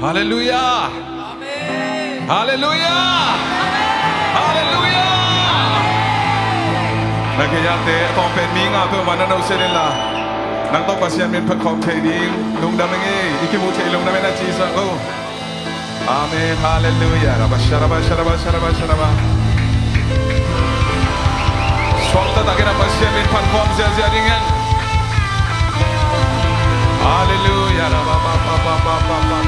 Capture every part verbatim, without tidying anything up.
Halleluia. Halleluia. Halleluia. Na gei-ate a tawm pen mi nga peuhmah na nusia inla, nang tawh Pasian min phat khawm thei ding lungdam ing ei. I kimuh theih lungdam in a ci sa ko. Amen. Halleluia. Rabba sharabba sharabba sharabba sharabba. Suakta takin a Pasian min phat khawm ziahziah ding hen. Halleluia. Rabba ba ba ba ba ba ba.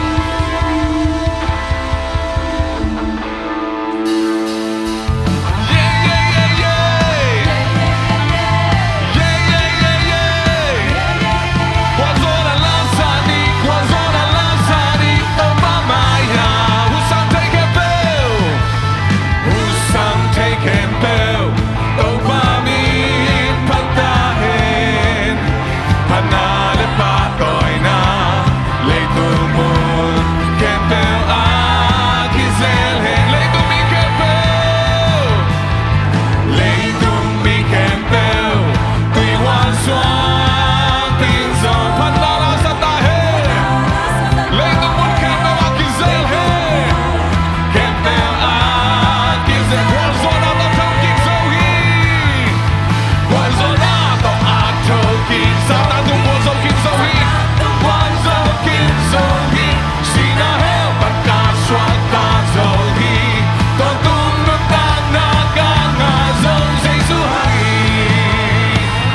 Phatna le pahtawina, leitung mun khempeuh ah kizel hen. Leitung mi khempeuh, leitung mi khempeuh, tuihuan suangpi in zong phatna la sa ta hen. Leitung mun khempeuh ah kizel hen. Khempeuh ah kizel, khualzawhna tawh thokik zo hi. Khualzawhna tawh a thokik, Satan tung khualzo kik zo hi. Khualzo kik zo hi. Sihna hell pan ka suakta zo hi. Tawntung nuntakna ka ngah zo Jesu hang hi.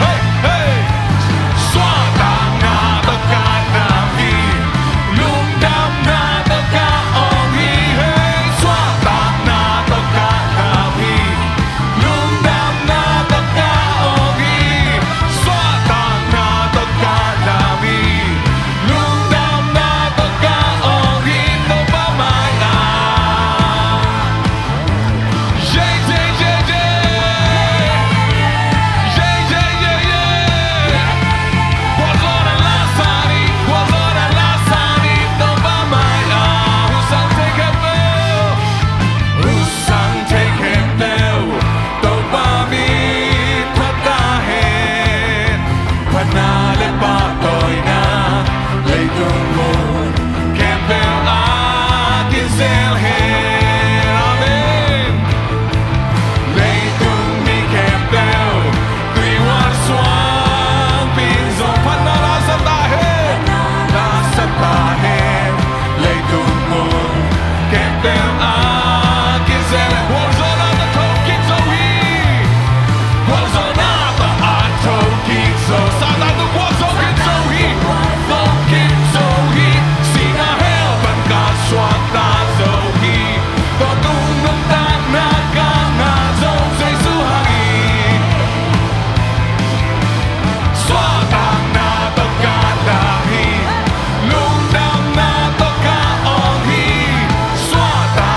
Hey, hey. Suahtakna tawh ka dam hi. Lungdamna tawh ka om hi. Hey, suahtakna tawh ka dam hi. Lungdamna tawh ka om hi. Suahtakna tawh ka dam hi. Lungdamna tawh ka om hi. Topa mai-ah. Yay, yay, yay, yay. Yay, yay, yay, yay. Khualzawhna la sa ni, khualzawhna la sa ni, Topa mai-ah. Hun sang thei khempeuh, hun sang thei khempeuh, Topa min phat ta hen. Phatna le pahtawina, leitung mun khempeuh ah kizel hen. Amen. Leitung mi khempeuh, tuihuan suangpi in zong phatna la sa ta hen. La sa ta hen. Leitung mun khempeuh ah kizel hen. Khualzawhna tawh thokik zo hi. Khualzawhna tawh a thokik zo. Satan tawh khualzo kik zo hi. Khualzo kik zo hi. Sihna hell pan ka suakta zo hi. Tawntung nuntakna ka ngah zo Jesu hang hi. Suahtakna tawh ka dam hi. Lungdamna tawh ka om hi. Suahtak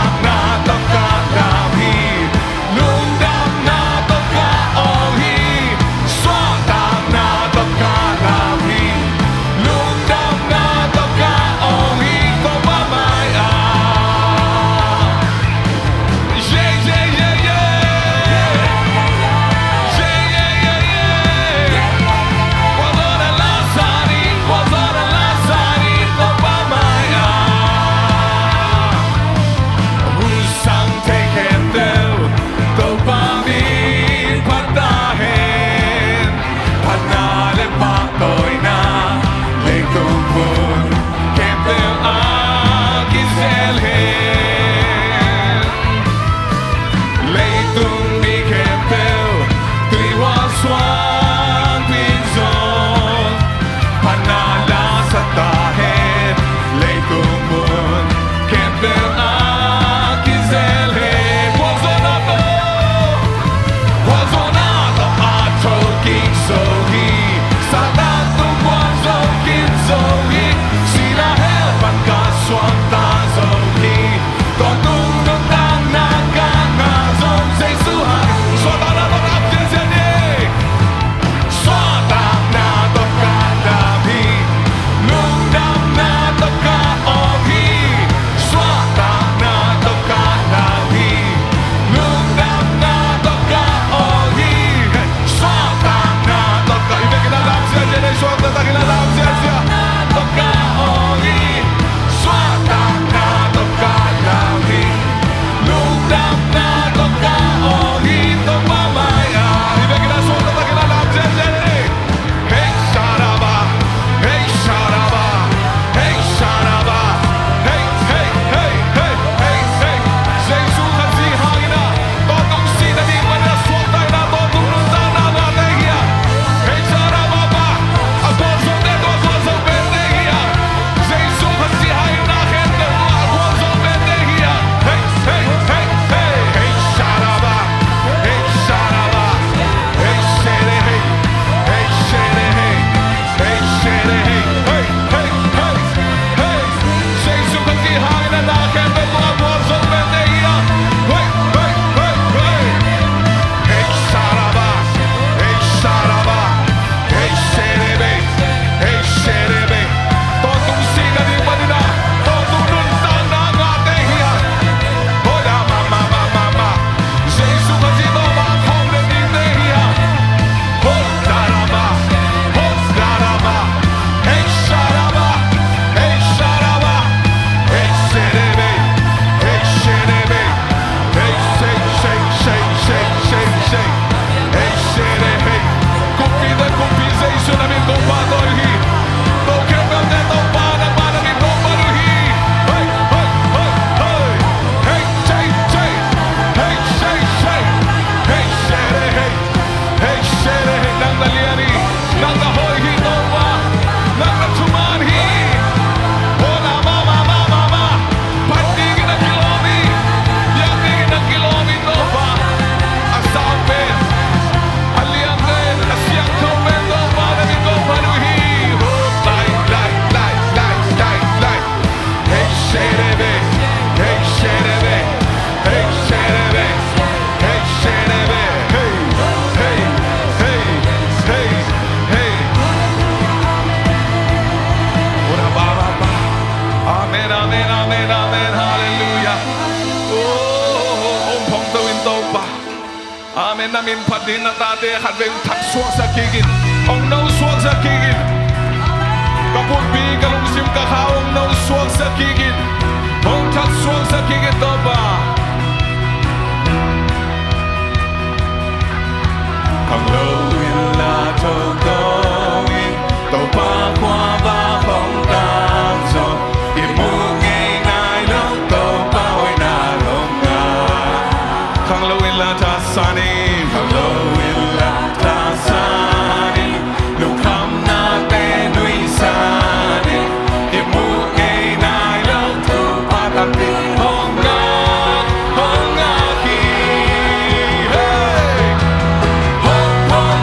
Amen, amen, amen, halleluiah. Oh, hong phawngto in Topa. Amen. Na min phat ding, na tate khatvei hong that suaksak kik in, hong no suaksak kik in. Ka pumpi, ka lungsim, ka kha hong no suaksak kik in, hong that suaksak kik in Topa. Khanglo inla thotho in, Topa khuavak hong tang zong, i mu ngei nai lo Topa hoihna hong ngah. Khanglo inla thasan in, khanglo inla thasan in, lungkhamnate nuihsan in, i mu ngei nai lo Topa tampi hong ngah, hong ngah hi. Hey! Hong, hong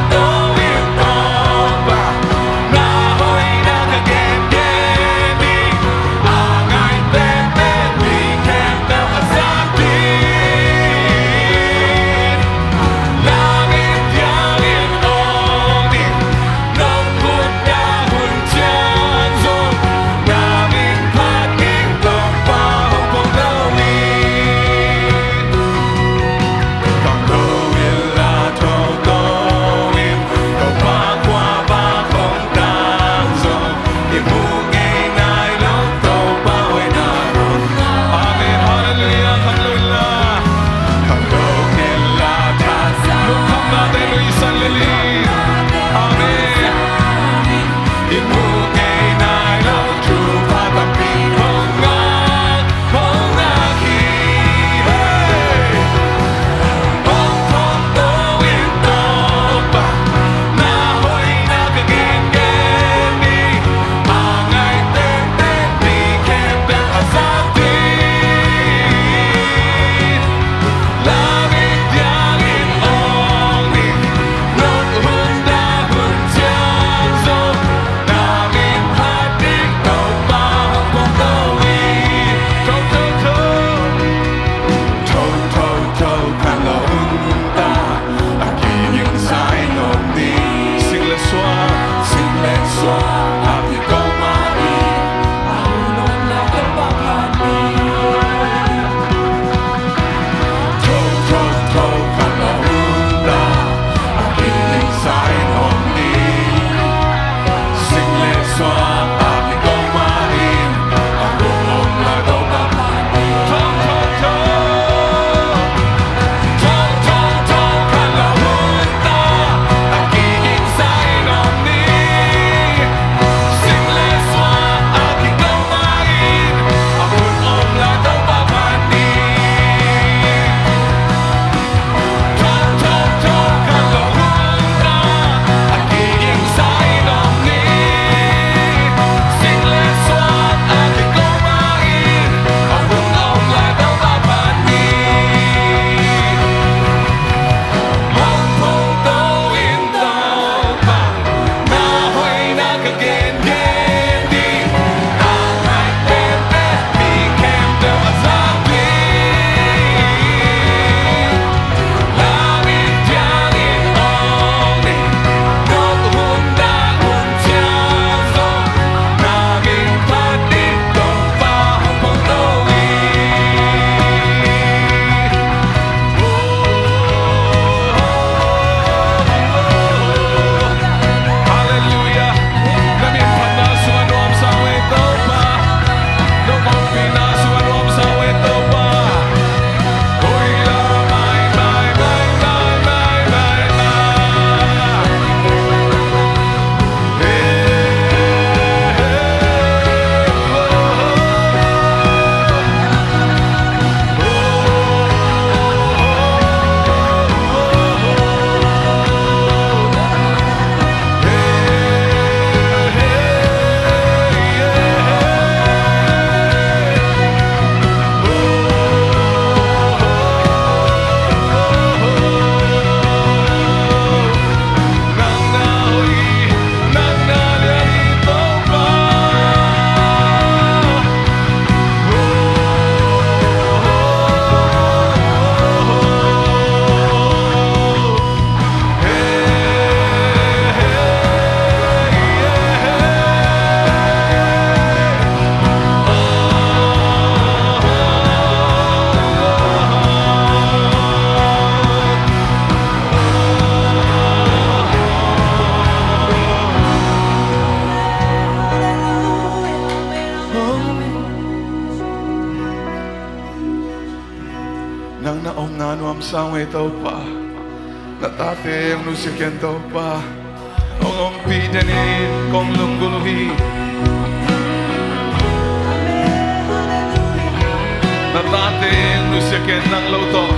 Na omna nuam sa ung ei Topa. Na tate hong nusia ken Topa. Hong ompih den in kong lunggulh uh hi. Na tate hong nusia ken nang lo tawh.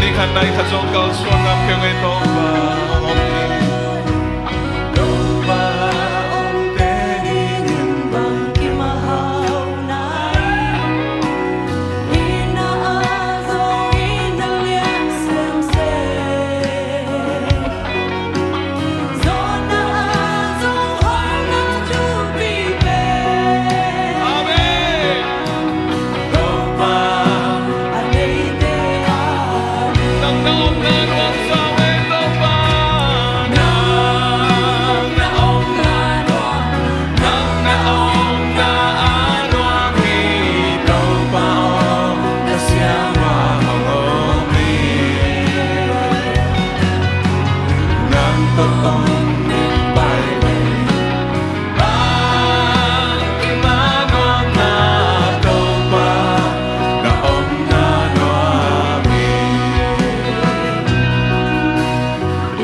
Ni khat nai khat zong kalsuan ngam kei ung ei Topa. Hong ompih.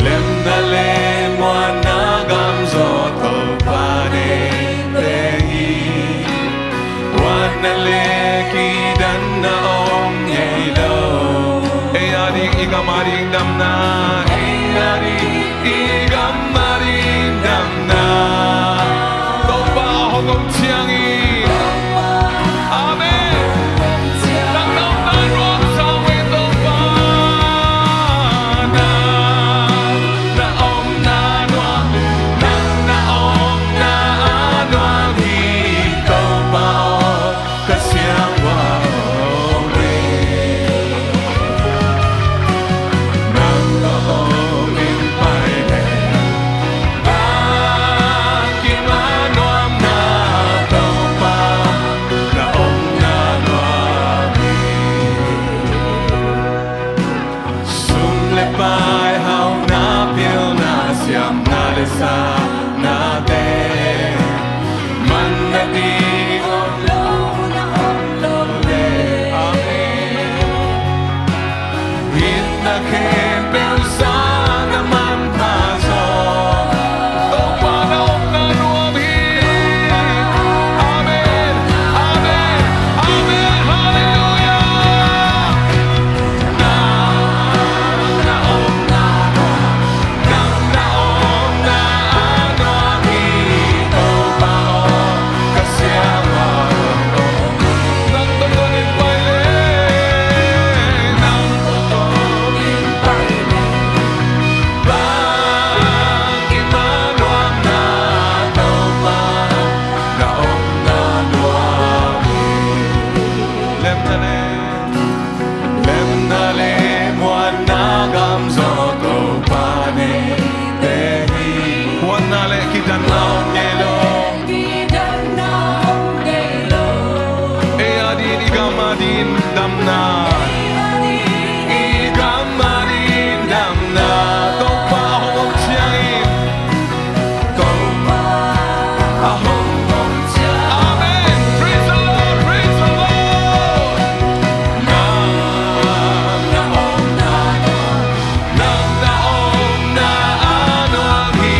Lemna le muanna gam zaw Topa deihte hi. Huatna le kidanna om ngei lo. Ei a ding i gam a ding damna. Ei a ding i gam a ding damna. Topa a hong om ciangin. Amen. Nang na omna nuam sa ung ei Topa. Nang na omna nuam, nang na omna nuam hi Topa aw, ka siangua aw. Nang tawh om in pai leng. Sum le pai, hauhna, pilna, siamna le sangnate, manna ding om lo, na om lo le. Amen. Hih na khempeuh sang na manpha zaw. Topa na omna nuam hi. Amen. Amen. Amen. Halleluia. Nang na omna nuam. Nang na omna nuam hi Topa aw. Ka siangua aw. Nang tawh om in pai leng. Nang tawh om in pai leng. Bang i ma nuam na Topa, na omna nuam hi. Lemna le, lemna le muanna gam zaw Topa deihte hi. Huatna le kidanna om ngei lo. Ei a ding i gam a ding damna. I gam a ding damna. Topa a hong om ciangin. Topa a hong om ciangin. Amen. Praise the Lord. Praise the Lord. Nang na omna nuam. Nang na omna nuam hi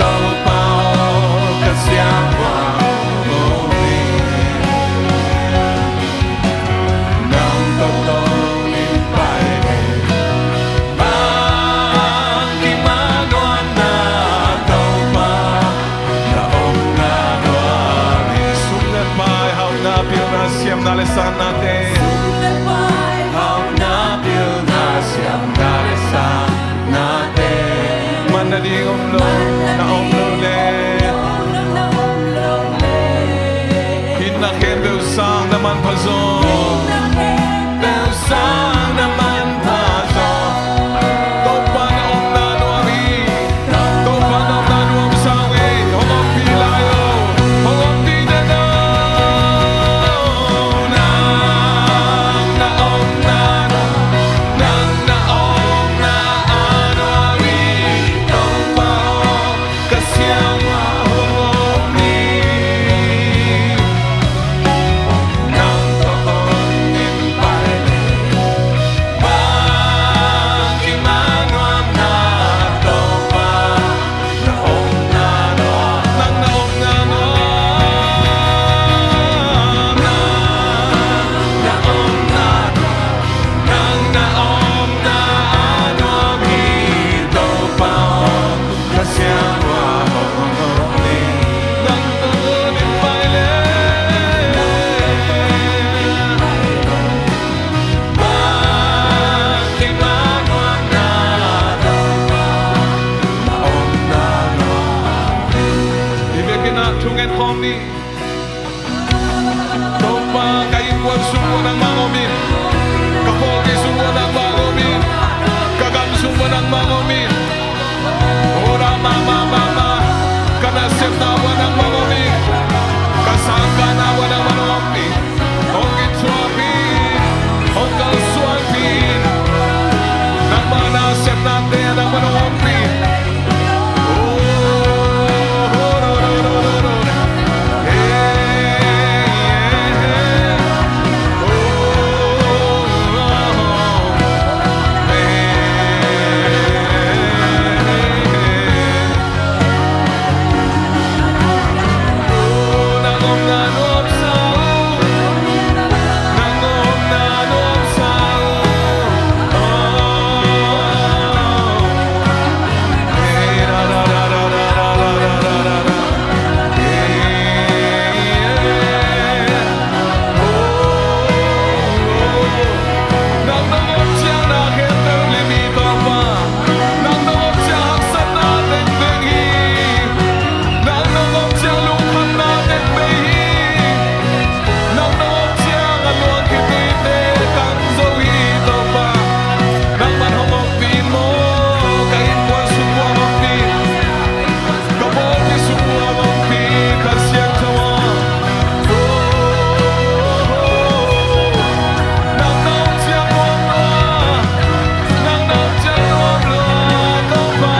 Topa aw, ka siangua aw. Nang tawh om in pai leng. Bang i ma nuam na Topa, na omna nuam hi. Sum le pai, hauhna, pilna, siamna le sangnate. Sum le pai, hauhna, pilna, siamna le sangnate. Manna ding om lo, na om lo le. Hih na khempeuh sang na manpha zaw. Hih na khempeuh sang na manpha zaw. Topa na omna nuam hi. Topa na omna nuam sa ung ei. Hong ompih lai o. Hong ompih den o. Nang na omna nuam. Nang na omna nuam hi Topa aw, ka siangua hong om ni. Nang tawh om sung ua nangmah om in. Ka pawlpi sung ua nangmah om in. Ka gam sung ua nangmah om in. Ora mama mama. Ka nasepna ua nangmah om in. Ka sangkahna ua nangmah om in. Hong kithuahpih in. Hong kalsuanpih in. Nangmah nasepnate nangmah om in. Nang nong om ciang a luang khituite kang zo hi Topa. Nangman hong ompih in maw. Ka innkuan sung ua hong ompih in. Ka pawlpi sung ua hong ompih in Kha Siangtho aw. Nang nong om ciang nuam lua. Nang nong om ciang nuam lua Topa.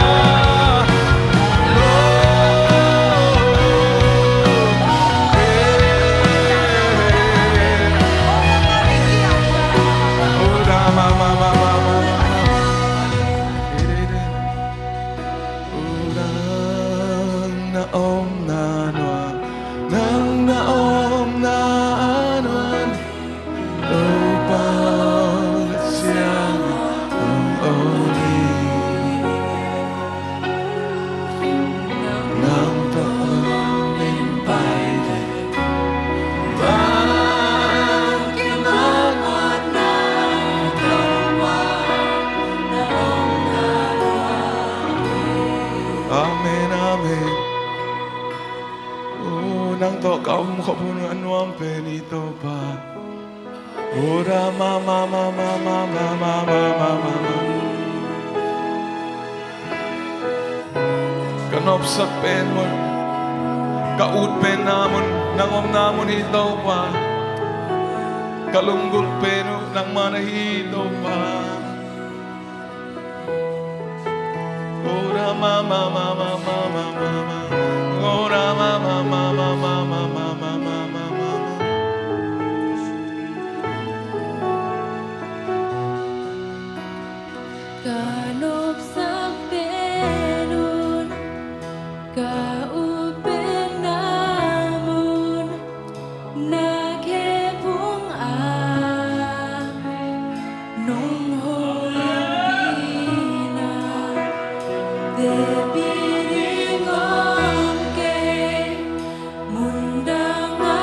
Nang na omna nuam, nang na omna nuam. Topa Siangtho aw, nang tawh min pai leh bang kimawlna Topa. Amen, amen. O, nang tawh ka om khop hun a nuam pen hi Topa. Ora mama mama mama mama mama. Ka nopsak pen mun, ka ut penna mun, nang omna mun hi Topa. Ka lunggulh pen uh nangmah na hi Topa. Ora mama mama mama mama. Ora mama mama mama mama mama. Ka nopsak pen un, ka ut penna mun, na khephung ah nong holimpi na, teci ding om kei. Mundang a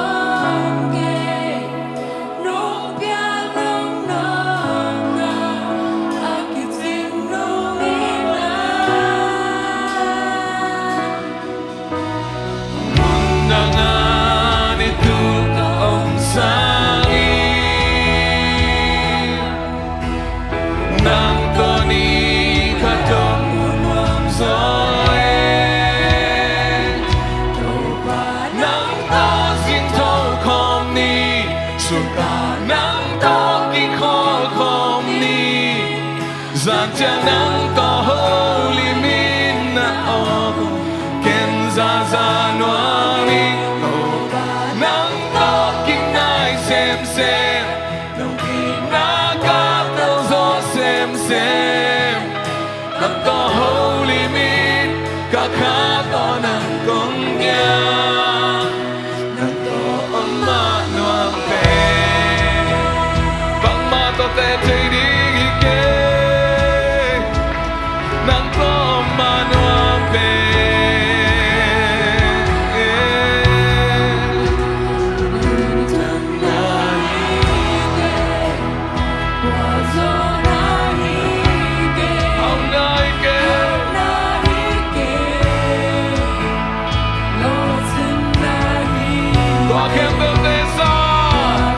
om kei, nong piak nong nopna a kicing nong itna. Mundang a ni tu ka om sangin, nang tawh ni khat om nuam zaw e. Topa nang tawh zin tho khawm ni, sunga nang tawh kikhawl khawm ni. Zan ciang nang tawh holim in na aw, ken zaza nuam ing. Topa nang tawh kinai semsem, nong itna ka tel zaw semsem. Nang tawh holim in, ka kha tawh nang kong ngiat. Nang tawh om mah nuam pen, bangmah tawh teci ding hi kei. Nang tawh om mah nuam pen. Tua khempeuhte sang,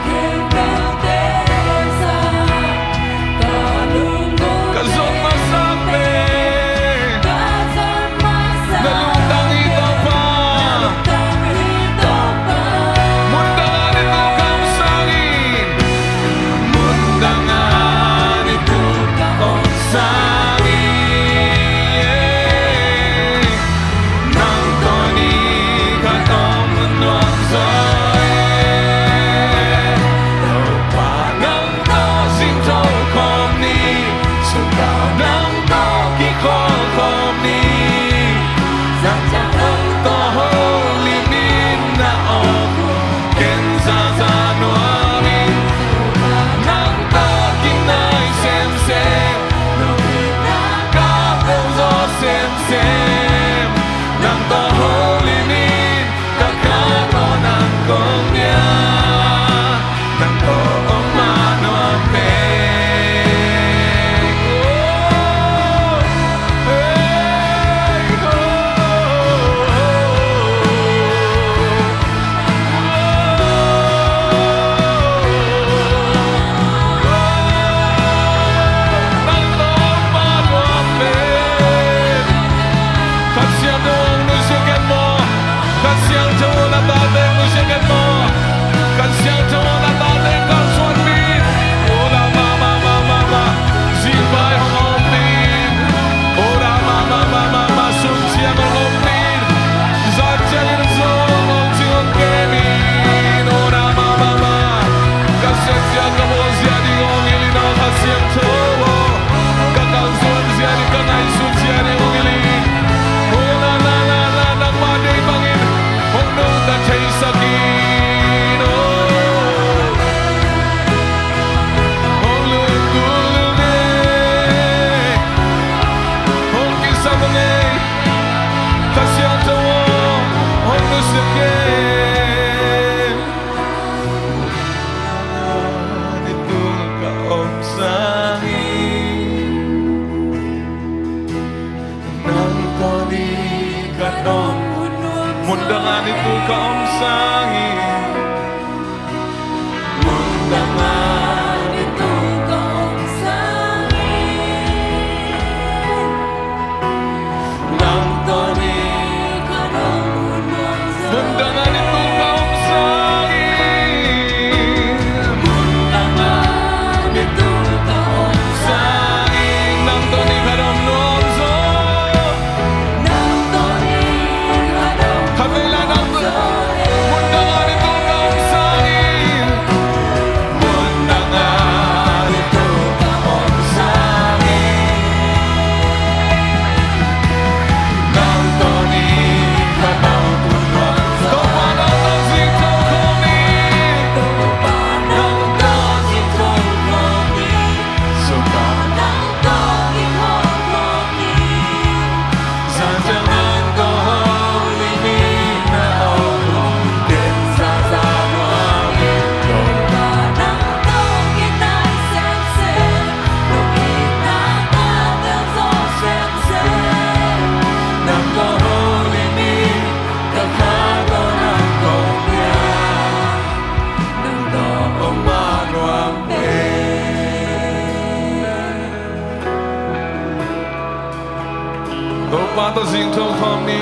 Zing tho khawm ni.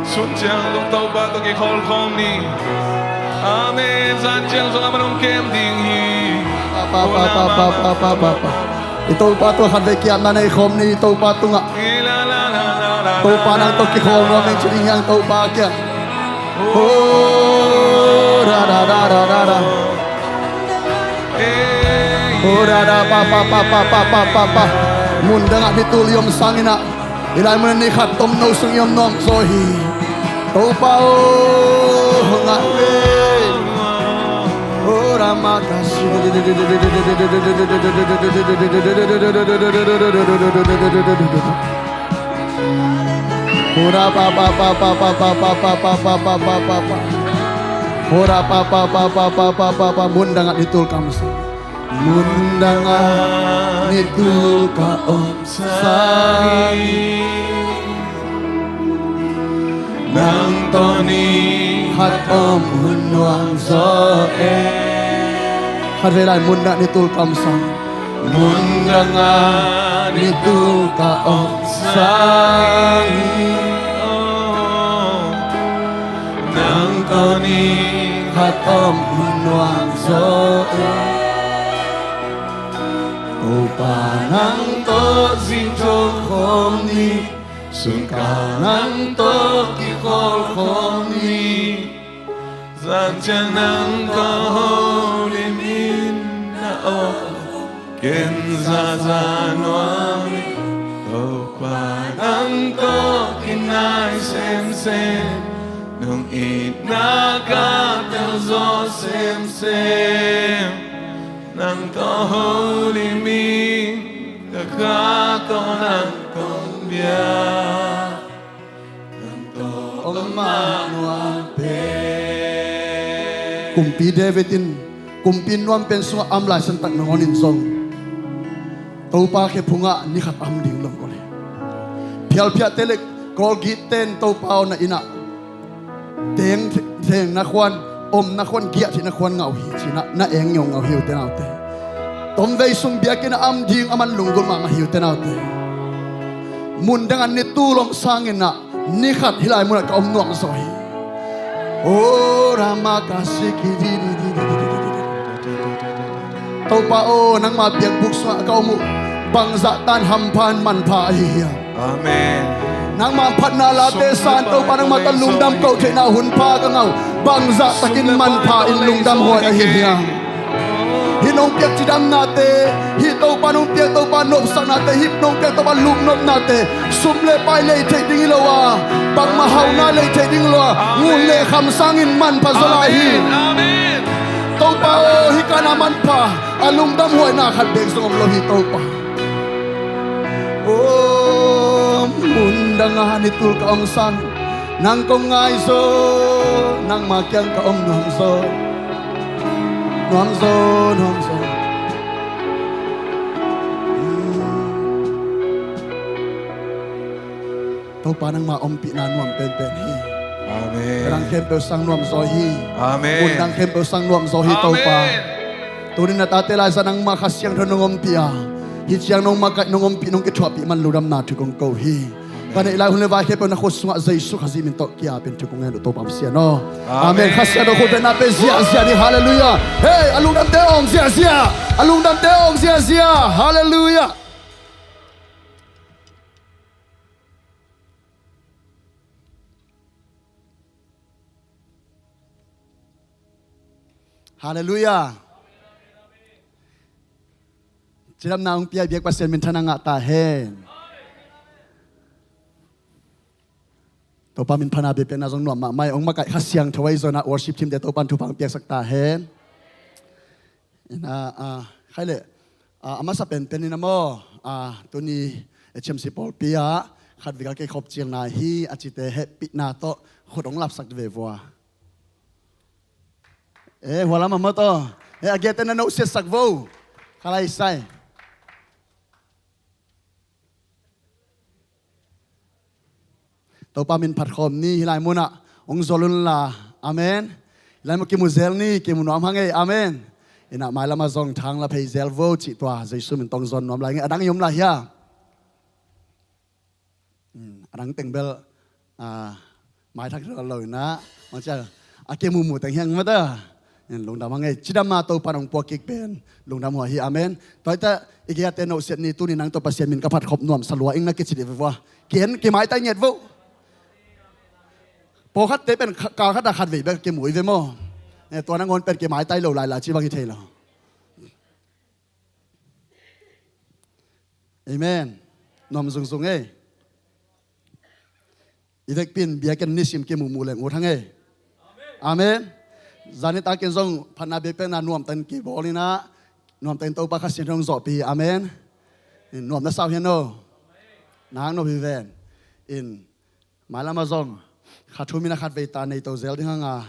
Sun ciang zong Topa tawh kikhawl khawm ni. Amen. Zan ciang zong amah hong kem ding hi. Pa, pa, pa, pa, pa, pa, pa, pa. I Topa tungah khatvei kiamna nei khawm ni, i Topa tungah. Topa nang tawh kikhawl nuam ing ci ding hiang Topa kiang. Oh, da, da, da, da, da, da. Oh, da, da, pa, pa, pa. Mundangah nitul i om sanginah, i lai munah ni khat tomno sung i om nuam zaw hi. Topa aw, ngah ve. Oh, da, ma, ka, si. Hura pa pa pa pa pa pa pa pa pa pa pa pa pa pa pa pa pa pa. Hura pa pa pa pa pa pa pa pa. Mundangah nitul ka om sang. Mundangah nitul ka om sang. Nang tawh ni khat om hun nuam zaw e. Khatvei lai mundangah nitul ka om sang. Mundangah nitul ka om sang hi. Nang tawh ni khat om hun nuam zaw e. Topa nang tawh zing tho khawm ni. Sun kal nang tawh kikhawl khawm ni. Zan ciang nang tawh holim in na aw. Ken zaza nuam hi. Topa nang tawh kinai semsem. Nong itna ka telzaw semsem. Nang tawh holim in ka kha tawh nang kong biak. Kumpi David in kumpi nuam pen sungah a om lai santak nangawn in zong Topa khe phungah ni khat a om ding lawm ko le. Phialphiahte le Kawlgitte in Topa aw na innah teng theng na khuan, om na khuan, giah thih na khuan ngah uh hi cinah na eng ngeungau hi uh te naute. Tomvei sung biakinn a om ding a man lunggulh mahmah hi uh te naute. Mundangah nitul om sanginah ni khat hih lai munah ka om nuam zaw hi. Oh, Rama ka siki di di di di di di di di. Topa aw, nangma biakbuk sungah ka om uh bangzah tan hampha in manpha ahi hiam? Amen. Nangma phatna late san Topa nangma tawh lungdam koh theihna hunpha ka ngah uh bangzah takin manpha in lungdam huai ahi hiam? Hih nong piak cidamnate, hih Topa nong piak Topa nopsaknate, hih nong piak Topa lungnopnate, sum le pai lei theih ding hi lo a, bangmah hauhna lei theih ding hi lo a, ngun le kham sangin manpha zaw lai hi. Amen. Topa aw, hih kana manpha a lungdam huaina khat bek zong om lo hi Topa. Aw, mundangah nitul ka om sang nang kong ngaihzaw, nangma kiang ka om nuamzaw. Nuamzaw, nuamzaw. Topa nangma ompihna nuam penpen hi. Amen. Dang khempeuh sang nuamzaw hi. Amen. Mundang khempeuh sang nuamzaw hi Topa. Amen. Tuni na tate laizah nangma Kha Siangtho nong ompih a, hih ciang nong makaih nong ompih nong kithuahpih man lungdamna thu kong ko hi. Ka neih lai hun le vai khempeuh na khut sungah Jesu Khazih min tawh kiapin thu kong ngen uh Topa Pasian aw. Amen. Amen. Kha Siangtho khut bengna pe ziahziah ni. Halleluiah. Hei, a lungdamte awng ziahziah. A lungdamte awng ziahziah. Halleluiah. Halleluiah. Cidamna hong pia biak Pasian minthanna ngah ta hen. Topa min phatna biakpiakna zong nuam mahmah hi. Hong makaih Kha Siangtho ahi zongin worship team te Topa in thupha hong piaksak ta hen. Ina, ah, khai le, ah, a masa penpen in a maw, ah, tuni H M C pawlpi ah khat vei ka kei khop ciangna hi a cite hehpihna tawh khut hong lapsak ve vua. Eh, hua lam a maw taw. Eh, a giate na no siatsak vo. Kha lai sai. Topa min phat khawm ni. Hih lai munah hong zol unla. Amen. Hih lai mun kimu zel ni, kimu nuam hang ei. Amen. Ina mailam ah zong thang la phei zel vo cih tua Jesu min tawh hong zon nuam lai ing. A dang i om lai hia? A dang teng bel a maithak lo inah, mangcia a ke mumu teng hiang mata. Lungdam hang ei, cidam a Topan hong puak kik pen lungdam huai hi. Amen. Tua hi ta i gei a te nohsiat ni, tuni nang tawh Pasian min ka phat khop nuam sa lua ing na kici dih ve vua. Ken ke maitai nget vo. Pawlkhatte pen kal khat a khat vei bek ke mu hi ve maw. Tua nangawn pen ke maitai lo lai la ci bang hi thei lo. Amen. Nuam zungzung ei. I vekpi in biakinn nisim ke mumu leng ut hang ei. Amen. Zani takin zong phatna biakpiakna nuamtan ke bawl inah, nuamtan Topa Kha Siangtho hong zawhpih hi. Amen. Nuam na sau hian aw. Nang nuam hi ven. In mailama zong kha thum inah khat vei ta nei to zel ding hang a,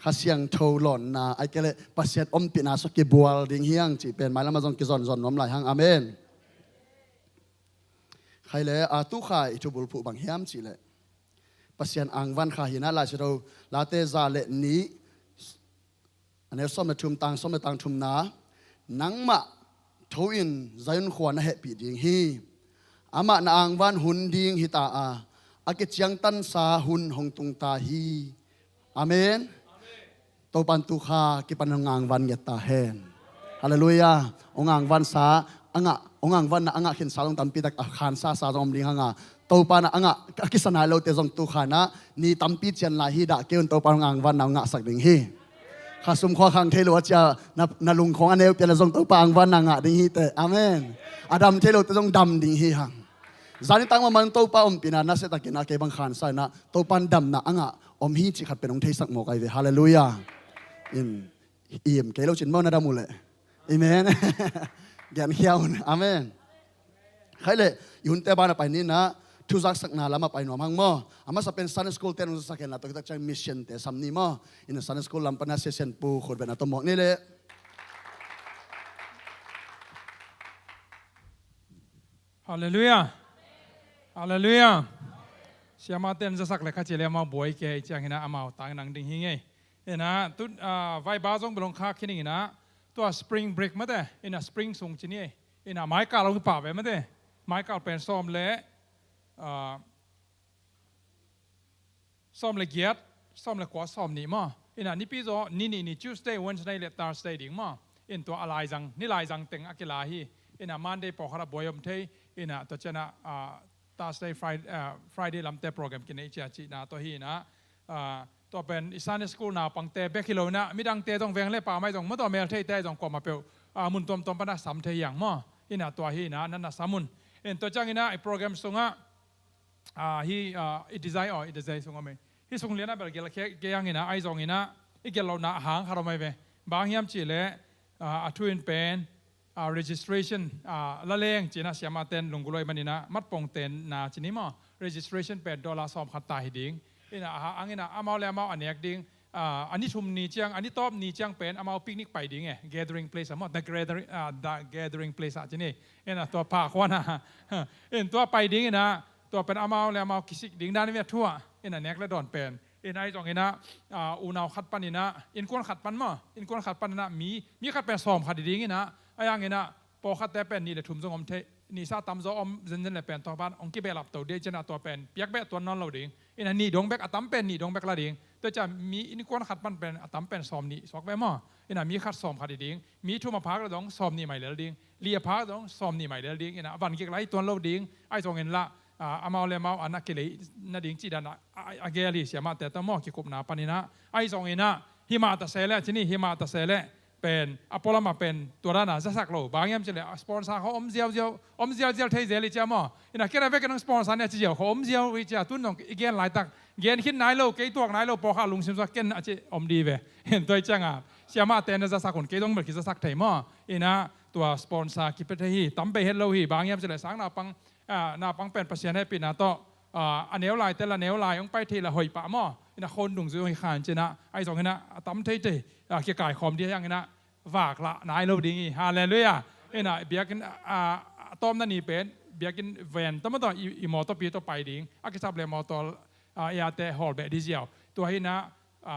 Kha Siangtho lawnna ai ke le Pasian ompihna sua kibual ding hiang cih pen mailama zong kizonzon nuam lai hang. Amen. Khai le a tu kha i thubulphuh bang hiam cih le Pasian angvan kha hi inah Lai Siangtho Late za le nih, a neu sawm le thum, tang sawm le tang thumna, nangmah tho in Zion khua na hehpih ding hi. Amah na angvan hun ding hi ta a, a kiciangtansa hun hong tung ta hi. Amen. Topan tu kha kipan hong angvan nget ta hen. Halleluiah. Hong angvansa a ngah, hong angvanna a ngah khinsa zong tampi tak a khansa sa zong om ding hang a, Topa na a ngah a kisa nai lote zong tu kha inah ni tampi cian lai hi dah kei un, Topa hong angvanna hong ngahsak ding hi. Kha sum khua khang thei lo a cia na, na lungkhong a neu pian le zong Topa angvanna ngah ding hi teh. Amen. A dam thei lote zong dam ding hi hang. Zani tang maman Topa ompihna nasia takin a kei bang khansa inah Topan damna a ngah om hi cih khat pen hong theisak mawk ai ve. Halleluiah. In im kei lo cin maw na dam uh leh. Amen. Giankhia un. Amen. Khai le i hunte bana pai ni inah thuzaksakna lama pai nuam hang maw. A masa pen Sunday school te nong zasak hen la, tua kitak ciang mission te sam ni maw. Inah Sunday school lam pana session pu khut bena tomawk ni le. Halleluiah. Halleluiah. Siamate in zasak le kha ci le amau buai kei ciang hi inah amau tang nang ding hi ngei. Inah tu vaiba zong belong khak khin ing inah tua spring break mate inah spring sung ci ni ei. Inah maikal hong pah ve mate. Maikal pen sawm le sawm le giat, sawm le kua, sawm nih maw. Inah nipi zaw ni nih ni Tuesday, Wednesday le Thursday ding maw. In tua a laizang, ni laizang teng a kila hi. Inah Monday pawlkhat a buai om thei. Inah tua cianah Thursday, Friday, Friday lamte program kinei cia cihna tua hi inah tua pen i Sunday school naupangte bek hi lo inah midangte zong veng le pamai zong maw, tua mel theite zong kuamah peuh mun tuamtuam pana sam thei hiang maw. Inah tua hi inah nan na sam un. In tua ciang inah i program sungah hih i design aw, i design sung om ei. Hih sung lianah bel gel kei hang inah, ahi zong inah i gel lohna hang khat om ai ve. Bang hiam cih leh a thu in pen registration la leng ci inah siamate in lunggulh ai man inah matpong tenna ci ni maw. Registration pen dollar sawm khat ta hi ding. Inah a hang inah amau le amau a nek ding. A ni thum ni ciang, a ni tawp ni ciang pen amau picnic pai ding e, gathering place ah maw, the gathering, the gathering place ah ci ni. Inah tua pha khuan ah in tua pai ding inah tua pen amau le amau kisik ding dan ve a thu ah. Inah nek le dawn pen inah ahi zong inah unau khat pan inah innkuan khat pan maw, innkuan khat pan inah mi, mi khat pen sawm khat hi ding inah, ahi hang inah pawlkhatte pen nih le thum zong om thei, nihsa tamzaw om zenzen le pen tua pan hong kibehlap to dih cianah tua pen piak beh tuan nawn lo ding. Inah nih dong bek, a tam pen nih dong bek la ding. Tua ciah mi innkuan khat pan pen a tam pen sawm nih suak ve maw. Inah mi khat sawm khat hi ding. Mi thum a phak le dong sawm nih mai lel ding. Li a phak dong sawm nih mai lel ding. Inah van gik lai tuan lo ding. Ahi zong inla amau le amau an a kilei nading cih dan a gel hi siamahte tawh maw, kikupna pan inah. Ahi zong inah himah ta se leh ci ni, himah ta se leh pen a pualamah pen tua dana zasak lo. Bang hiam cih leh a sponsor kho om ziauziau, om ziauziau thei zel hi cia maw. Inah ken a vekin ang sponsor ni a ci ziau kho om ziau hi cia, tun zong i gen laitak gen khin nai lo, kei tuak nai lo, pawlkhat lungsim suak ken a ci om di ve. Tua hi cianga siamahte na zasak un, kei zong bel kizasak thei maw. Inah tua sponsor kipia thei hi, tam bei het lo hi. Bang hiam cih leh sang naupang naupang pen Pasian hehpihna tawh a neu laite la neu lai hong pai thei la hoih pah maw. Inah khon dungzui hong hi khan cinah ahi zong inah a tam theithei kikaikhawm dih hiang inah vak lah nai lo ding hi. Halleluiah. Inah biakinn a tawpna ni pen biakinn ven tawh maw tawh i mawtawpi tawh pai ding, a kisap le mawtaw iate hawl beh dih ziau. Tua hi inah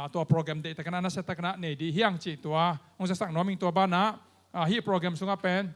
tua program deihtakin a nasiatakin a nei dih hiang cih tua hong zasak nuam ing. Tua banah hih program sungah pen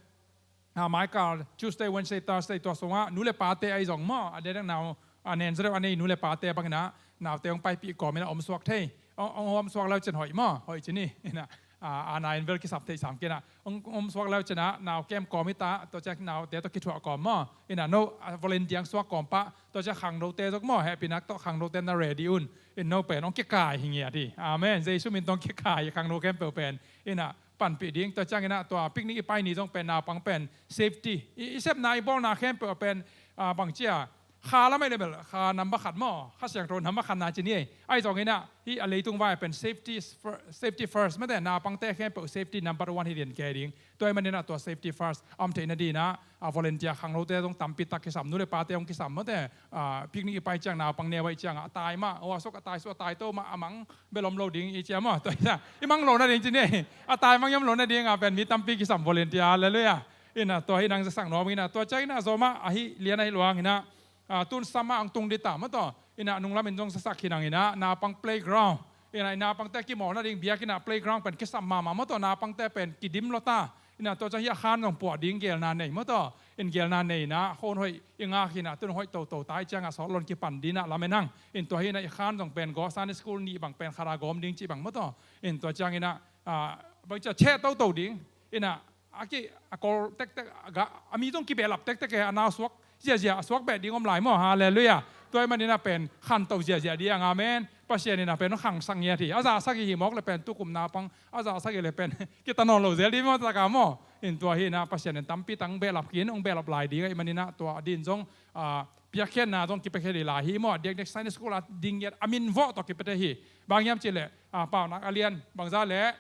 Ha, mai kal Tuesday, Wednesday, Thursday tua sungah nu le pate ahi zong maw, a dekdek nau a nen zaw deuh a nei nu le pate bangin ah naute hong paipih kawmin ah omsuak thei. Hong, hong omsuak leu cin hoih maw, hoih cin hi. Ina, a, a na in vel kisap thei sam kei ina. Hong, hong omsuak leu cin ah nau kem kawm hi ta, tua ciang naute tawh kithuah kawm maw. Ina no, a, volunteer suak kawm pah, tua ciang khangnote zong maw, hehpihna tawh khangnote na ready un. In no pen hong kikai hi ngiat hi. Amen. Jesu min tawh hong kikai hi khangno khempeuh pen. Ina panpih ding, tua ciangin ah tua picnic i pai ni zong pen naupang pen safety. I, i sepna i bawlna khempeuh pen, ah, bang cia, kha lam ahi le bel, kha number khat maw, Kha Siangtho number khat na ci ni ei. Ahi zongin ah, hih a leitung vai pen safety fir-, safety first, mate, naupangte khempeuh safety number one hi lian kei ding. Tua ahih manin ah tua safety first, a om theihna dingin ah, a volunteer khangnote zong tampi tak kisam, nu le pate zong kisam, mate, ah, picnic i pai ciang naupang neu ahih ciang ah, a tai mah, a suak a tai suak a tai to mah, a mang bel om lo ding i ci a maw, tua hi ta. I mang lo nading ci ni ei. A tai mang i om lo nading a pen mi tampi kisam volunteer, halleluiah. Ina tua hi nang zasak nuam ina, tua ciangin ah zaw mah, ahi lian ahi luang ina, ah, tun summer hong tung ding ta maw tawh. Ina nunglam in zong zasak hi nang ina, naupang playground. Ina, i naupangte kimawl nading biakinn ah playground pen kisam mahmah maw tawh, naupangte pen kidim lua ta. Ina tua ciang hih a khan zong puah ding gelna nei maw tawh. In gelna nei ina, khon hoih i ngak ina, tun hoih toto ta ahih ciang ah sawt lo in kipan ding ina lam en hang. In tua hi ina i khan zong pen gaw Sunday school nih bang pen khat a gawm ding cih bang maw tawh. In tua ciangin ah, ah, bang cia cheh toto ding. Ina, a ki, a kol tektek, a gah, a mi zong kibehlap tektek e, a nau suak ziahziah, a suak beh ding om lai maw, halleluiah. Tua ahih manin ah pen khanto ziahziah ding, amen. Pasian in ah pen hong khangsak ngiat hi. A zahsak hi hi mawk le pen tukum naupang, a zahsak hi le pen kita nawn lo zel ding maw, taka maw. In tua hi ina Pasian in tampi tak hong behlap khin, hong behlap lai ding ahih manin ah tua ding zong, ah, piakkhiatna zong kipiakkhiat hi lai hi maw, a diakdiak Sunday school a ding ngiat a min vawh tawh kipiate hi. Bang hiam cih leh, ah, Paunak a lian bangza le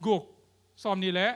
guk, sawm nih le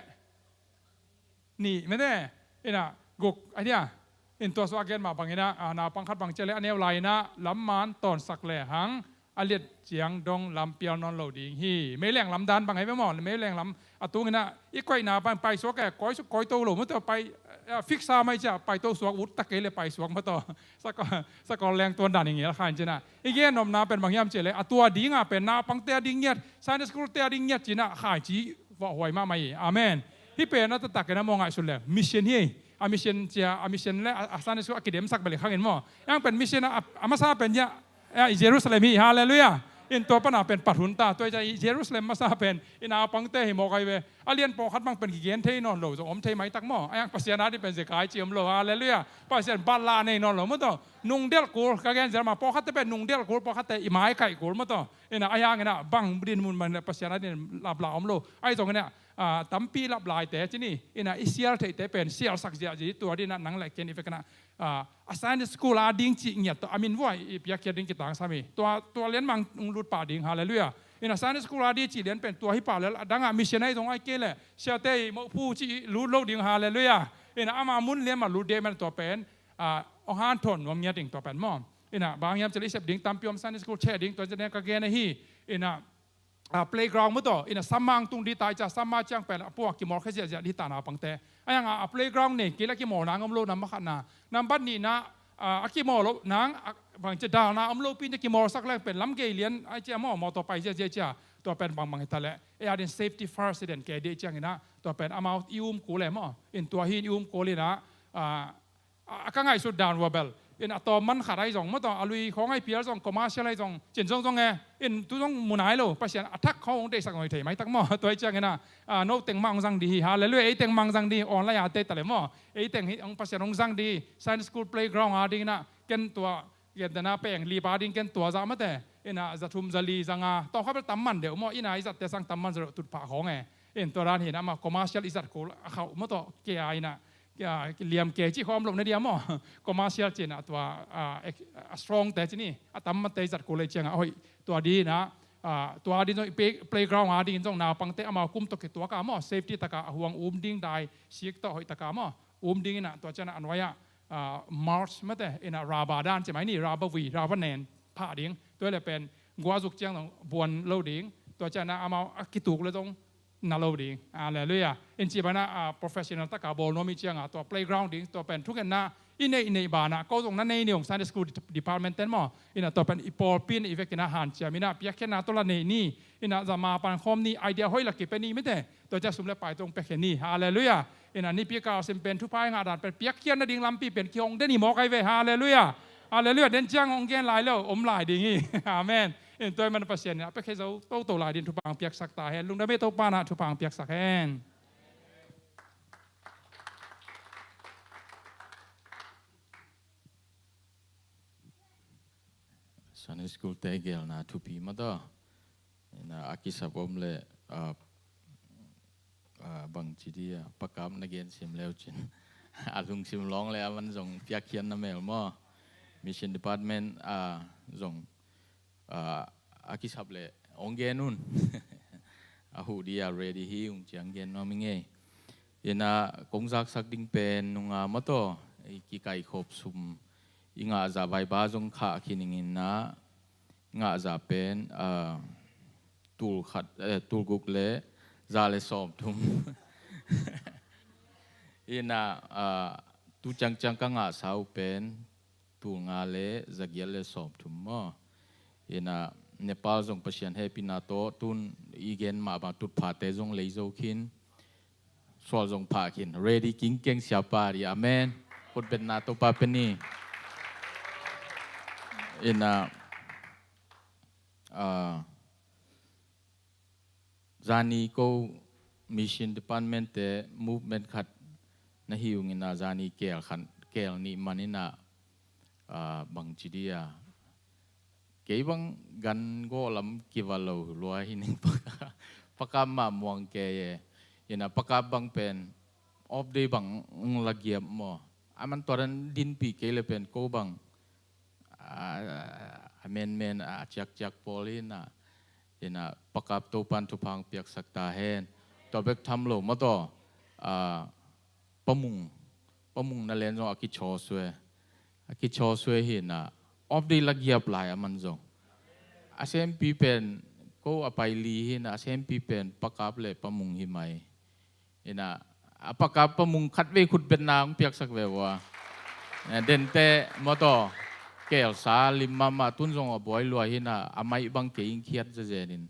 nih, mate, ina, guk, a dia. In tua sung a gen mah bangin ah, ah, naupang khat bang cia le a neu lai ina lamman tawnsak lehang a liat ciang dong lampial nawn lo ding hi. Meileng lam dan bang hi ve maw, meileng lam a tung ina i koihna bang paisuak e, koi suk koi to lo maw tawh, pai, ah, fix a mai cia paito suak, ut tak kei le paisuak maw tawh. Sakol, sakol leng tuan dan i ngel kha in ci ina. I gen nopna pen bang hiam cih leh, a tua ding a pen naupangte a ding ngiat, Sunday school te a ding ngiat ci ina khaici vawh huai mahmah hi. Amen. Hih pen a taktak in a maw ngaihsun le mission hi. A mission cia, a mission le a, a Sunday school a kidemsak bel hi khang in maw. Hih pen mission a, a masa pen cia, a, i Jerusalem hi, halleluiah. In tua pan a pen pat hun ta, tua cia i Jerusalem masa pen i naupangte hi mawk ahi ve. A lian pawlkhat bang pen kigen thei nawn lo zong om thei maitak maw. A hang Pasian a ding pen zekai ci om lo, halleluiah. Pasian bat la nei nawn lo maw tawh. Nungdelh kul, ka gen zel mah, pawlkhatte pen nungdelh kul, pawlkhatte i mai kaih kul maw tawh. Ina, a hang ina bang dinmun man Pasian a ding lapla om lo. Ahi zongin ah, ah, tampi lap laite ci ni. Ina i sial theihte pen sialsak ziahziah, tua ding ina nang le ken i vekna, ah, a Sunday school a ding cih ngiat tawh a min vawh i piakkhiat ding kitangsam hi. Tua, tua lian mang hong lut pah ding, halleluiah. Ina Sunday school a ding cih lian pen tua hi pah lel, a dang ah mission ahi zong ahih kei leh siate i mawhphu cih lut lo ding, halleluiah. Ina ama mun lian mah lut ding man tua pen, ah, hong hanthawn nuam ngiat ding tua pen maw. Ina bang hiam cih leh i sep ding tampi om, Sunday school cheh ding, tua ciang ka gen ahi. Ina, ah, playground maw tawh, ina summer hong tung ding ta ahih ciang, summer ciang pen a puak kimawlkhia ziahziah ding hi ta naupangte. A hang a, a playground nei kei le kimawl nang om lo, number khat na. Number nih na, ah, a kimawl lo nang, ah, bang cia dalna om lopi in cia kimawlsak leng pen lam gei lian ahih ciang maw, mawtaw pai ziahziah cia, tua pen bangbang hi ta leh, ei a ding safety first hi den kei ding ahih ciangin ah, tua pen amau i um kul e maw. In tua hi in i um kul ina, ah, a, a ka ngaihsut dan uh a bel, in a tawm man khat ahi zong maw tawh, a lui khawng ahi phial zong, commercial ahi zong, cin zong zong e, in tu zong mu nai lo, Pasian a thak khawng hong deihsak ngei thei maitak maw. Tua ahih ciangin ah, ah, no teng mah hong zang ding hi, halleluiah, ei teng mah hong zang ding hi, online a tei ta le maw, ei teng hi hong Pasian hong zang ding hi, Sunday school playground a ding ina, ken tua, gentehna peng li pa ding ken tua zah mate, ina za thum za li za nga, tawm khat bel tam man deuh maw, ina i zatte sang tam man za deuh tutphah khawng e. In tua dan hi ina amah commercial i zat kul a khauh maw tawh, kei a ina, ah, liam kei cih khawng om lo na dia maw. Commercial ci ina tua, ah, ek-, a strong te ci ni, a tam mate i zat kul le ciang a hoih. Tua ding ina, ah, tua ding zong i play-, playground a ding zong naupangte amau kum tawh kituak a maw, safety taka a huang um ding dai sik tawh hoih taka maw, um ding ina tua ciang a nuai ah, ah, mulch mate, ina rubber dan ci mai ni, rubber vui, rubber nen phah ding. Tua le pen gua zuk ciang zong buan lo ding. Tua ciang a amau a kituk le zong na lo ding. Halleluiah. In ci bang ina, ah, professional taka bawl nuam i ciang a, tua playground ding, tua pen thungetna i neih neih banah, ko zong na nei ni ung, Sunday school de-, department ten maw. Ina tua pen i pawlpi in i vekin a hanciam ina piakkhiatna tawh la nei ni. Ina zama pan khawm ni, idea hoih la kipia ni mate. Tua ciang sum le pai tawh hong piakhia ni. Halleluiah. Ina nipi kal sim pen thupha i ngah dan pen piakkhiat nading lampi pen kihong den hi mawk ahi ve. Halleluiah. Halleluiah. Den ciang hong gen lai lo om lai ding hi. Amen. In tua ahih man Pasian in a piakkhiat zo toto lai ding thupha hong piaksak ta hen. Lungdam hi. Topa in thupha hong piaksak hen. Sunday school te gelna thupi mah tawh. Ina a kisap om le, ah, ah, bangci dia pakap na gen sim leu cin. A lungsim lawng le a man zong piakkhiatna mel maw. Mission department, ah, zong, ah, a kisap le ong gen un. A huh dia ready hi ung ciang gen nuam i ngei. Ina kong zaksak ding pen nunga mah tawh i kikaikhop sum i ngahzah vaiba zong khah khin ing ina ngahzah pen, ah, tul khat, eh, tul guk le za le sawmthum. Ina, ah, tu ciangciang ka ngahsa uh pen tul nga le za giat le sawmthum maw. Ina Nepal zong Pasian hehpihna tawh tun i gen mah bang tutphate zong lei zo khin. Sual zong phah khin. Ready kingkeng siapa di. Amen. Khutbetna Topa pe ni. Ina, ah, zani ko mission department te movement khat na hi ung ina zani kel khat, kel nih man ina, ah, bangci dia. Kei bang gan gawh lam kiva lo lua hi ning pakap, pakap mah muang kei e. Ina pakap bang pen off day bang ong la giap maw. A man tua dan dinpih kei le pen ko bang, ah, a menmen a ciakciak pawl ina, ina pakap Topan thupha hong piaksak ta hen. Tua bek tham lo mah tawh, ah, pamung, pamung na len zong a kichaw sue. A kichaw sue hi na, off day la giap lai a man zong. A sempi pen, ko a pai li hi na, a sempi pen pakap le pamung hi mai. Ina, a pakap pamung khat vei khutbetna hong piaksak ve ua. Eh, dente mawtaw, kelsa lim mahmah tun zong a buai lua hi na, a maih bang kei ing khiat zezen in.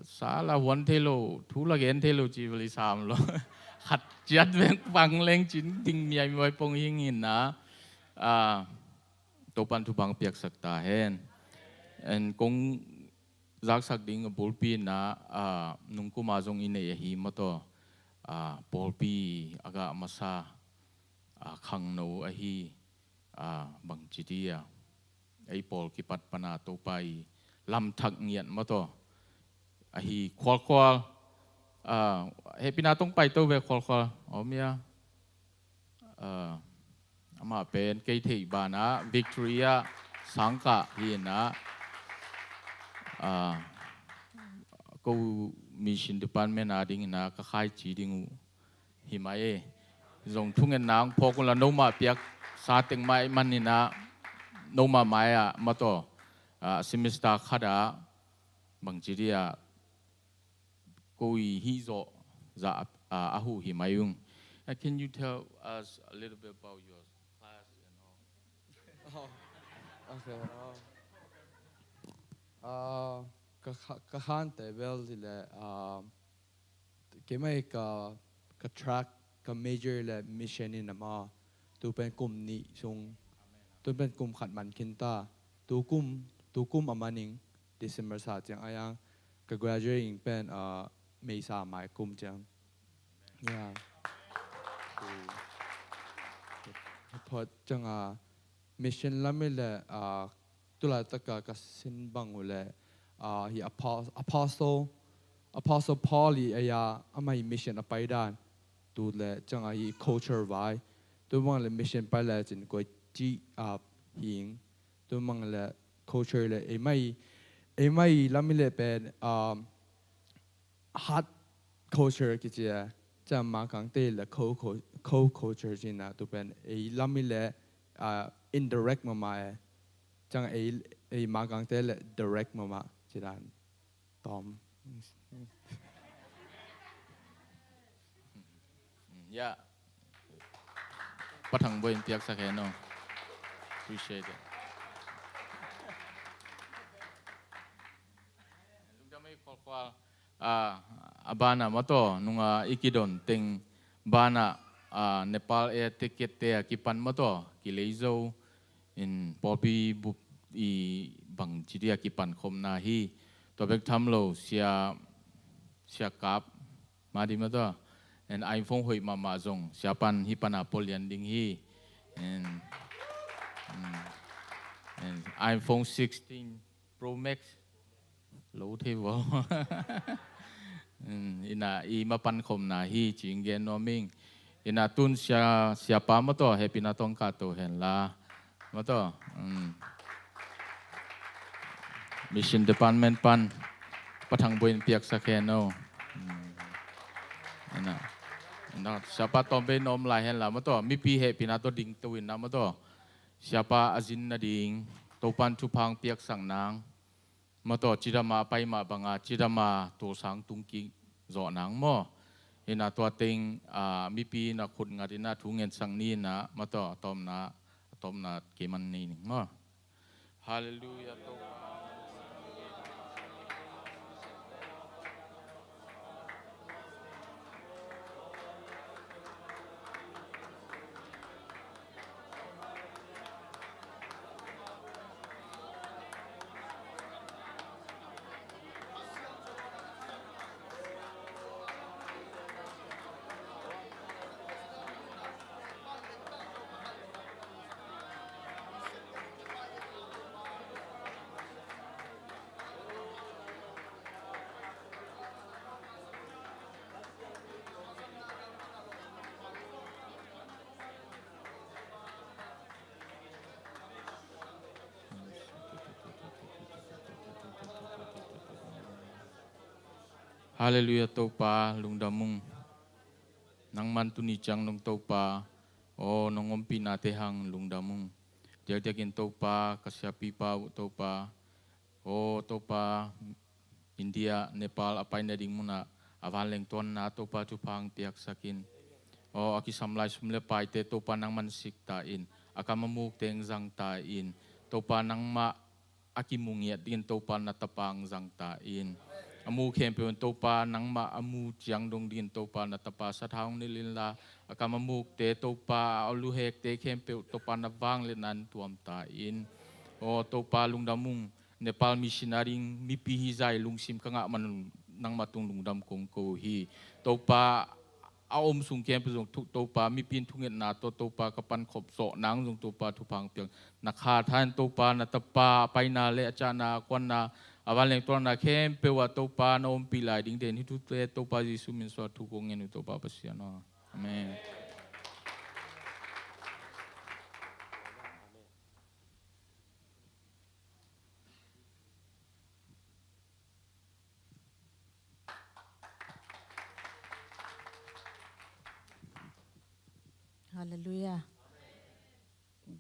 Sa la huan thei lo, thu la gen thei lo ci veli sam lo. Khat ciat veng pang leng cin ding miai muai pong hing in na. Ah, Topan thupha hong piaksak ta hen. En kong zaksak ding a bulpi na, ah, nungkuma zong i nei ahi mawtaw. Ah, pawlpi a gah masa, ah, khangno ahi, ah, bangci dia. Ei pawl kipat pana Topa i lamthak ngiat mawtaw. Ahi khualkhual. Ah, hehpihna tong paito ve khualkhual. Om ia. Ah, amah pen kei theih banah Victory ah sangkah hi na. Ah, ko mission department a ding ina ka khaici ding uh hi mai e. Zong thungetna hong phawk unla nomah piak sa teng mah i man ina nomah mai-ah mawtaw, ah, semester khat ah bangci dia ko i hih zawh zah a, a, a huh hi mai ung. Uh, can you tell us a little bit about your class and all? Oh, okay. Uh, uh, ka, kha- ka khante bel zile, uh, keimah ka, ka track, ka major le mission in a ma. Tu pen kum nih sung, tu pen kum khat man khin ta. Tu kum, tu kum a man ing December sa ciang a yang. Ka graduating pen, uh, May sa mai kum ciang. Ya. Phot ciang a mission lam i le, uh, tulai taka ka sin bang uh le, ah, hi apo- apostle, apostle Paul i a ya amah hi mission a pai dan. Tu le ciang a hi culture vai. Tu bang le mission pai le cin koi ci a hing. Tu bang le culture le ei mai, ei mai lam i le pen, um, hard culture kici a, ciang ma kang te le co- co- co- culture cina tu pen ei lam i le, ah, indirect mama e. Ciang ei, ei ma kang te le direct mama ci dan. Tom. Ya. Pathang boy in piaksak hen o. Appreciate it. Lungdam ei khualkhual. Ah, a bana mawtaw nunga i kidon teng banah, ah, Nepal Air Ticket te a kipan maw taw, kilei zo in pawlpi bup i bangci dih a kipan khopna hi. Tua bek tham lo, sia, sia kap mah dih maw taw. And iPhone hoih mahmah zong sia pan hih pana pua lian ding hi. And, mm, and iPhone sixteen Pro Max lo thei vo. Mm, ina i mapan khopna hi ci-in gen nuam ing. Ina tun sia, siapa maw taw, hehpihna tawh kah to hen la. Maw taw, mm. Mission Department pan Pa Thang Boih in piaksak hen aw. Mm. Ina, ina siapa tawm bei na om lai hen la maw taw. Mipi hehpihna tawh ding to ina maw taw. Siapa a zin nading Topan thupha piaksak nang. Maw taw, cidam a pai mah banga cidam a tawlsang tung kik zawh nang maw. Ina tua teng, ah, mipi ina khut ngat ina thu ngensak ni ina maw taw, a tawpna, a tawpna kei man nei ning maw. Halleluiah, Topa. Halleluiah, Topa lungdam ung. Nangman tuni ciang nong Topa, aw, nong ompihnate hang lungdam ung. Diakdiakin Topa, ka siapipa uh Topa, aw Topa, India, Nepal a pai nading munah a vanleng tuanna Topa thupha piaksak in. Aw, a kisam lai sum le paite Topa nangman sik ta in, a kam a mukte zang ta in, Topa nangmah a kimu ngiat dingin Topa na tapa zang ta in. A mu khempeuh in Topa nangmah a mu ciang dong dingin Topa na tapa sathau nilh in la, a kam a mukte Topa, a luhekte khempeuh Topa na vangliatna in tuam ta in. Aw Topa lungdam ung. Nepal mission a ding mipi hi zai lungsim ka ngah man nangmah tung lungdam kong ko hi. Topa a om sung khempeuh zong thu, Topa mipi in thungetna tawh Topa ka pankhop zawh nang zong Topa thupha piak na kha thain Topa na tapa a paina le a cahna a kuanna a vanleng tuanna khempeuh ah Topa na ompih lai ding den hi thute Topa Jesu min suah thu kong ngen uh Topa Pasian aw. Amen. Halleluiah.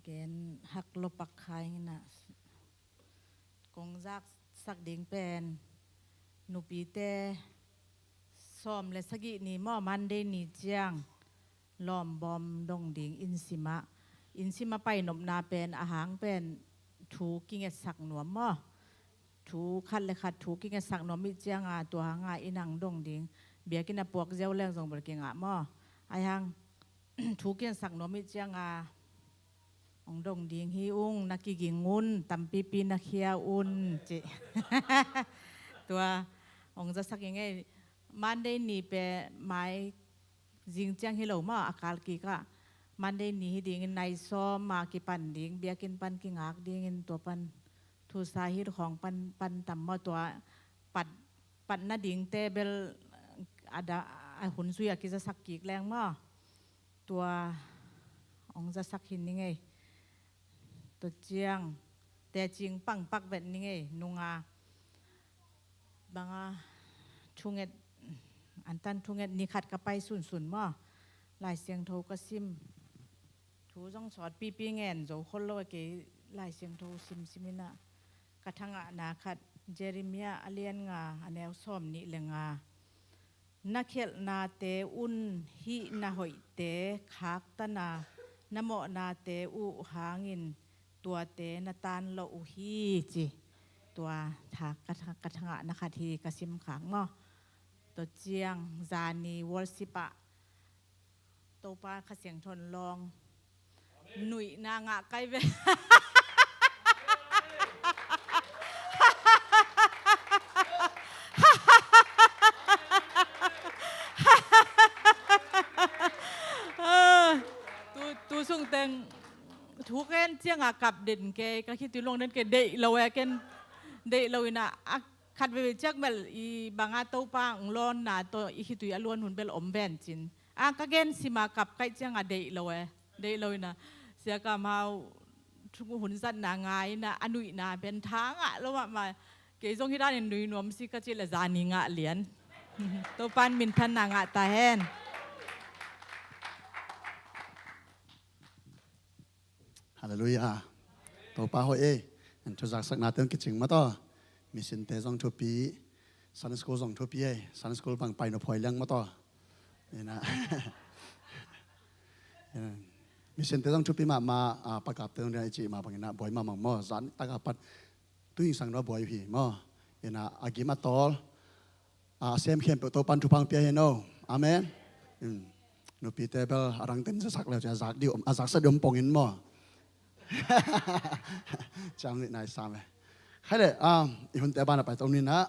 Gen hak lopak khai ngina. Kong zaksak ding pen nupite sawm le sagih ni maw, Monday ni ciang lawmbawm dong ding innsima, innsima painopna pen a hang pen thu kingetsak nuam maw. Thu khat le khat thu kingetsak nuam ih cianga tua hanga inang dong ding. Biakinn a puak ziau leng zong bel kingah maw. Ai hang thu kingetsak nuam ih cianga hong dong ding hi ung, na kiging un, tampipi na khia un ci. Tua hong zasak ing ei. Monday ni pe mai zing ciang hi lo maw, a kal kikah Monday ni hi dingin nai sawm a kipan ding, biakinn pan kingak dingin tua pan thusa hil khawng pan, pan tam maw, tua pat, patna dingte bel a da, a hun zui a kizasak kik leng maw. Tua hong zasak hi ning ei. Tua ciang tecing pangpak vet ning ei, nunga banga thunget, antan thunget ni khat ka pai sunsun maw. Lai Siangtho ka sim. Thu zong sawt pipi ngen zo khol lo a kei Lai Siangtho simsim ina. Ka thangahna khat Jeremiah a lian nga a neu sawm nih le nga. Na khialhnate un hih na hoihte khaktan a, na mawhnate uh hangin tuate na tan lo uh hi ci. Tua tha, ka tha, ka thangahna khat hi ka simkhak maw. Tua ciang zani worship ah Topa Kha Siangtho in lawng nuihna ngah kai ve. Tu, tu sung teng thu khen cianga kap den kei, ka khitui luang den kei, deih lo e, ken deih lo ina, a khat veve ciak bel i banga Topa ong lawnna tawh i khitui a luan hun bel om ven cin. A ka gen sima kap kaih cianga deih lo e, deih lo ina. Sia Kam Hau thu hun zatna ngai ina, a nuihna pen tha ngah lo mahmah. Kei zong hi danin nui nuam si ka cih le zani ngah lian. Topan minthanna ngah ta hen. Halleluiah. Topa hoih ei. En thu zaksaknate hong kicing maw taw. Missionte zong thupi. Sunday school zong thupi ei. Sunday school bang pai nop huai liang maw taw. Ina. Ina. Missionte zong thupi mahmah, a, pakapte zong dia i cih mah bangin a buai mahmah maw. Zan taka pat tuing sang dua buai uh hi maw. Ina, a gim a tawl, a sem khempeuh Topan thupha pia hi no. Amen. Nupite bel a dang ten zasak leu ci a zak dih om, a zaksak dih om pongin maw. Ciang nih nai sam e. Khai le, i hunte a bana pai tong nina.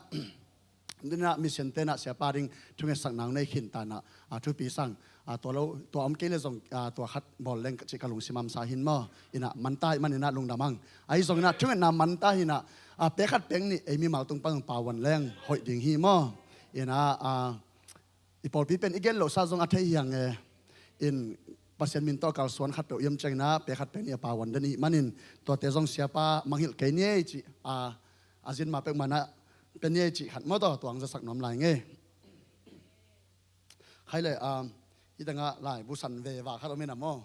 Nina missionte na siapa ding thungetsakna nei khin ta na, a thupi sang, a tua lo, tua om kei le zong, a tua khat bawl leng cih ka lungsim amsa hin maw. Ina manta hi man ina lungdam ang. Ahi zong ina thungetna manta hi ina, a pek khat pek nih ei mimal tung pan zong pawan leng hoih ding hi maw. Ina, a, i pawlpi pen i gen lohsa zong a thei hiang e. In Pasian min tawh kalsuan khat peuh iam ciang ina pek khat pek nih a pawan den i hih manin tuate zong siapa mangngilh kei ni ei cih, a, a zin ma pek mana pia ni ei cih khat maw taw tuang zasak nuam lai ngei. Khai le, a, hi tengah lai busan ve va khat om ina maw.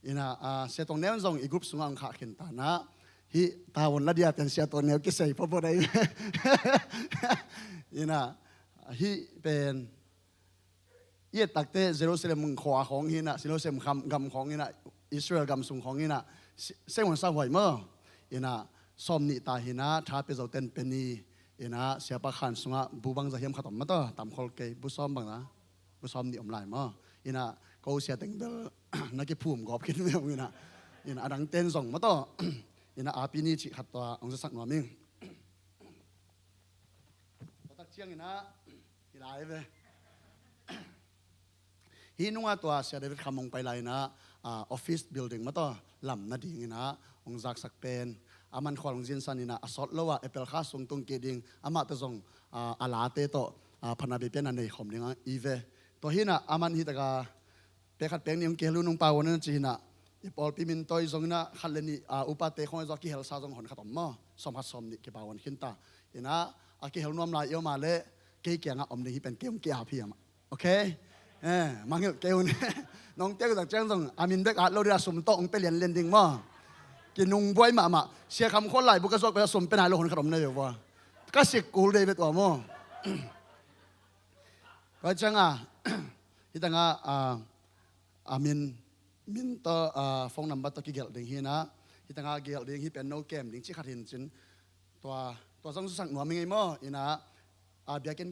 Ina, a, Sia Tuang Neu zong i group sungah ang khah khin ta na. Hi tawon la dia ten Sia Tuang Neu kisei pawpaw dai. Ina, hi pen i et takte Jerusalem khua khawng hi ina, Jerusalem gam, gam khawng hi ina, Israel gam sung khawng hi ina, se, se ngon sa huai maw. Ina, sawm nih ta hi ina, tha pia zo ten pia ni, ina, siapa khan sungah bu bang za hiam khat om maw taw, tam khol kei, bu sawm bang za, bu sawm nih om lai maw. Ina, ko sia teng bel, na kiphum gawp khin ve ung ina, ina, a dang ten zong maw taw, ina, a pi ni cih khat tua, ong zasak nuam ing. Tua tak ciang ina, hi lai ve. Hi nunga tua Sia David Kham hong pai lai ina, a, office building maw taw lam nading ina hong zaksak pen. A man khual hong zinsan ina a sawt lo a April kha sung tung kei ding amah te zong, a, a late tawh, a, phatna bei pian a nei khawm ding a i ve. Tua hi ina a man hi taka pek khat pek nih hong kihel uh nung pawan ina ci hi ina i pawlpi min tawi zong ina khat le nih, a, upate khawng zong a kihelsa zong hon khat om maw. Sawm khat sawm nih kipawan khin ta. Ina a kihel nuam lai i om a le kei kiangah om ding hi pen kei hong ki-ap hi amah. Ok. Eh, mangngilh kei un. Nong tek tak ciang zong a min bek at lo ding a sum tawh hong pia lianlian ding maw. Kinungbuai mahmah. Sia Kham Khual laibu ka zuak pen a sum pia nai lo hun khat om na ve vua. Ka sik kul dei ve tua maw. Tua ciang a, hi tengah, a, a min, min tawh, a, phone number tawh kigelh ding hi ina. Hi tengah gelh ding hi pen no kem ding ci khat hin cin. Tua, tua zong zasak nuam ing ei maw. Ina, a, biakinn,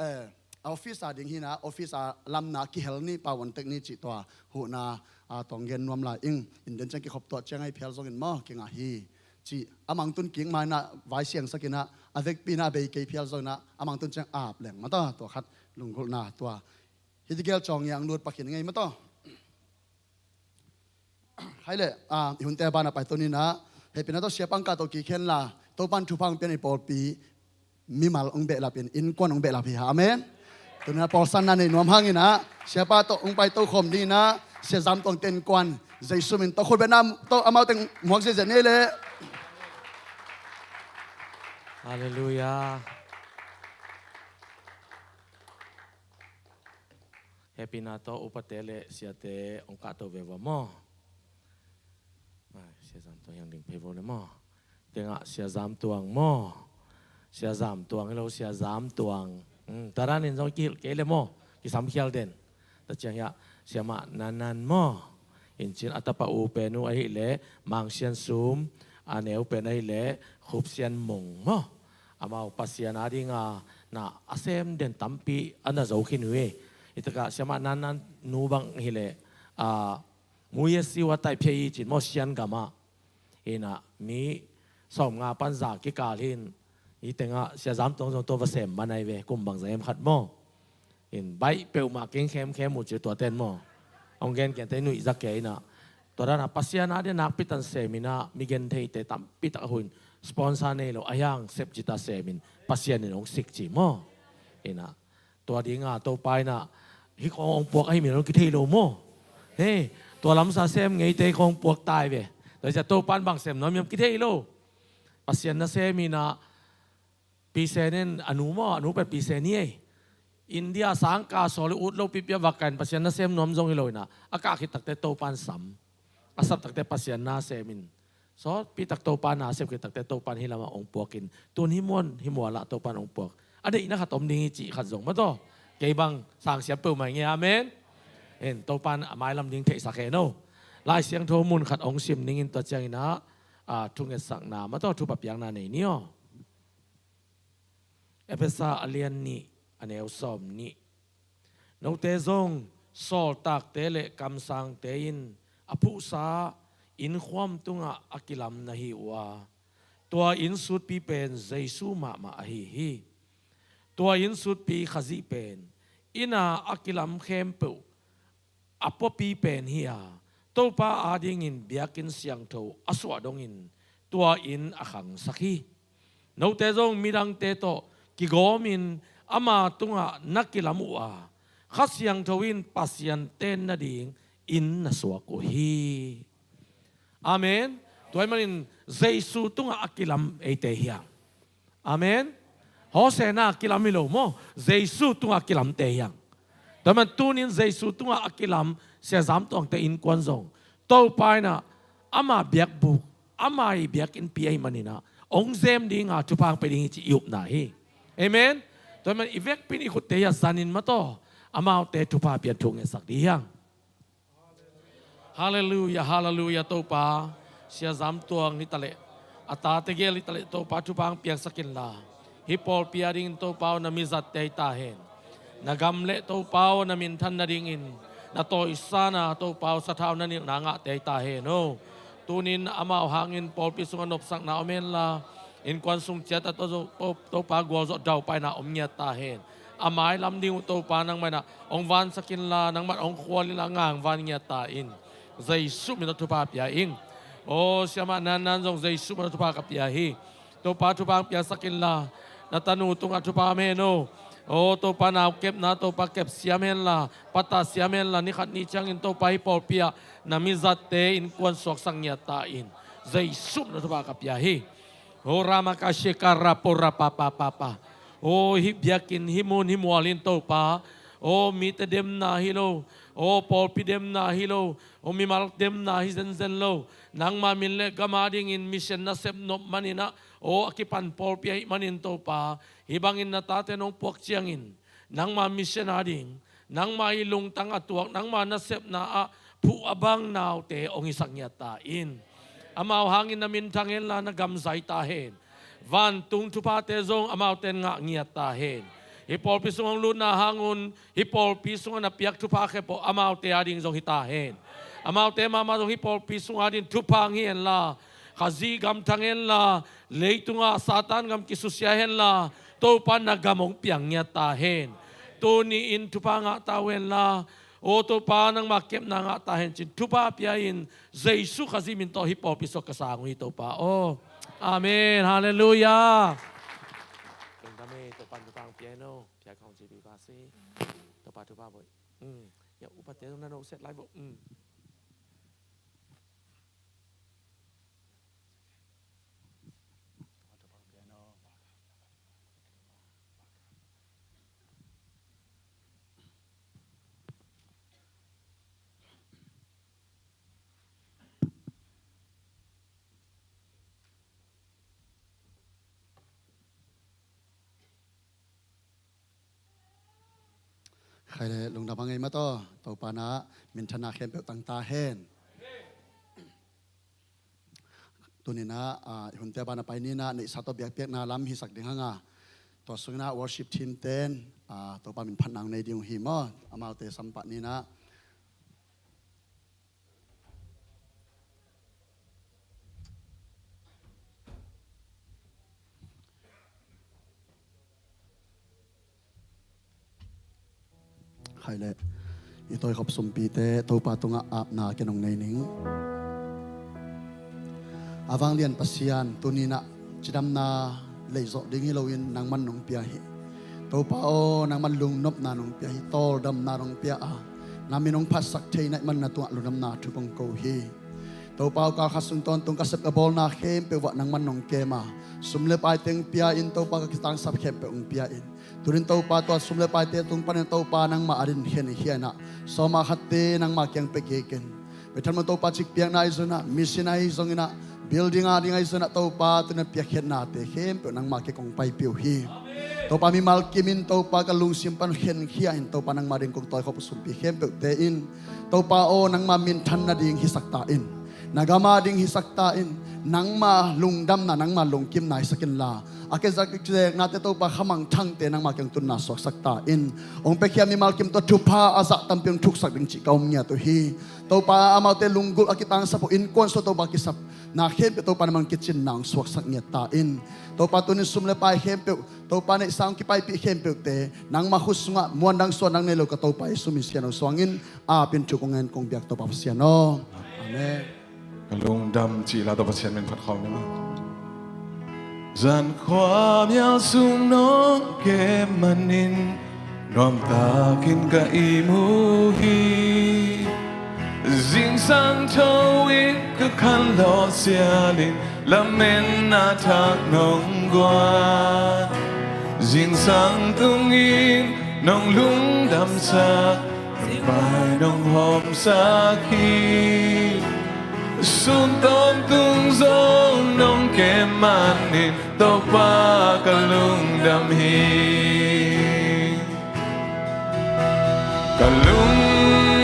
eh, a office a ding hi ina, office a lamna kihel ni, pawan tek ni cih tua huhna, a, tawng gen nuam lai ing. In den ciang kikhop tuah ciang a i phial zongin maw kingah hi. Cih a mangtun kik ma ina vai siangsak ina a vekpi ina a bei kei phial zong ina a mangtun ciang ap leng maw taw tua khat lunggulhna tua. Hih tigel cawng iang lut pakhin ngei maw taw. Hai le, a, i hunte a bana pai to nina, hehpihna tawh siapa hong kahto kik hen la, Topan thupha hong pian i pawlpi mimal hong behlap in, innkuan hong behlap hi ha. Amen. Tuni a pawlsanna nei nuam hang ina, siapa tawh hong pai to khawm ding ina, Sia Zam Tuang te innkuan Jesu min tawh khut betna tawh amau teng muak ziahziah ni le. Halleluiah. Hehpihna tawh upate le siate hong kahto ve vua maw. Ai, Sia Zam Tuang hiang ding phei vo le maw. Tengah Sia Zam Tuang maw. Sia Zam Tuang hi lo, Sia Zam Tuang. Hmm, tua danin zong kihilh kei le maw. Kisamkhial den. Tua ciang hiah Sia Mah Nan Nan maw. In cin a tapa u pen uh ahih leh Mang Sian Sum, a neu pen ahih leh Khup Sian Mung maw. Amau Pasian a dinga na a sem den tampi a na zo khin uh hi. Hi takah siamah Nan Nan nu bang hileh, ah, mu ye siwa taih phei i cin maw, Sian gamah. Hi nah, mi sawm nga pan za kikal hin, hi tengah Sia Zam Tuang zong tua va sem man ai ve, kum bang za em khat maw. Hin baih peuhmah keng khemkhem uh ci tua ten maw. Hong gen kian te nuih za kei nah. Tua dana Pasian a dia nakpi tan sem inah, mi gen theite tampi tak a hun sponsor nei lo a hiang sep cita sem in Pasian in hong sik ci maw. Hi nah, tua dinga Topa inah, hi kong hong puak ahi mi lo kithei lo maw. Hei, tua lamsa sem ngeite kong puak tai ve. Tua cia Topa in bang sem nuam hiam kithei lo. Pasian nasem inah, pisen in a nu maw, a nu pen pisen hi ei. India sangka sawl i ut lo pipia vakain Pasian nasem nuam zong hi lo inah, a kah khit takte Topa in sam. A sap takte Pasian nasem in. Sawtpi tak Topa nasep khit takte Topa in hi lamah hong puakin. Tun hi muan, hi mualah Topa in hong puak. A deihna khat om ding hi cih khat zong mataw. Kei bang sang siam peuhmah ing e, amen. Hen, Topa in a mailam ding theihsak hen o. Lai Siangtho mun khat hong sim ningin tua ciang inah, ah, thungetsakna mataw, thupha piakna nei ni aw. Efesa a lian nih, a neu sawm nih. Note zong sawltakte le kamsangte in a phuhsa innkhuam tungah a kilam na hi uh a, tua innsutpi pen Jesu mahmah ahi hi. Tua innsutpi Khazih pen inna a kilam khempeuh a puapi pen hi a, Topa adingin biakinn siangtho a suah dongin tua inn a khangsak hi. Note zong midangte tawh kigawmin ama tungah na kilam uh a, Kha Siangtho in Pasian ten nading inn na suak uh hi. Amen. Tua ahih manin Jesu tungah a kilam eite hiang. Amen. Hosea na kilam hi lo maw, Jesu tungah kilamte hiang. Tua man tunin Jesu tungah a kilam Sia Zam Tuangte innkuan zong Topa inah ama biakbuk, ama i biakinnpi ahih maninah hong zem dinga thupha hong pia ding hi cih i upna hi. Amen. Tua man i vekpin i khutte hi a zanin mataw, amaute thupha pian thu ngetsak dih hiang. Halleluia, halleluia, Topa. Sia Zam Tuang hi taleh, a tate gel hi taleh, Topa thupha hong piaksak inla, hih pawlpi adingin Topa aw na mizatte hi ta hen. Na gam le Topa aw na minthan nadingin na tawisana Topa aw sathau na nilhna ngahte hi ta hen o. Tunin amau hangin pawlpi sungah nopsakna om henla, innkuan sung ciat a tawh Topa gualzawh daupaina om ngiat ta hen. A mailam ding uh Topa nangmah inah hong vansak inla, nangmah hong khual inla, ngang van ngiat ta in. Jesu min tawh thupha pia ing. Aw, siamah Nan Nan zong Jesu min tawh thupha ka pia hi. Topa thupha hong piaksak inla, na tanu tungah thupha om hen o. Aw, Topa nau kepna Topa kep siam henla, pata siam henla, nikhat ni ciangin Topa hih pawlpi ah na mizatte innkuan suaksak ngiat ta in. Jesu min tawh thupha ka pia hi. Ho rama ka sheka rapo rapa pa pa pa. O hih biakinn, hih mun, hih mual in Topa, o mite demna hi lo, o pawlpi demna hi lo, o mimal demna hi zenzen lo. Nangma min le gam adingin mission nasep nop maninah, o a kipan pawlpi ahih manin Topa, hih bangin na tate nong puak ciangin nangma mission ading, nangma i lungtang a tuak, nangma nasepna ah phuh a bang naute hong hisak ngiat ta in. Amau hangin na minthang henla, na gam zai ta hen. Vantung thuphate zong amaute in ngah ngiat ta hen. Hih pawlpi sung hong lutna hangun hih pawlpi sungah na piak thupha khempeuh amaute ading zong hi ta hen. Amaute mahmah zong hih pawlpi sung ading thupha hong hi henla, Khazih gam thang henla, leitungah Satan gam kisusia henla, Topa na gam hong piang ngiat ta hen. Tuni-in thupha ngah ta uh henla, aw Topa nangma kepna ngah ta hen cin thupha pia in, Jesu Khazih min tawh hih pawlpi sungah ka sang uh hi Topa aw. Amen. Halleluia. Lungdam e, Topa thupha hong pia hen aw. Pia khawng ci pi pa si. Topa thupha boih. Mm. Ya, upate zong na no set lai boh. Mm. Khai le lungdam a ngei mataw, Topa na minthanna khempeuh tang ta hen. Tuninah, ah, i hunte bana pai ninah neihsa tawh biakpiakna lam hisak ding hanga. Tua sunginah worship team ten, a, Topa min phatna hong nei ding uh hi maw. Amaute sam pah ni in ah. Hai le, i tawikhop sumpite Topa tungah apna ken hong nei ning. A vanglian Pasian, tuni in ah cidamna leizawh ding hi loin nangman nong pia hi. Topa aw, nangman lungnopna nong pia hi, tawldamna nong pia a, na min hong phatsak thei na hih man na tungah lungdamna thu kong ko hi. Topa aw, kal khat sung tawntung ka sep ka bawlna khempeuh ah nangman nong kem a, sum le paite hong pia in Topa ka kitangsap khempeuh hong pia in. Tunin Topa tua sum le paite tung panin Topa nangmah adingin khenkhia in ah, sawma khatte nangmah kiang pia kei ken. Bethel mun Topa cik piakna ahi zongin ah, mission ahi zongin ah, building a ding ahi zongin ah Topa tunin piakkhiatnate khempeuh nangmah kiang kong paipih uh hi. Topa mimal kimin Topa ka lungsim pan khenkhia in Topa nangmah ding kong tawikhop sumpi khempeuhte in Topa aw, nangmah minthan nading hisak ta in. Na gam a ding hisak ta in. Nangmah lungdamna, nangmah lungkimna hisak inla, a kizak kizeknate Topa khamangthangte nangmah kiang tunna suaksak ta in. Hong piakhia mimal kim tawh thupha a zah tampi hong thuksak ding cih ka um ngiat uh hi. Topa amaute lunggulh a kitangsap uh innkuan sung Topa kisapna khempeuh Topa nangman kicinna hong suaksak ngiat ta in. Topa tunin sum le pai khempeuh Topa neihsa hong kipaipih khempeuhte nangmah khut sungah muan dang suan dang nei lo ka Topa Jesu min sian hong suang in. Apin thu kong ngen kong biak Topa Pasian aw. Amen. Ka lungdam cih la tawh Pasian min phat khawm ni maw. Zan khua mial sung nong kem manin nuamtakin ka im uh hi. Zingsang tho in ka khanlawh sialin lametna thak nong guan. Zingsang tungin nong lungdamsak, bai nong hawmsak hi. Sun tawntung zong nong kem manin Topa ka lungdam hi. Ka lungdam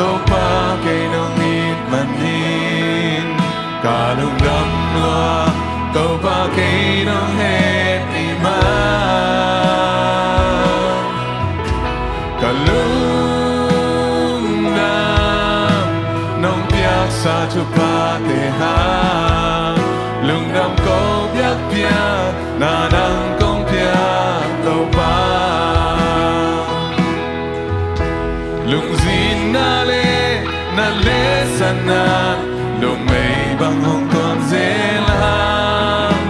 Topa kei nong it manin, ka lungdam lua Topa kei nong het i man. Ka lungdam nong piaksa thuphate hang, lungdam ko biakpiakna nang kong piak Topa. Lungzinna le na lehsanna, lungmei bang hong tuam zel hang.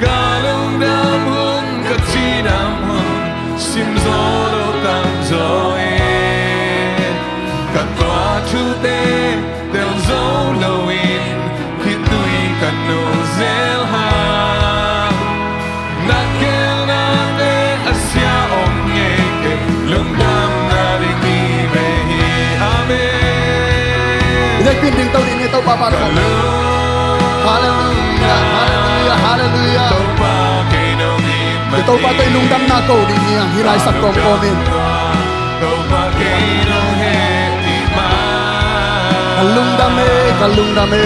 Ka lungdam hun, ka cidam hun, sim zaw lo tamzaw e. Ka tuah thute tel zo loin, khitui ka no zel hang. Na gelnate a sia om ngei kei, lungdamna ding hi ve hi. Amen. I dek pin ding to ding ni Topa pan ko. Halleluia, halleluia, halleluia. Topa kei nong it manin, i Topa tawh i lungdamna ko ding hi hang, hih laisak kawmkawm in. Topa kei nong het i man. Ka lungdam e, ka lungdam e.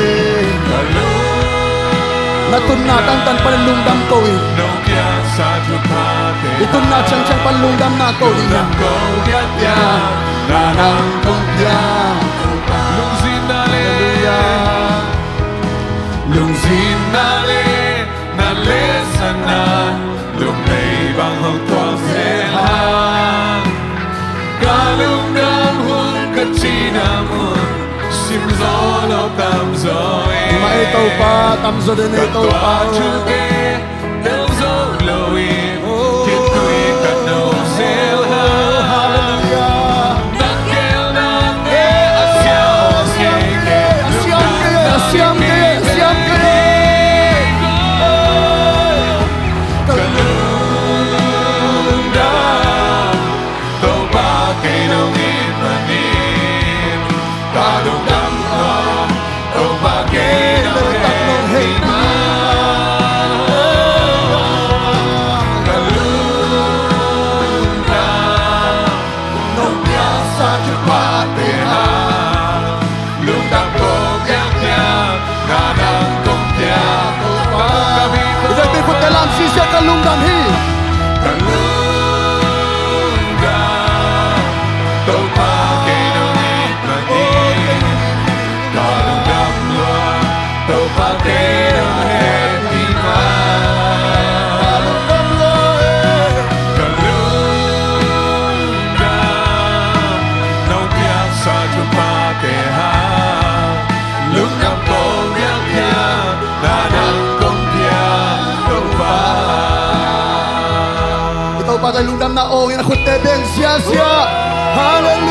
Ka lungdam. Na tunna tantan pan lungdam ko in. Nong piaksa thuphate, i tunna ciangciang pan lungdamna ko ding hi hang. Lungdam ko biakpiak, na nang kong piak. Lungzinna le, halleluia, lungzinna le na lehsanna, lungmei bang hong tuam zel hang. Ka lungdam hun, ka cidam hun, sim zaw lo tamzaw e. Mah e Topa, tamzaw den e Topa. Ka tuah thute tel zo loin, khitui ka no zel hang. Halleluia. Na gelnate a siam kei, a siam kei, a siam kei, a siam kei. Ka lungdam, Topa kei nong it manin. Ka lungdam, Topa kei nong het i man. Patai lungdamna awngin a khutte beng siasia. Halleluia,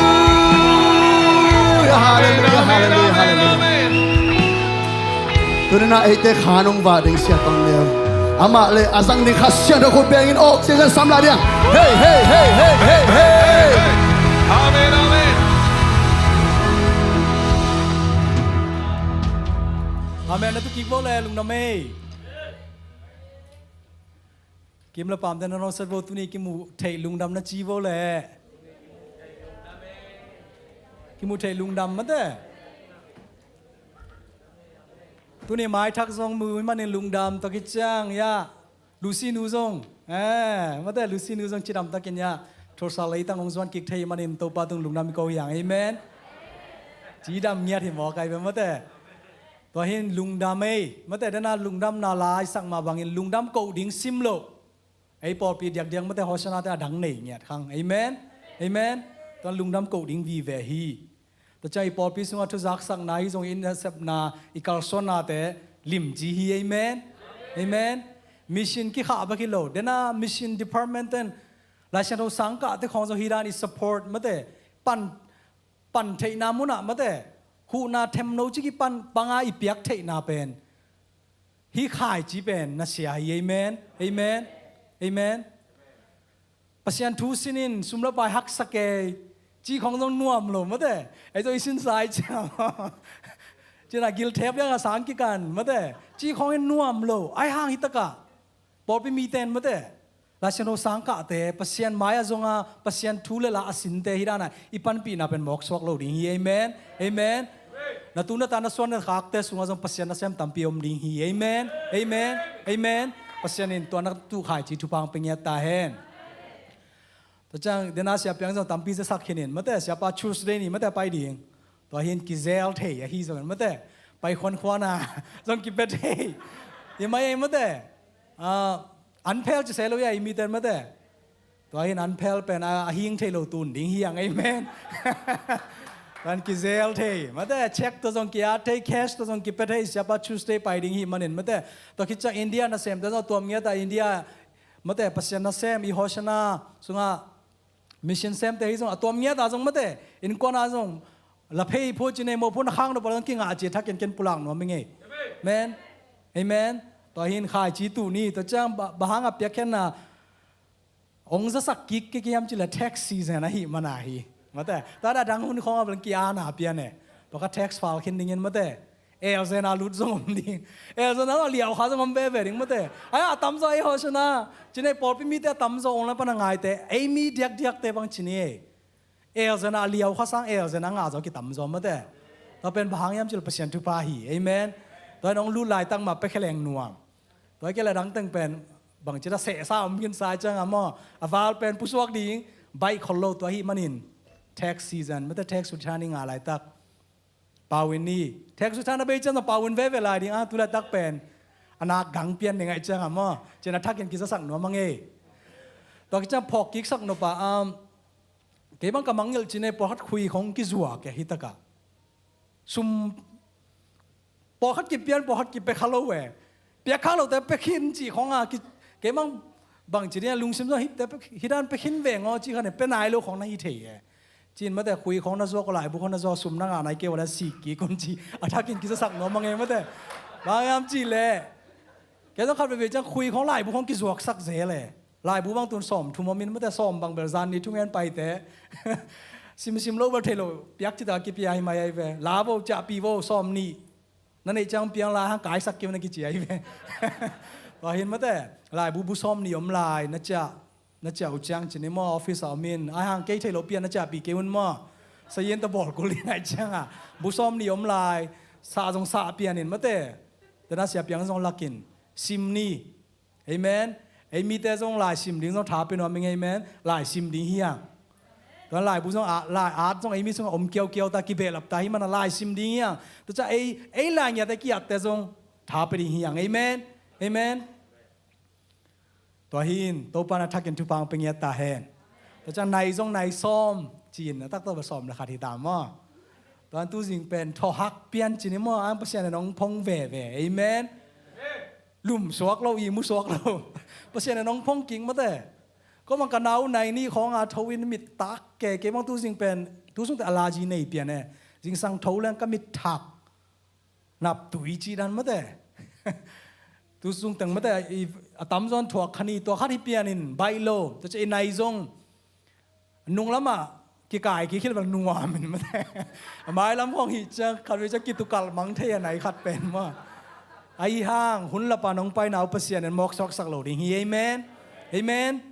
halleluia, halleluia, halleluia. Tuni na eite khan hong vah ding sia tong leu. Amah le a zang ding Kha Siangtho khut bengin awk siasia sam lai ding. Hei, hei, hei, hei, hei, hei. Amen, amen. Amen. Na tu kik vo le lungdam ei. Kim le pamte na nawset vo, tuni kimuh theih lungdam na ci vo le. Kimuh theih lungdam mate. Tuni maithak zong mu manin lungdam tak hi ciang ya. Lucy nu zong. Eh, mate Lucy nu zong cidam takin ya. Thursa leitang hong zuan kik thei manin Topa tung lungdam i ko hiang. Amen. Cidam ngiat hi maw kai be mate. Tua hin lungdam ei, mate dena lungdamna lai sak mah bangin lungdam koh ding sim lo. Ei pawlpi diakdiak mate Hosanna te a dang nei ngiat khang. Amen. Amen. Tua lungdam koh ding vive hi. Tua ciang i pawlpi sungah thuzaksakna hi zong in nasepna i kalsuannate limci hi. Amen. Amen. Mission kikhah bek hi lo. Dena mission department ten Laisiangtho sangkahte khawng zong hi dan i support mate pan pan theihna munah mate huhna themno ciki pan panga i piak theihna pen hi khaici pen na sia hi. Amen. Amen. Amen. Pasian thu sinin sum le pai haksa kei ci khawng zong nuam lo mate. Ei zong i sinsa i ciam cina gilthep lianga sang kikan mate ci khawng in nuam lo ai hang hi takah pawlpi miten mate Laisiangtho sangkahte Pasian mai-ah zonga Pasian thu le la a sinte hi dana i panpihna pen mawksuak lo ding hi. Amen. Amen. Na tu na ta na suan na khakte sungah zong Pasian nasem tampi om ding hi. Amen. Amen. Amen. Pasian in tua na tu khaici thupha hong pe ngiat ta hen. Tua ciang dena siapiang zong tampi zasak khinin mate siapa Tuesday ni mate pai ding. Tua hin kizel thei ahi zongin mate pai khuankhuana zong kipe thei. Hi mai ei mate. Ah, an phel ci se lo ia i miten mate. Tua hin an phel pen a hing thei lo tun ding hiang. Amen. Kan kizel thei mate check tua zong ki-at thei cash tua zong kipe thei siapa Tuesday pai ding hi manin mate. Tua khit ciang India nasemte zong tuam ngiat a India mate Pasian nasem i Hosanna sungah mission semte hi zong a tuam ngiat a zong mate innkuana zong la phei phu ci nei mo phu na khang no pa zong kingah ci thakin ken pulak nuam i ngei. Amen. Amen. Tua hin khaici tu ni tua ciang ba- bahang a piakkhenna ong zasak kik ke kiam ci le tax season ahi mana hi. Mate tua da dang hun khawng a blang ki ana pian e. Tua ka tax file khin dingin mate elzena lut zong om ding. Elzena a liau kha zong om veve ding mate. Ai a tamzaw ei Hosanna ci nei pawlpi mite a tamzaw ong la pana ngaite ei mi diakdiakte bang ci ni ei. Elzena a liau kha sang elzena ngah zaw kitamzaw mate. Tua pen bahang hiam cil Pasian thupha hi. Amen. Tua in ong lut laitak mah pekheleng nuam. Tua kele dangteng pen bangci da sehsa om kinsa cianga maw a val pen pusuak ding baih khol lo tua hi manin tax season mate tax return i ngah laitak Pauin ni tax return a bei ciang zong pauin veve lai ding a tu laitak pen a nak gang pian ni ngaih cianga maw cina thakin kizasak nuam a ngei. Tua kiciang phawk kiksak nop a um, kei bang ka mangngilh ci nei pawlkhat khui khong kizuak e hi taka sum pawlkhat kipian pawlkhat kipe kha lo e. Piak kha lote pe khin ci khong a ki, kei bang bang ci ding a lungsim zong hite pe- hi dan pe khin ve ngaw ci khan e pe nai lo khong na hi thei e. Cin mate khui khong na zuak laibu khong na zuak sum na ngah nai kei wala sik kik khong ci a thakin kizasak nuam a ngei mate. Bang yam ci le kei zong khat veve ciang khui khong laibu khong kizuaksak zel e. Laibu bang tun sawm thum om in mate sawm bang bel zan ni thungen paite simsim lo bel thei lo piak cita kipia hi mai ai ve la vo ciahpi vo sawm nih na neih ciang piang lai hang kaisak kim na kicia hi ve. Tua hin mate laibu bu sawm nih om lai na ciah na ciah uh ciang cin i maw office a om in ai hang kei thei lo pian na ciahpi kei un maw. Sayin ta bawl kul hi ngai cianga bu sawm nih om lai sa zong sa pian in mate tena sia piang zong lakin sim ni. Amen. Ei mite zong lai sim ding zong tha pe nuam ing. Amen. Lai sim ding hiang. Tuan laibu zong a lai at zong ei mi sungah om kiaukiau ta kibehlap ta hi mana lai sim ding hiang. Tuca ei ei lai ngiate kiatte zong tha pe ding hiang. Amen. Amen. Tua hin Topa na thakin thupha pe ngiat ta hen. Tuca nai zong nai sawm cin a takto ba sawm le khat hi ta maw. Tuan tu zing pen thawhak pian cin i maw ang Pasian in hong phong veve. Amen. Lum suak lo i mu suak lo Pasian in hong phong king mate. Tua bang ka nau nai nih khawng a tho in mit tak ke, kei bang tu zing pen, tu sungte allergy nei pian e. Zingsang tho leng ka mit thak nap tui ci dan mate. Tu sung teng mate, i, a tamzaw in thuak kha ni, tua khat hi pian in baih lo, tua ciang i nai zong nung lamah kikai kik hi leh bel nuam in mate. A mailam khawng hih ciang khatvei ciang kitukalh mang thei a nai khat pen maw. Ahi hang hun lapa nong paina uh Pasian in mawk suaksak lo ding hi. Amen. Amen.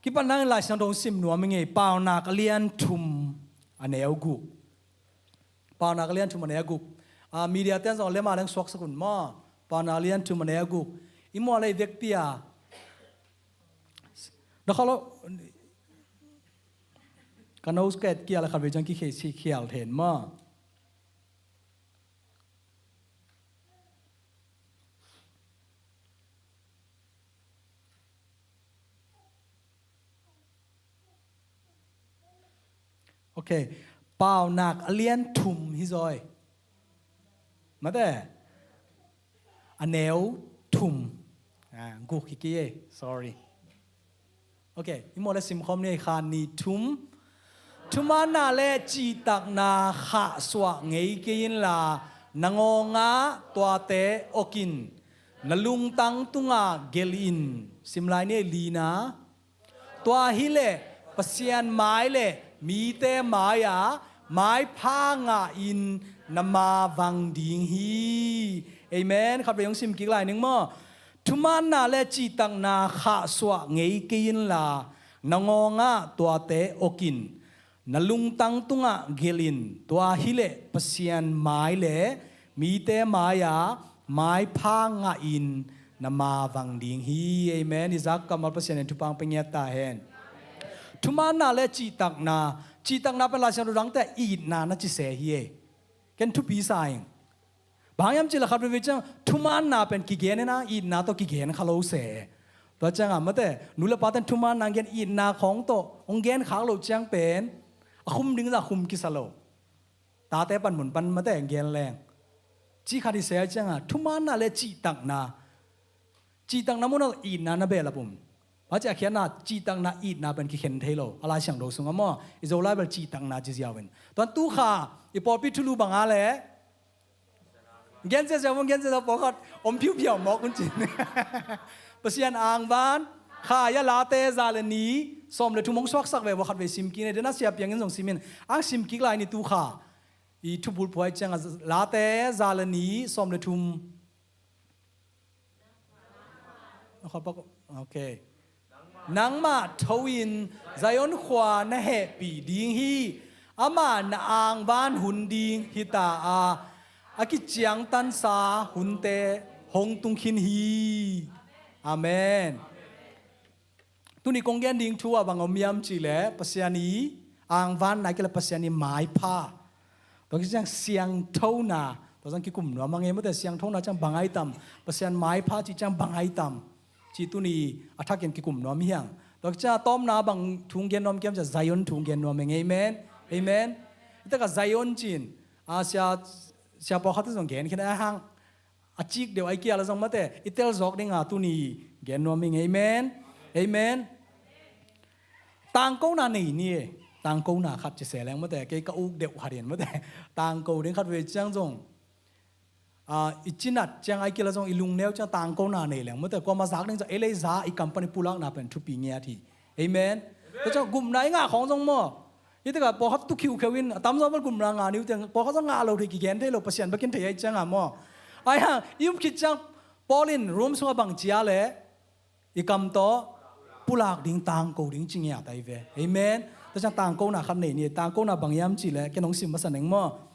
Kipan nangin Lai Siangtho sim nuam i ngei, Paunak a lian thum a neu guk. Paunak a lian thum a neu guk. A, media ten zong a lem a leng suaksak un maw. Paunak a lian thum a neu guk. I mual ei vekpi a. Na kha lo. Ka nose ka et kial a khatvei ciang kikhei si khial then maw. Ok. Paunak a lian thum hi zaw e. Mate. A neu thum. Ah, guk hi kei e. Sorry. Ok, i mual le simkhawm ni, kha ni thum. Thumaanna le cihtakna khahsuah ngei kei inla, na ngawngah tuate awk in, na lungtang tungah gelh in. Sim lai ni, lina. Tua hileh Pasian mai le mite mai-ah maipha ngahin na maa vang ding hi. Amen. Khatvei hong sim kik lai ning maw. Thumaanna le cihtakna khahsuah ngei kei inla, na ngawngah tuate awk in, na lungtang tungah gelh in. Tua hileh Pasian mai le mite mai-ah maipha ngahin na maa vang ding hi. Amen. I zak kammal Pasian in thupha pia ngiat ta hen. Thumaanna le cihtakna, cihtakna pen Lai Siangtho dangte itna na ci se hi e. Ken thupi sa ing. Bang hiam cih leh khat veve ciang thumaanna pen kigen hi a, itna tawh kigen kha lo se. Tua ciangah mate, nu le paten thumaanna gen, itna khawng tawh hong gen khak loh ciang pen a khum ding zah khum kisa lo. Tate panmun pan mate gen leng. Cih khat hi se a ciangah thumaanna le cihtakna. Cihtakna munah itna na behlap um. Tua ciah a khiatna cihtakna itna pen kikhen thei lo. A Lai Siangtho sungah maw, i Zolai bel cihtakna ci ziau in. Tuan tu kha i pawlpi thulu bangah le gen ziau ziau, gen ziau ziau, pawlkhat om phiuphiau mawk un cin. Pasian angvan, kha ia Late za le ni sawm le thum hong suaksak ve, vua khatvei sim kik ni, dena sia piang in zong sim in, ang sim kik lai ni tu kha. I thubul phuai ciangah Late za le ni sawm le thum. Ok. Nangmah tho in Zion khua na hehpih ding hi. Amah na angvan hun ding hi ta a, a kiciangtansa hunte hong tung khin hi. Amen. Tuni kong gen ding thu ah bang om hiam cih leh Pasian i angvanna, ahih kei leh Pasian i maipha. Tua kiciang siangthona, tua ciang kikum nuam a ngei mate, siangthona ciang bang ai tam, Pasian maipha cih ciang bang ai tam. Cih tuni a thakin kikum nuam hi hang. Tua kiciang a tawpna bang thu gen nuam hiam cih leh Zion thu gen nuam hi ing. Amen. Amen. Hi takah Zion cih in, a, sia, sia pawlkhat zong gen khin a hang. A cik deuh ai kial a zong mate, i tel zawk dinga tuni gen nuam hi ing. Amen. Amen. Tangkona nei ni e. Tangkona khat ci se leng mate, kei ka uk deuh khat in mate. Tangko ding khat ve ciang zong, a, i cinat ciang ai kial a zong i lungneu ciang tangkona nei leng mate, kuama zak ding zong ei lei za i company pulakna pen thupi ngiat hi. Amen. Tua ciang gupna i ngah khawng zong maw, hi takah pawlkhat tu khiukheu in, a tamzaw bel gupna ngah ni uh teng, pawlkhat zong ngah lo thei, kigen thei lo, Pasian bek in thei ahih ciangah maw. Ai hang, i up khit ciang Paul in Rome sungah bang ci a leh, i kam tawh pulak ding, tangko ding ci ngiat ahi ve. Amen. Tua ciang tangkona khat nei ni, tangkona bang hiam cih leh, ken hong sim masa ning maw.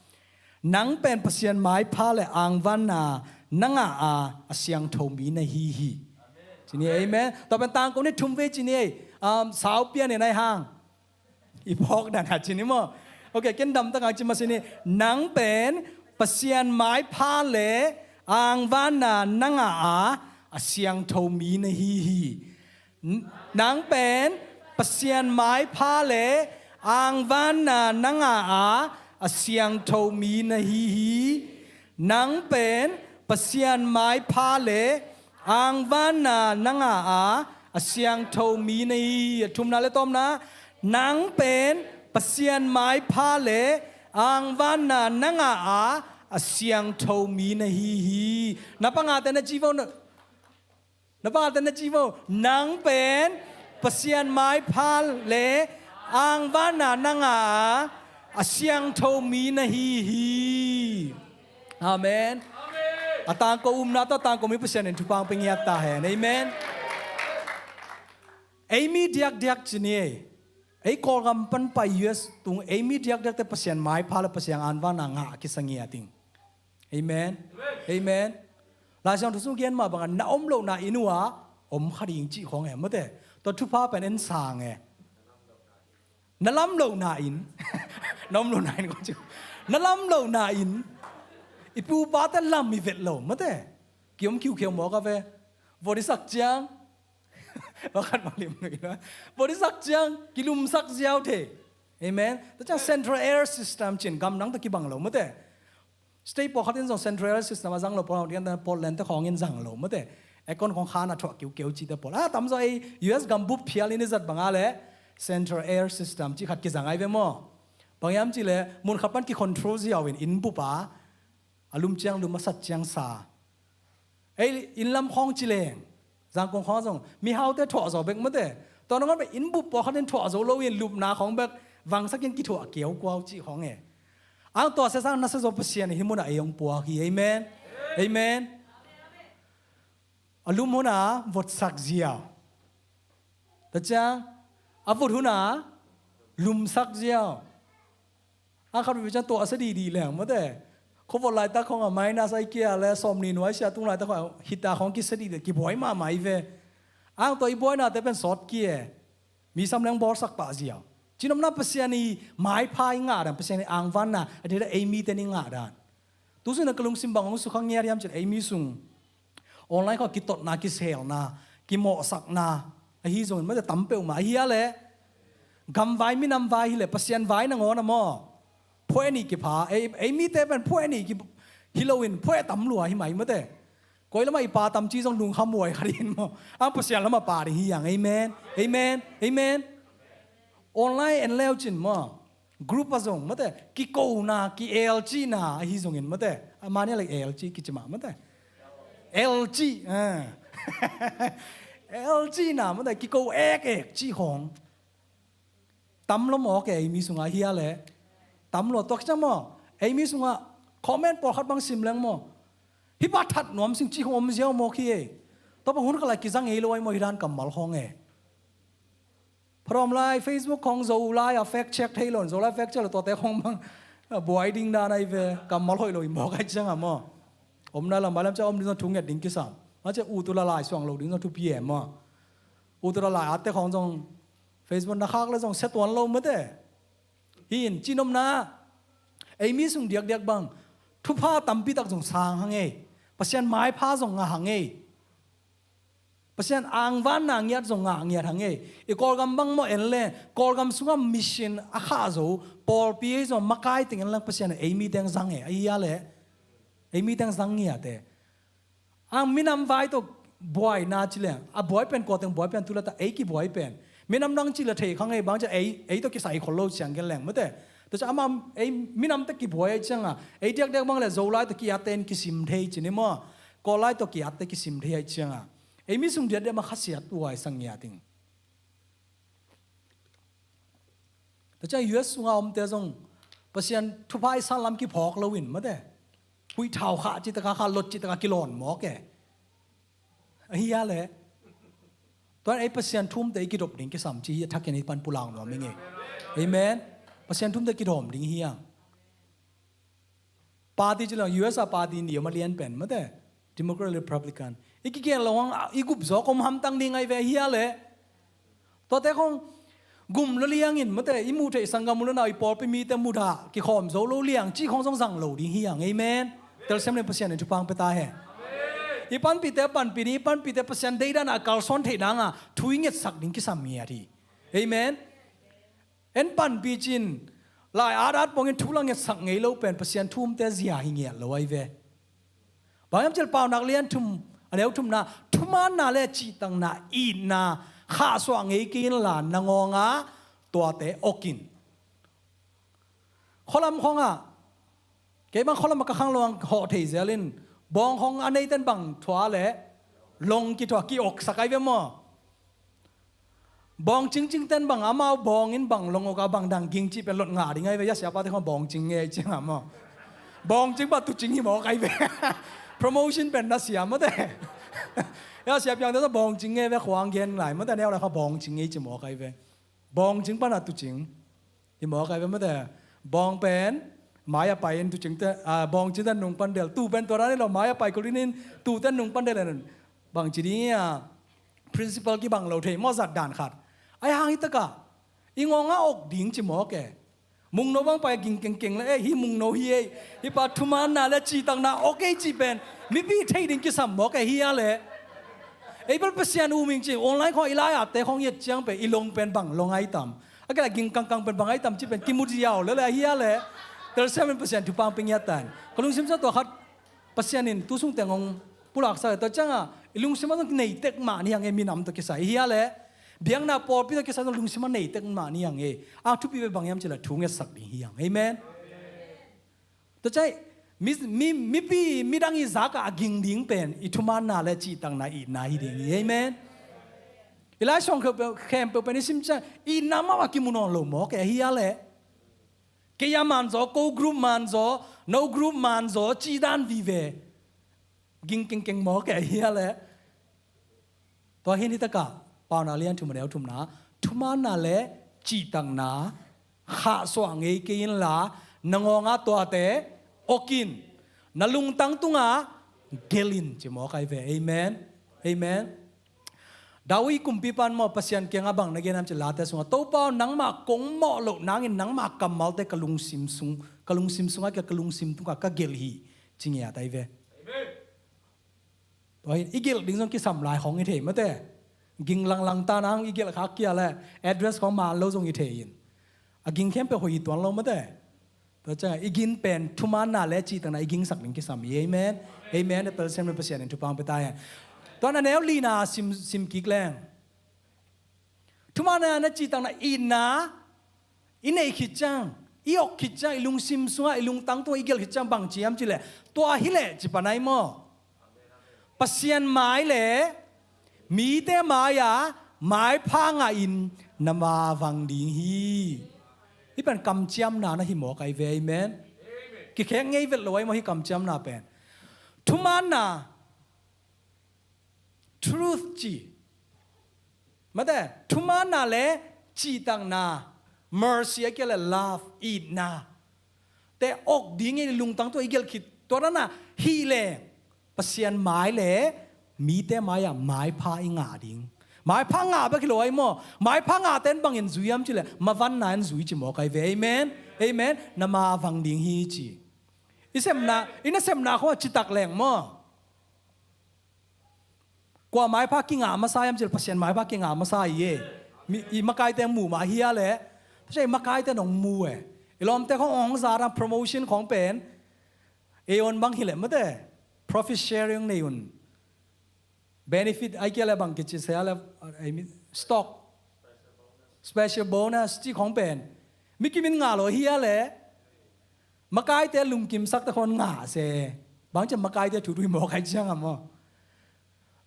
Nang pen Pasian maipha le angvanna na ngah a, a siangtho mi na hi hi. Ci ni, amen. Tua pen tangko ni, thum vei ci ni, um, sau pian in ai hang. I phawk dan a ci ni maw. Ok, ken damtak a ci masa ni. Nang pen Pasian maipha le angvanna na ngah a, a siangtho mi na hi hi. N-, nang pen Pasian maipha le angvanna na ngah a, a siangtho mi na hi hi. Nang pen Pasian maipha le angvanna na ngah a, A siangtho mi na hi hi. A thumna le tawpna, nang pen Pasian maipha le angvanna na ngah a, a siangtho mi na hi hi. Na pangate na ci vo, na, na pangate na ci vo. Nang pen Pasian maipha le angvanna na ngah a, a siangtho mi na hi hi. Amen. A tangko upna tawh tangko mi Pasian in thupha hong pia ngiat ta hen. Amen. Ei mi diakdiak ci ni ei. Ei Kawlgam pan pai U S tung ei mi diakdiakte Pasian maipha le Pasian angvanna ngah a kisa ngiat ding. Amen. Amen. Lai Siangtho sung gen mah bangin na om lohna inn uh ah om kha ding cih khawng e, mate. Tua thupha pen en sang e. Na lam lohna inn. Na om lohna inn kong ci. Na lam lohna inn. I pu i pate lam i vet lo, mate. Ki om kiukheu mawk a ve. Vot i sak ciang. Vakhat mah lim nui na. Vot i sak ciang, kilumsak ziau thei. Amen. Tua ciang central air system ci-in gam dang tawh kibang lo, mate. State pawlkhat in zong central air system a zang lo, pawlkhat in Portland te khawng in zang lo, mate. Aircon khawng khan a thuah kiukeu cihte pawl. A tamzaw ei U S gam bup phial in i zat bang a le central air system cih khat kizang ai ve maw. Bang hiam cih le mun khat pan kicontrol ziau in inn bup a, a lum ciang lum, a sat ciang sa. Ei inn lam khawng ci leng, Zangkong khawng zong mihaute thuah zo bek, mate. Tua nangawn bek inn bup pawlkhat in thuah zo lo in lupna khawng bek vangsak in kithuah kiaukuau cih khawng e. Ang tua sia sang nasia zaw Pasian in hih munah ei hong puak hi. Amen. Amen. A lum hun a votsak ziau. Tua ciang a vot hun a lumsak ziau. A khat veve ciang tua a sia dihdih leng, mate. Khuavot laitak khawng a minus a i kia le sawmnih nuai sia tung laitak khawng a hita khawng kisia dihdih, kibuai mahmah i ve. Ang tua i buainate pen sawt kia e. Mi sam leng bawlsak pah ziau. Cinopna Pasian i maipha i ngah dan, Pasian i angvanna a dih dan, ei mite i ngah dan. Tu zui na ka lungsim bang hong sukha ngiat hiam cih leh ei mi sung online khawng kitotna, kiselna, kimawhsakna ahi zongin, mate, tam peuhmah ahi a leh. Gamvai minamvai hi leh Pasian vai nangawn a maw, phuai nih kipha, ei, ei mite pen phuai nih ki, hi loin phuai tam lua hi mai, mate. Koi lamah i pa tam ci zong lungkham huai kha ding maw. Ang Pasian lamah pa ding hi ang. Amen. Amen. Amen. Online en leu cin maw, group a zong, mate, kikona, ki-el cihna ahi zongin, mate. A mania le el cih kici mah, mate. El cih, ah. El cihna, mate, kiko ek ek cih khawng. Tam lo mawk e ei mi sungah hi a leh. Tam lo, tua khit ciang maw, ei mi sungah comment pawlkhat bang sim leng maw, hih pa that nuam sing cih khawng om ziau mawk hi e. Tua bang hun khat lai kizang ngei lo ai maw, hih dan kammal khawng e. Pharom lai, Facebook khawng Zolai a fact check thei lo, Zolai fact check lo, tuate khawng bang, ah, buai ding dan ai ve, kammal hoih lo i mawk ai ciang a maw. Om nai lam, mailam ciang om ding zong thu nget ding kisam. Mah ciang ut uh la lai suang lo ding zong thupi e maw. Ut uh la lai atte khawng zong Facebook na khak le zong sia tuan lo, mate. Hi in, cinopna, ei mi sung diakdiak bang thupha tampi tak zong sang hang ei. Pasian maipha zong ngah hang ei. Pasian angvanna ngiat zong ngah ngiat hang ei. I Kawlgam bang maw en le, Kawlgam sungah mission a khah zo pawlpi ei zong makai teng en lang Pasian in ei mi teng zang e. Ahi a leh, ei mi teng zang ngiat e. Ang minam vai tawh buaina ci leng, a buai pen kua teng buai pen tu leh ta, ei kibuai pen. Minam dang ci leh thei kha ngei, bang ci ei, ei tawh kisai khol lo ciang gen leng, mate. Tua ciang amah ei minam tawh kibuai ai ciang a, ei diakdiak bang leh Zolai tawh ki-atte in kisim thei ci ni maw. Kawllai tawh ki-atte kisim thei ai ciang a, ei mi sung diakdiak mah khasiat uh ai sang ngiat ding. Tua ciang U S sungah omte zong Pasian thupha i san lam kiphawk loin, mate. Huih thau khah cih takah, khah lot cih takah kilawn mawk e. Ahi a leh. Tuan ei Pasian thumte i kidop ding kisam ci hi a, thakin ei pan pulak nuam ing e. Amen. Pasian thumte kidawm ding hi ang. Party ci leng U S a party nih om a lian pen, mate. Democrat, Republican. I kigen lo hang, i gup zaw kong hamtang ding ai ve hi a leh. Tuate khawng gum lo liangin, mate, i muh theih sanggam u le nau, i pawlpi mite mudah kikhawm zo lo liang cih khawng zong zang lo ding hi ang. Amen. Telsiam leng Pasian in thupha hong pia ta hen. I panpihte panpih ding, i panpihte Pasian deidan a kalsuan theih nang a thu i ngetsak ding kisam ngiat hi. Amen. En panpih cin, lai at at pongin thu la ngetsak ngei lo pen Pasian thumte zia hi ngiat lo ai ve. Bang hiam cih leh Paunak lian thum A neu thumna, thumaanna le cihtakna, itna khahsuah ngei kei inla, na ngawngah tuate okin. Khualam khawngah, kei bang khualam a ka khang lo ang hawh thei zel in, bawng khawng a neiten bang thua le long kithua, kioksak ai ve maw? Bawng cingcingten bang amau bawng in bang long oka bang dang ging cih pen lot ngah ding ai ve. Ya siapate khawng bawng cing ngei ciangah maw? Bawng cing bang tucing hi mawk ai ve. Promotion pen na siam mawte. Ya siapiangte bawng cing ngei ve, khuang gen lai mawte, neu lai kha bawng cing ngei ci mawk ai ve. Bawng cing pan a tucing hi mawk ai ve mawte. Bawng pen mai a pai in tucingte, ah, bawng cingte nung pan del, tu pen tua dan hi lo, mai a pai kulin in tute nung pan del in bang ci ding ia, principle kibang lo thei maw, zat dan khat. Ai hang hi taka i ngawngah ok ding ci mawk e. Mungno bang pai ging kengkeng le, eh, hi mungno hi ei, hi pa thumaanna le cihtakna ok ei cih pen mipi thei ding kisam mawk e, hi a le. Ei bel Pasian um ing ci, online khawng i lai-atte khawng i et ciang pen i long pen bang long ai tam, a kila ging kangkang pen bang ai tam cih pen kimu ziau le le, hi a le. Telsiam in Pasian thupha pia ngiat tan. Ka lungsim sa tua khat Pasian in tu sung teng hong pulaksak e. Tua ciangah i lungsim ah zong nei tek mah ni hang e, minam tawh kisai hi a le, biakna pawlpi tawh kisai zong lungsim ah nei tek mah ni hang e. A thupi ve bang hiam cih leh thu ngetsak ding hi hang. Amen. Tua ciah mi, mi, mipi midang i zakah a ging ding pen i thumaanna le cihtakna, itna hi ding hi. Amen. I Lai Siangtho khempeuh pen i sim ciang itna mah a kimu nawn lo mawk e, hi a le. Kei a man zaw, ko group man zaw, no group man zaw cih dan vive. Ging kengkeng mawk e, hi a le. Tua hi ni takah Paunak lian thum a neu thumna, thumaanna le cihtakna khahsuah ngei kei inla, na ngawngah tuate okin, na lungtang tungah gelin ci mawk ai ve. Amen. Amen. David kumpipa in maw Pasian kiangah bang na gen hiam cih leh, Late sungah, Topa aw, nangmah kong mawh loh nangin nangmah kammalte ka lungsim sung, ka lungsim sungah, ka lungsim tungah ka gelh hi ci ngiat ai ve. Amen. Tua hi, i gelh ding zong kisam lai khawng hi thei mawte. Ging langlang ta nang i gelh khak kia le, address khawng man lo zong hi thei in. A ging khempeuh hoih hi tuan lo mawte. Tua ciang i gin pen thumaanna le cihtakna i gingsak ding kisam hi. Amen. Amen. Telsiam le Pasian in thupha pia ta hen. Tua a neu lina sim, sim kik leng. Thumaanna le cihtakna, itna i neih khit ciang, i ok khit ciang, i lungsim sungah, i lungtang tungah i gelh khit ciang bang ci hiam cih leh, tua hi leh ci pan ai maw? Pasian mai le mite mai-ah maipha ngahin na ma vang ding hi. Hih pen kamciamna na hi mawk ai ve. Amen. Kikhek ngei vet lo ai maw hih kamciamna pen. Thumaanna, truth ci mawte, thumaanna le cihtakna, mercy a kia le love, itna te ok dingin i lungtang tungah i gelh khit. Tua dan a hi leng Pasian mai le mite mai-ah maipha i ngah ding. Maipha ngah bek hi lo ai maw? Maipha ngahte in bangin zui hiam cih leh mavanna in zui ci mawk ai ve. Amen. Amen. Na ma vang ding hi ci. I sepna, i nasepna khawng a citak leng maw? Kua maipha kingah masa hiam cih leh Pasian maipha kingah masa hi e. Mi, i makaite mu mah hi a leh. Tua ciang i makaite nong mu e. I lawmte khawng hong za dan promotion khawng pen, ei on bang hi leh mawte, profit sharing nei un. Benefit ai kia leh bang kici sia leh, ei mi, stock, special bonus ci khawng pen mi kimin ngah lo hi a leh. Makaite lungkimsakte khawng ngah se. Bang ciang makaite thu tui mawk ai ciang a maw?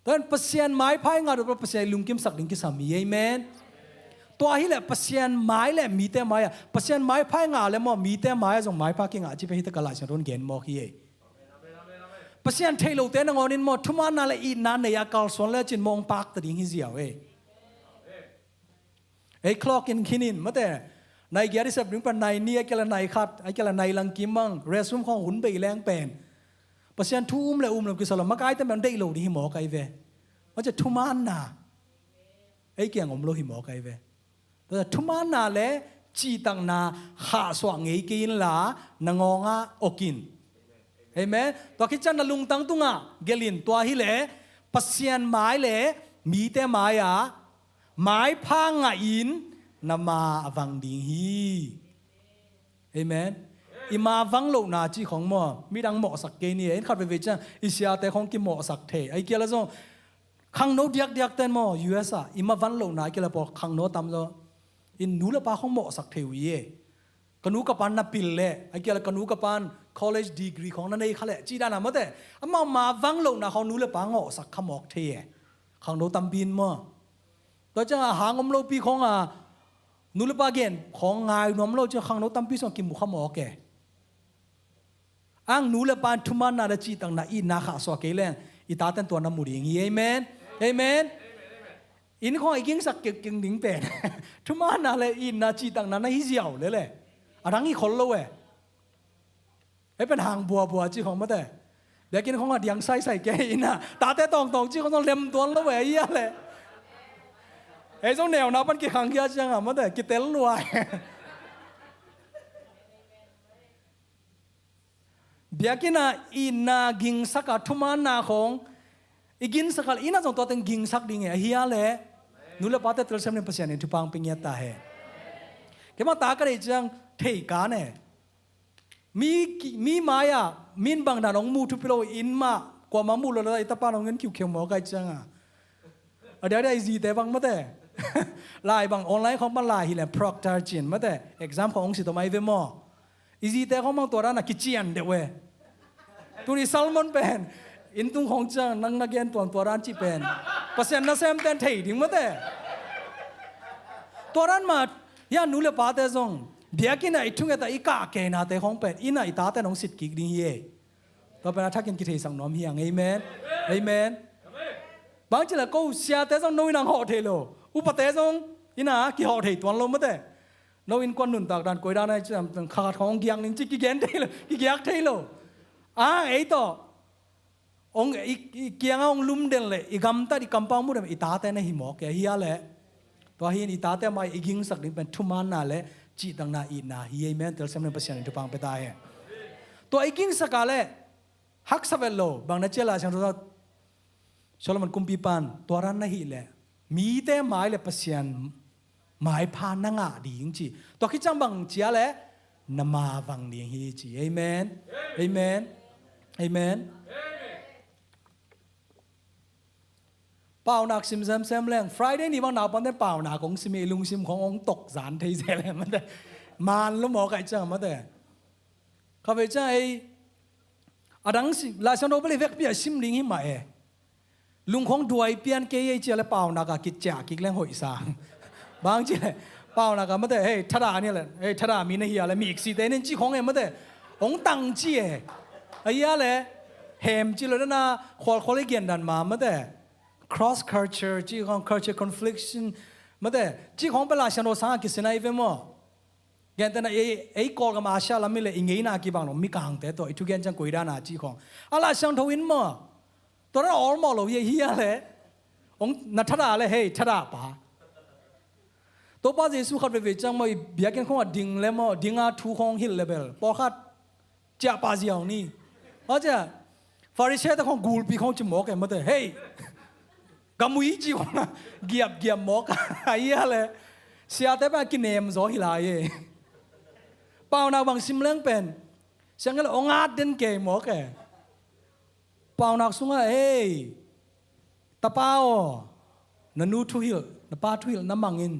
Tua in Pasian maipha i ngah dot Pasian i lungkimsak ding kisam hi. Amen. Tua hi leh Pasian mai le mite mai-ah, Pasian maipha i ngah leh maw, mite mai-ah zong maipha kingah ci pen hi takah Lai Siangtho in gen mawk hi e. Pasian theih lote nangawn in maw, thumaanna le itna nei a kalsuan lecin mawng pakta ding hi ziau e. Ei clock in khin in mawte, nai giat i sep ding pen nai nih a kia leh nai khat a kia leh nai lang kim bang, restroom khawng hun bei leng pen Pasian thu um le um lo kisa lo, makaite men deih lo ding hi mawk ai ve. Mawte thumaanna ei kiang om lo hi mawk ai ve. Tua thumaanna le cihtakna khahsuah ngei kei inla na ngawngah okin. Amen. Tua khit ciang na lungtang tungah gelh in, tua hi leh Pasian mai le mite mai-ah maipha ngahin na ma a vang ding hi. Amen. I ma vang lohna cih khong maw, midang mawhsak kei ni e. In khat veivei ciang i siate khong kimawhsak thei. Ahih kei leh zong khangno diakdiak ten maw, U S ah i ma vang lohna ahih kei leh pawl khangno a tam zaw in nu le pa khong mawhsak thei uh hi e. Ka nu ka pa'n na pil leh, ahih kei leh ka nu ka pa'n college degree khong na nei kha leh, cih dan a mate. Amau ma vang lohna khong nu le pa ngawhsak kha mawk thei e. Khangno tampi in maw. Tua ciang a hang om lopi khong a nu le pa gen khong ngai nuam lo ciang khangno tampi sung kimu kha mawk e. Ang nu le pa'n thumaanna le cihtakna, itna khahsuah kei leng i tate'n tua na mu ding hi. Amen. Amen. Inn khong i gingsak kikking ding pen thumaanna le itna cihtakna na hi ziau lel e. A dang hi khol lo e. Ei pen hang buabua cih khong mate. Biakinn khong a diang saisai kei inn a tate tawngtawng cih khong zong lem tuan lo e, hi a leh. Ei zong neuna pan kikhang khia ciang a mate, kitel lua e. Biakinn a itna gingsak a thumaanna khong i gingsak a leh inn a zong tua teng gingsak ding e, hi a leh. Nu le pate telsiam ding Pasian in thupha hong pia ngiat ta hen. Keimah ta ka deih ciang thei kan e. Mi ki-, mi mai-ah min bang dan hong mu thupi lo, inn mah kuamah mu lo le i tapa in hong en khiukheu mawk ahih ciang a. A diakdiak i zite bang mate. Lai bang online khong pan lai hi leh proctor cin mate. Exam khong hong sit om ahi ve maw. I zite khong bang tua dan a kician deuh e. Tuni sermon pen inn tung khong ciang nang na gen tuan tua dan cih pen Pasian nasemte'n thei ding mate. Tua dan mah hi a, nu le pate zong biakinn a i thunget a i kah keinate khong pen inn a i tate'n hong sit kik ding hi e. Tua pen a thakin kitheisak nuam hi hang. Amen. Amen. Bang ci leh ko siate zong no inn ah hawh thei lo, upate zong inn ah kihawh thei tuan lo mate. No innkuan nuntak dan koi dan a i ciam khat khong hong giak ning ci kigen thei lo, kigiak thei lo. A, ei tawh hong i, i kiangah hong lumden leh i gamtat i kampau muh den i tate na hi mawk e, hi a leh. Tua hi in i tate mai i gingsak ding pen thumaanna le cihtakna, itna hi. Amen. Telsiam ding Pasian in thupha hong pia ta hen. Tua i gingsak a leh haksa vet lo, bang na ci a, Lai Siangtho ah Solomon kumpipa'n tua dan na hih leh mite mai le Pasian maipha na ngah ding ci. Tua khit ciang bang ci a leh na ma vang ding hi ci. Amen. Amen. Amen. Paunak sim semsem leng, Friday ni bang naupate'n paunak hong sim i lungsim khong hong tok zan thei zel e mate. Maan lo mawk ahih ciang mate. Kha vei ciang ei a dang sim, Lai Siangtho bel i vekpi a sim ding hi mah e. Lungkhong duai pian kei ei ci a leh paunak a kiciah kik leng hoih sa. Bang ci leh paunak a mate, hei, thada ni leh, hei, thada mi na hi a leh mi iksite nin ci khong e mate. Hong tang ci e. A hi a leh hem ci lo dan a khualkhual i gen dan mah mate. Cross culture ci khong, culture confliction mate. Ci khong pen Lai Siangtho sang a kisin ahi ve maw. Gentehna ei, ei Kawlgam Asia lam i leh i ngeina kibang lo, Mikangte tawh i thugen ciang koi dan a cih khong. A Lai Siangtho in maw. Tua dan a awlmawh lo hi, hi a leh. Hong na thada leh hei, thada pa. Topa Jesu khat veivei ciang maw i biakinn khong a ding leh maw, ding a thu khong hilh leh bel pawlkhat ciah pah ziau ni. Aw ciah, Pharisee te khong gulpi khong ci mawk e mate. Hei, gamui ci khong a giapgiap mawk a, hi a leh. Siate pen a kinem zaw hi lai e. Paunak bang sim leng pen siang e leh hong at den kei mawk e. Paunak sungah, hei, tapa aw, na nu thuhilh, na pa thuhilh na mang in.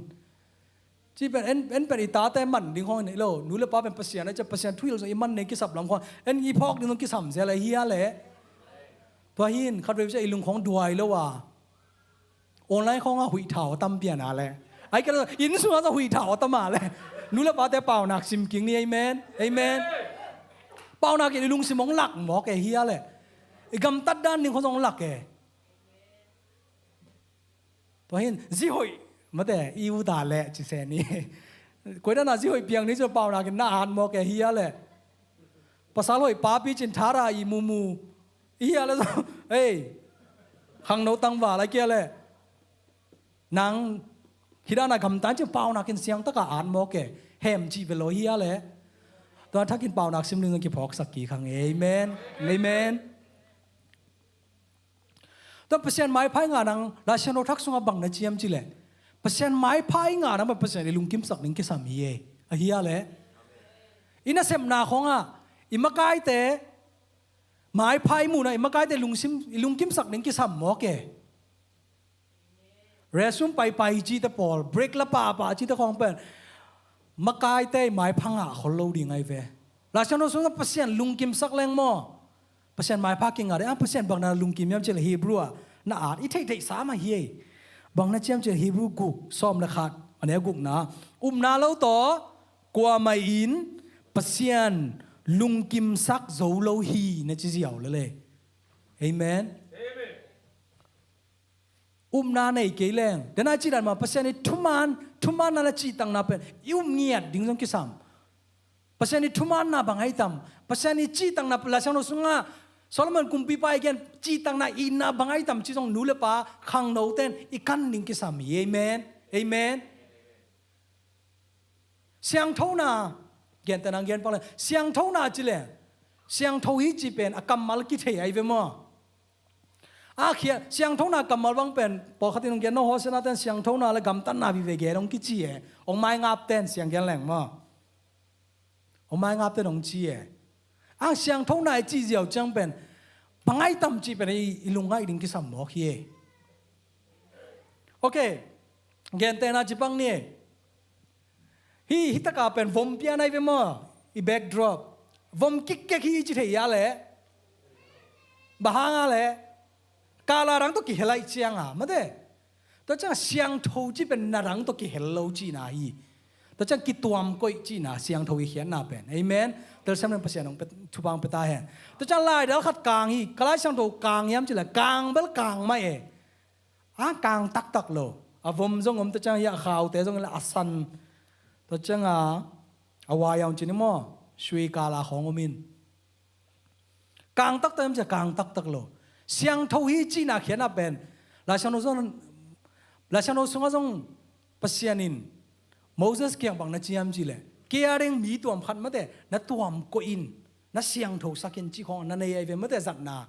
Ci pen en, en pen i tate man ding khong hi lo, nu le pa pen Pasian a ci a, Pasian thuhilh zong i man nei kisap lam khong en i phawk ding zong kisam zel a hi a leh. Tua hi in khat vei ciang i lungkhong duai lo a online khong a huih thau a tam pian a leh. Ahih kei leh inn sungah zong huih thau a tam a leh. Nu le pate paunak sim kik ni, amen. Amen. Paunak in i lungsim hong lak mawk e hi a leh. I gamtat dan ding khong zong hong lak e. Tua hi in zi hoih mate i ut a leh ci se ni. Koi dan a zi hoih piang ni ci a paunak in na at mawk e hi a leh. Pasal hoih papi ci in thada i mumu. I hi a leh zong, ei, khangno tangval a kia leh. Nang hi dan a gamtat ci a paunak in siangtak a at mawk e. Hem cih ve lo hi a leh. Tua thakin paunak sim ding zong kiphawksak kik hang. Amen. Amen. Tua Pasian maipha i ngah nang Lai Siangtho Thak sungah bang na ci hiam ci leh, Pasian maipha i ngah nang bang Pasian i lungkimsak ding kisam hi e. A hi a leh. I nasepna khawngah i makaite maipha i muhna, i makaite lungsim, i lungkimsak ding kisam mawk e. Resum paipai cite pawl, break la pahpah cite khawng pen makaite i maipha ngah khol lo ding ahi ve. Laisiangtho sungah Pasian lungkimsak leng maw, Pasian maipha kingah ding. A, Pasian bang na lungkim hiam cih leh Hebrew ah na at i theihtheihsa mah hi ei. Bang na ci hiam cih leh Hebrew guk sawm le khat, a neu gukna, upna lo tawh kuamah in Pasian lungkimsak zo lo hi na ci ziau lel e. Amen. Upna nei kei leng, dena cih dan mah, Pasian i thuman, thumanna le cihtakna pen i um ngiat ding zong kisam. Pasian i thumanna bang ahi tam? Pasian i cihtakna, Laisiangtho sungah Solomon kumpipa i gen cihtakna, itna bang ahi tam cih zong nu le pa khangnote in i kan ding kisam hi. Amen. Amen. Siangthona, gentehna gen pak leng, siangthona ci leng, siangtho hi cih pen a kammal kithei ahi ve maw? A khia, siangthona kammal bang pen pawlkhat in hong gen, no, Hosianate in siangthona le gamtatna vive gen hong kici e. Hong maingapte in siang gen leng maw, hong maingapte in hong ci e. A siangthona i cih ziau ciang pen bang ahi tam cih pen i, i lungngaih ding kisam mawk hi e. Ok, gentehna ci pak ni e. Hih, hih taka pen vom pian ahi ve maw, i backdrop. Vom kikkek hi ci thei a leh, bang hang a leh, kala dang tawh kihel ahih cianga, mate. Tua ciang siangtho cih pen na dang tawh kihel lo cihna hi. Tua ciang kituam koih cihna siangtho i khiatna pen. Amen. Telsiam leng Pasian hong pia, thupha hong pia ta hen. Tua ciang laidal khat kang hi, ka Lai Siangtho kang hiam cih leh kang bel kang mah e. A kang taktak lo. A vom zong om, tua ciang hi a khaute zong hi la a san. Tua ciang a, a wai a hong ci ni maw, sui kala khawng om in. Kang taktak hiam cih leh kang taktak lo. Siangtho hi cihna khiatna pen Laisiangtho sung, Laisiangtho sungah zong Pasian in Moses kiang bang na ci hiam cih leh, kei a ding mi tuam khat mate na tuam koih in, na siangthosak in cih khawng na nei ahi ve mate, zatna.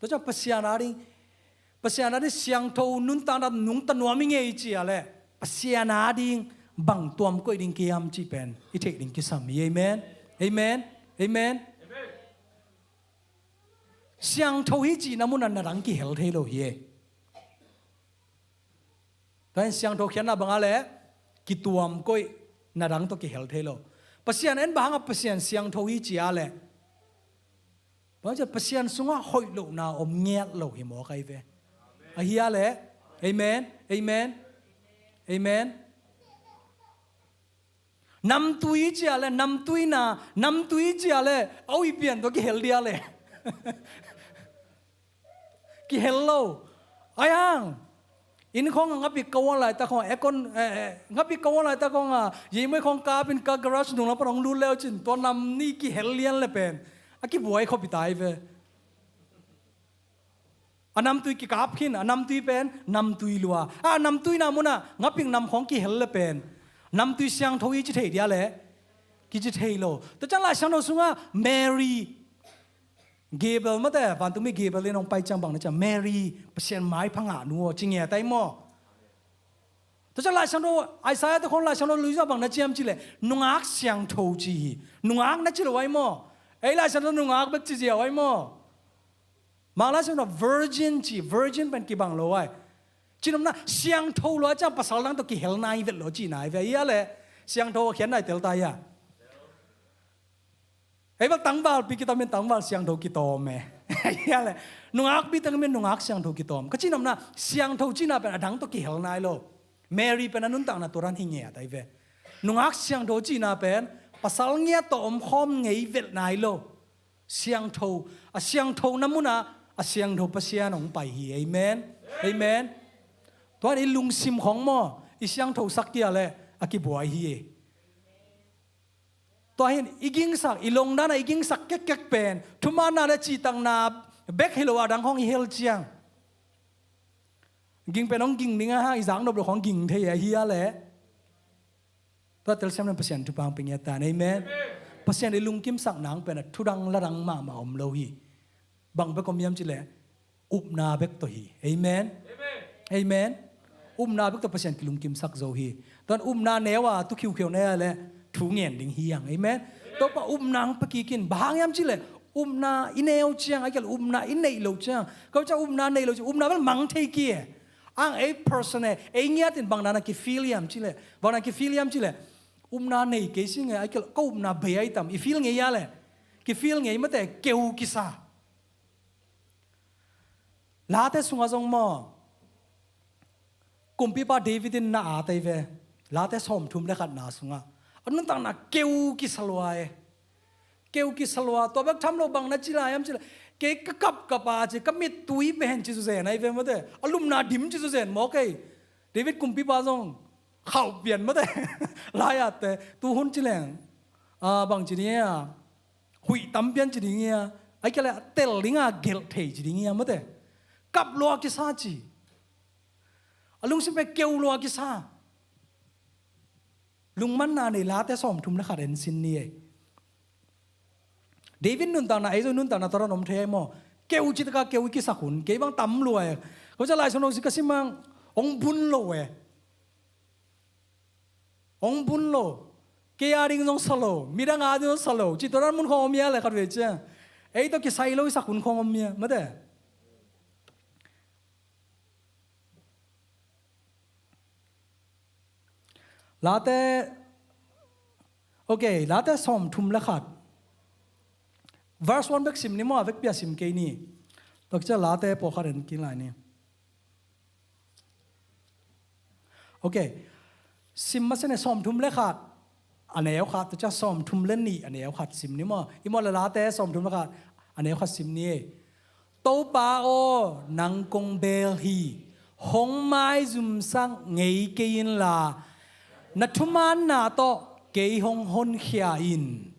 Tua ciang Pasian a ding, Pasian a ding siangtho nuntakna nungta nuam i ngei ci a leh, Pasian a ding bang tuam koih ding kiam cih pen i theih ding kisam hi. Amen. Amen. Amen. Siangtho hi cihna munah na dang kihel thei lo hi e. Tua in siangtho khiatna bang a leh, kituam koih, na dang tawh kihel thei lo. Pasian en bang hangah Pasian siangtho hi ci a leh, bang ci a, Pasian sungah hoih lohna om ngiat lo hi mawk ahi ve. Ahi a leh, amen, amen, amen. Namtui ci a leh, namtuina, namtui ci a leh, a ui pian tawh kihel dia leh. Kihel lo. Ai hang. Inn khawng a ngapik ka uan laitak khawng, aircon, eh, eh, ngapik ka uan laitak khawng a, yeimoi khawng kapin ka garage nung lam pan hong lut leu cin, tua nam nih kihel lian le pen a kibuai khop hi ta hi ve. A namtui kikap khin, a namtui pen namtui lua. A namtuina munah ngapik nam khawng kihel le pen namtui siangtho hi ci thei dia leh, kici thei lo. Tua ciang Lai Siangtho sungah Mary, Gabriel mate, vantungmi Gabriel in hong pai ciang bang na ci a, Mary, Pasian maipha ngah nu aw, ci ngiat ai maw. Tua ciang Lai Siangtho, Isaiah te khawng Lai Siangtho lui zah bang na ci hiam cih leh, nungak siangtho ci hi. Nungak na ci lo ai maw. Ei Lai Siangtho nungak bek ci ziau ai maw. Mang Lai Siangtho virgin ci, virgin pen kibang lo ai. Cinopna siangtho lua ciang pasal dang tawh kihel nai vet lo cihna hi ve. Ahi a leh, siangtho a khiatna i tel ta hi a. Ei bel tangvalpi kitamin tangval siangtho kitawm e. Ahi a leh, nungakpi tangmin nungak siangtho kitawm. Ka cinopna siangtho cihna pen a dang tawh kihel nai lo. Mary pen a nuntakna tua dan hi ngiat ai ve. Nungak siangtho cihna pen pasal ngiat tawh omkhawm ngei vet nai lo. Siangtho, a siangthona munah a siangtho Pasian hong pai hi. Amen. Amen. Tua in i lungsim khawng maw, i siangthosak kei a leh a kibuai hi. Tua hi in i gingsak, i longdan a i gingsak kekkek pen thumanna le cihtakna bek hi lo a dang khawng i hel ciang, ging pen hong ging ding a hang, i zaknop lo khawng ging thei ahi a leh. Tua telsiam leng Pasian thupha hong pia ngiat ta hen. Amen. Pasian i lungkimsak nang pen a thudang ladang mahmah om lo hi. Bang bek om hiam cih leh, upna bek tawh hi. Amen. Amen. Upna bek tawh Pasian kilungkimsak zo hi. Tua in upna neu a tu khiukheu na hia leh thu ngen ding hi hang. Amen. Topa upna hong pia kik in. Bang hang hiam cih leh upna i neu ciang, a kial upna i neih loh ciang, ka ciang upna neih loh ciang, upna bel mang thei kei e. Ang ei person e, ei ngiat in bang dan a kifeel hiam cih leh, bang dan a kifeel hiam cih leh, upna nei kei sing e, a kial ka upna bei ai tam, i feel ngei a leh, kifeel ngei mate, keu kisa. Late sungah zong maw, kumpipa David in na at ei ve. Late sawmthum le khatna sungah a nuntakna keu kisa lua e. Keu kisa lua, tua bek tham lo, bang na ci lai hiam cih leh, kei ka kapkap a ci, ka mittui pen ci zuzen ai ve mate. A lupna dim ci zuzen mawk ei. David kumpipa zong khauh pian mate. Lai atte, tu hun ci leng, a, bang ci ding hia, huih tam pian ci ding hia, a kial leh tel ding a gelh thei ci ding hia mate. Kap lua kisa ci. A lungsim pen keu lua kisa. Lungmanna nei Late sawmthum le khat en sin ni e. David nuntakna, ei zong nuntakna tua dan om thei ai maw. Keu cih tak a keu i kisak hun, kei bang tam lua e. Ka ciang Lai Siangtho sim ka sim hang, hong bun lo e. Hong bun lo. Kei a ding zong sa lo, midang a ding zong sa lo. Cih tua dan mun khawng om hia leh khatvei ciang. Ei tawh kisai lo i sak hun khawng om hia mate. Late, ok, Late sawmthum le khat. Verse one bek sim ni maw, a vekpi a sim kei ni. Tua ciang Late pawlkhat en kik lai ni. Ok. Sim masa ni, sawmthum le khat a neu khat, tua ciang sawmthum le nih a neu khat sim ni maw. I maw leh Late sawmthum le khat a neu khat sim ni. Topa aw, nang kong bel hi, hong maizumsak ngei kei inla, na thumaanna tawh kei hong honkhia in.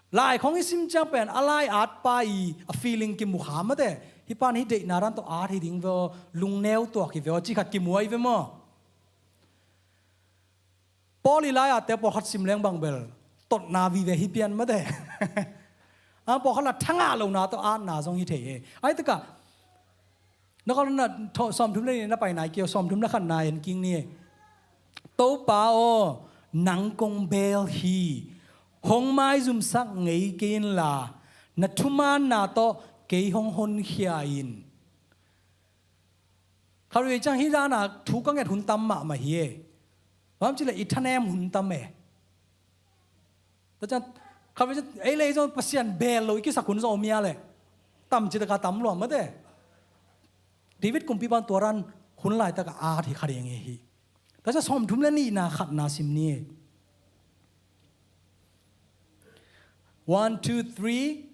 Lai khawng i sim ciang pen a lai at pa i a feeling kimu kha mate. Hih pan hih deihna dan tawh at hi ding ve aw, lungneu tuak hi ve aw, cih khat kimu ai ve maw. Paul i lai atte pawlkhat sim leng bang bel totna vive hi pian mate. A, pawlkhat la thangah lohna tawh atna zong hi thei e. Ai taka, na kawlna sawmthum le nih na pai nai kei aw, sawmthum le khatna en kik ni. Topa aw, nang kong bel hi, hong maizumsak ngei kei inla, na thumaanna tawh kei hong honkhia in. Khatvei ciang hih dan a thu ka nget hun tam mahmah hi e. Bang hang hiam cih leh i thanem hun tam e. Tua ciang khatvei ciang ei leh ei zong Pasian bel lo i kisak hun zong om hia leh. Tam cih tak a tam lua mate. David kumpipa in tua dan hun laitak a at hi kha ding hi. Tua ciang sawmthum le nihna khatna sim ni. One, two, three.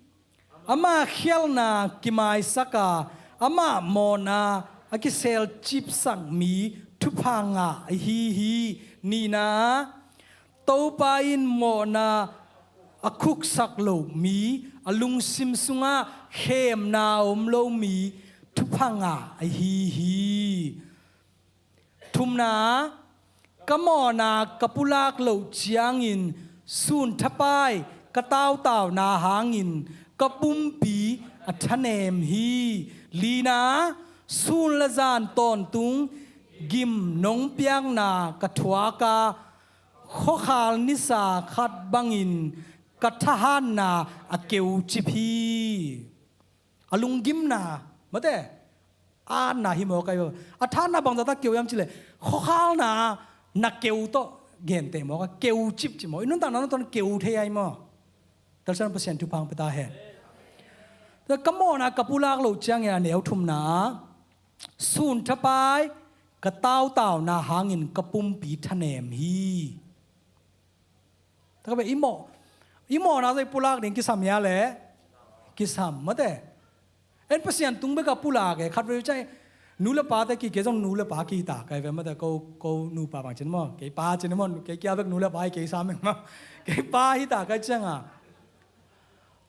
Ama khialhna kimaisak a, ama mawhna a kiselcipsak mi thupha ngah ahi hi. Nihna, Topa in mawhna a khuksak lo mi, a lungsim sungah khemna a om lo mi thupha ngah ahi hi. Thumna, ka mawhna ka pulak loh ciangin sun thapai ka tautauna hangin ka pumpi a thanem hi. Lina, sun le zan tawntung gim nong piakna ka thuak a, khuakhal nisa khat bangin ka thahatna a keucip hi. A lunggimna, mate, a atna hi mawk a, a thahatna bangzah tak keu hiam cih leh, khuakhalna na keu tawh genteh mawk a, keucip ci mawk. I nuntakna nuntakna keu thei ai maw. Telsiam Pasian thupha hong pia ta hen. Ka mawhna ka pulak loh ciangin a neu thumna, sun thapai ka tautauna hangin ka pumpi thanem hi. Taka be i mawh, i mawhna zong i pulak ding kisam hia leh? Kisam mate. En Pasian tung bek a pulak e, khatvei ciang nu le pate ki, kei zong nu le pa ki hi ta kai ve mate, ko, ko nupa bang cin maw, kei pa cin maw, kei kia bek nu le pa hi kei sam eng maw, kei pa hi ta kai ciang a.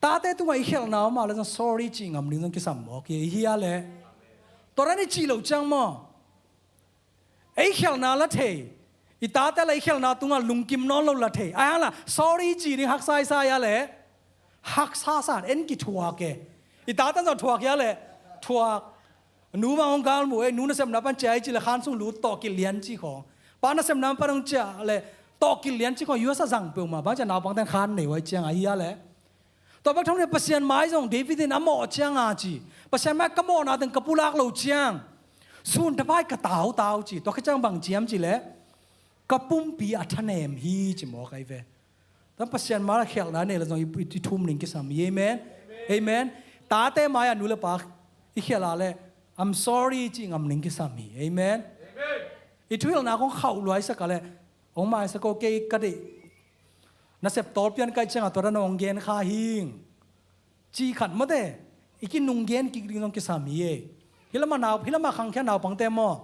Tate tungah i khialhna om a leh zong sorry cih ngam ding zong kisam mawk hi, hi a leh. Tua dan i cih loh ciang maw. Ei khialhna la thei. I tate la i khialhna tungah lungkim nawn lo la thei. Ai hang la, sorry ci ding haksa i sa hia leh? Haksa sa, en kithuak e. I tate zong thuak hia leh? Thuak. Nu bang hong galmu e, nu nasepna pan ciah i cih leh khan sung lut tawh kilian ci khawng. Pa nasepna pan hong ciah leh tawh kilian ci khong U S a zang peuhmah, bang ciang naupangte'n khan nei uh ahih ciang ahi a leh. Tua bek tham le Pasian mai zong David in a mawh ciang a ci, Pasian mai ka mawhna teng ka pulak lo ciang sun thapai ka tautau ci, tua khit ciang bang ci hiam cih leh ka pumpi a thanem hi ci mawk ahi ve. Tua Pasian mai a khialhna nei le zong i, i, i thum ding kisam hi. Amen. Amen. Tate mai a nu le pa i khialh a leh I'm sorry ci ngam ding kisam hi. Amen. I thuhilhna kong khauh luaisak a leh hong maisak o, kei ka deih nasep tawlpian kaih ciang a tua dan hong gen kha hing. Ci khat mawte, i kinung gen kik ding zong kisam hi e. Hih lamah nau, hih lamah khangkhia naupangte maw,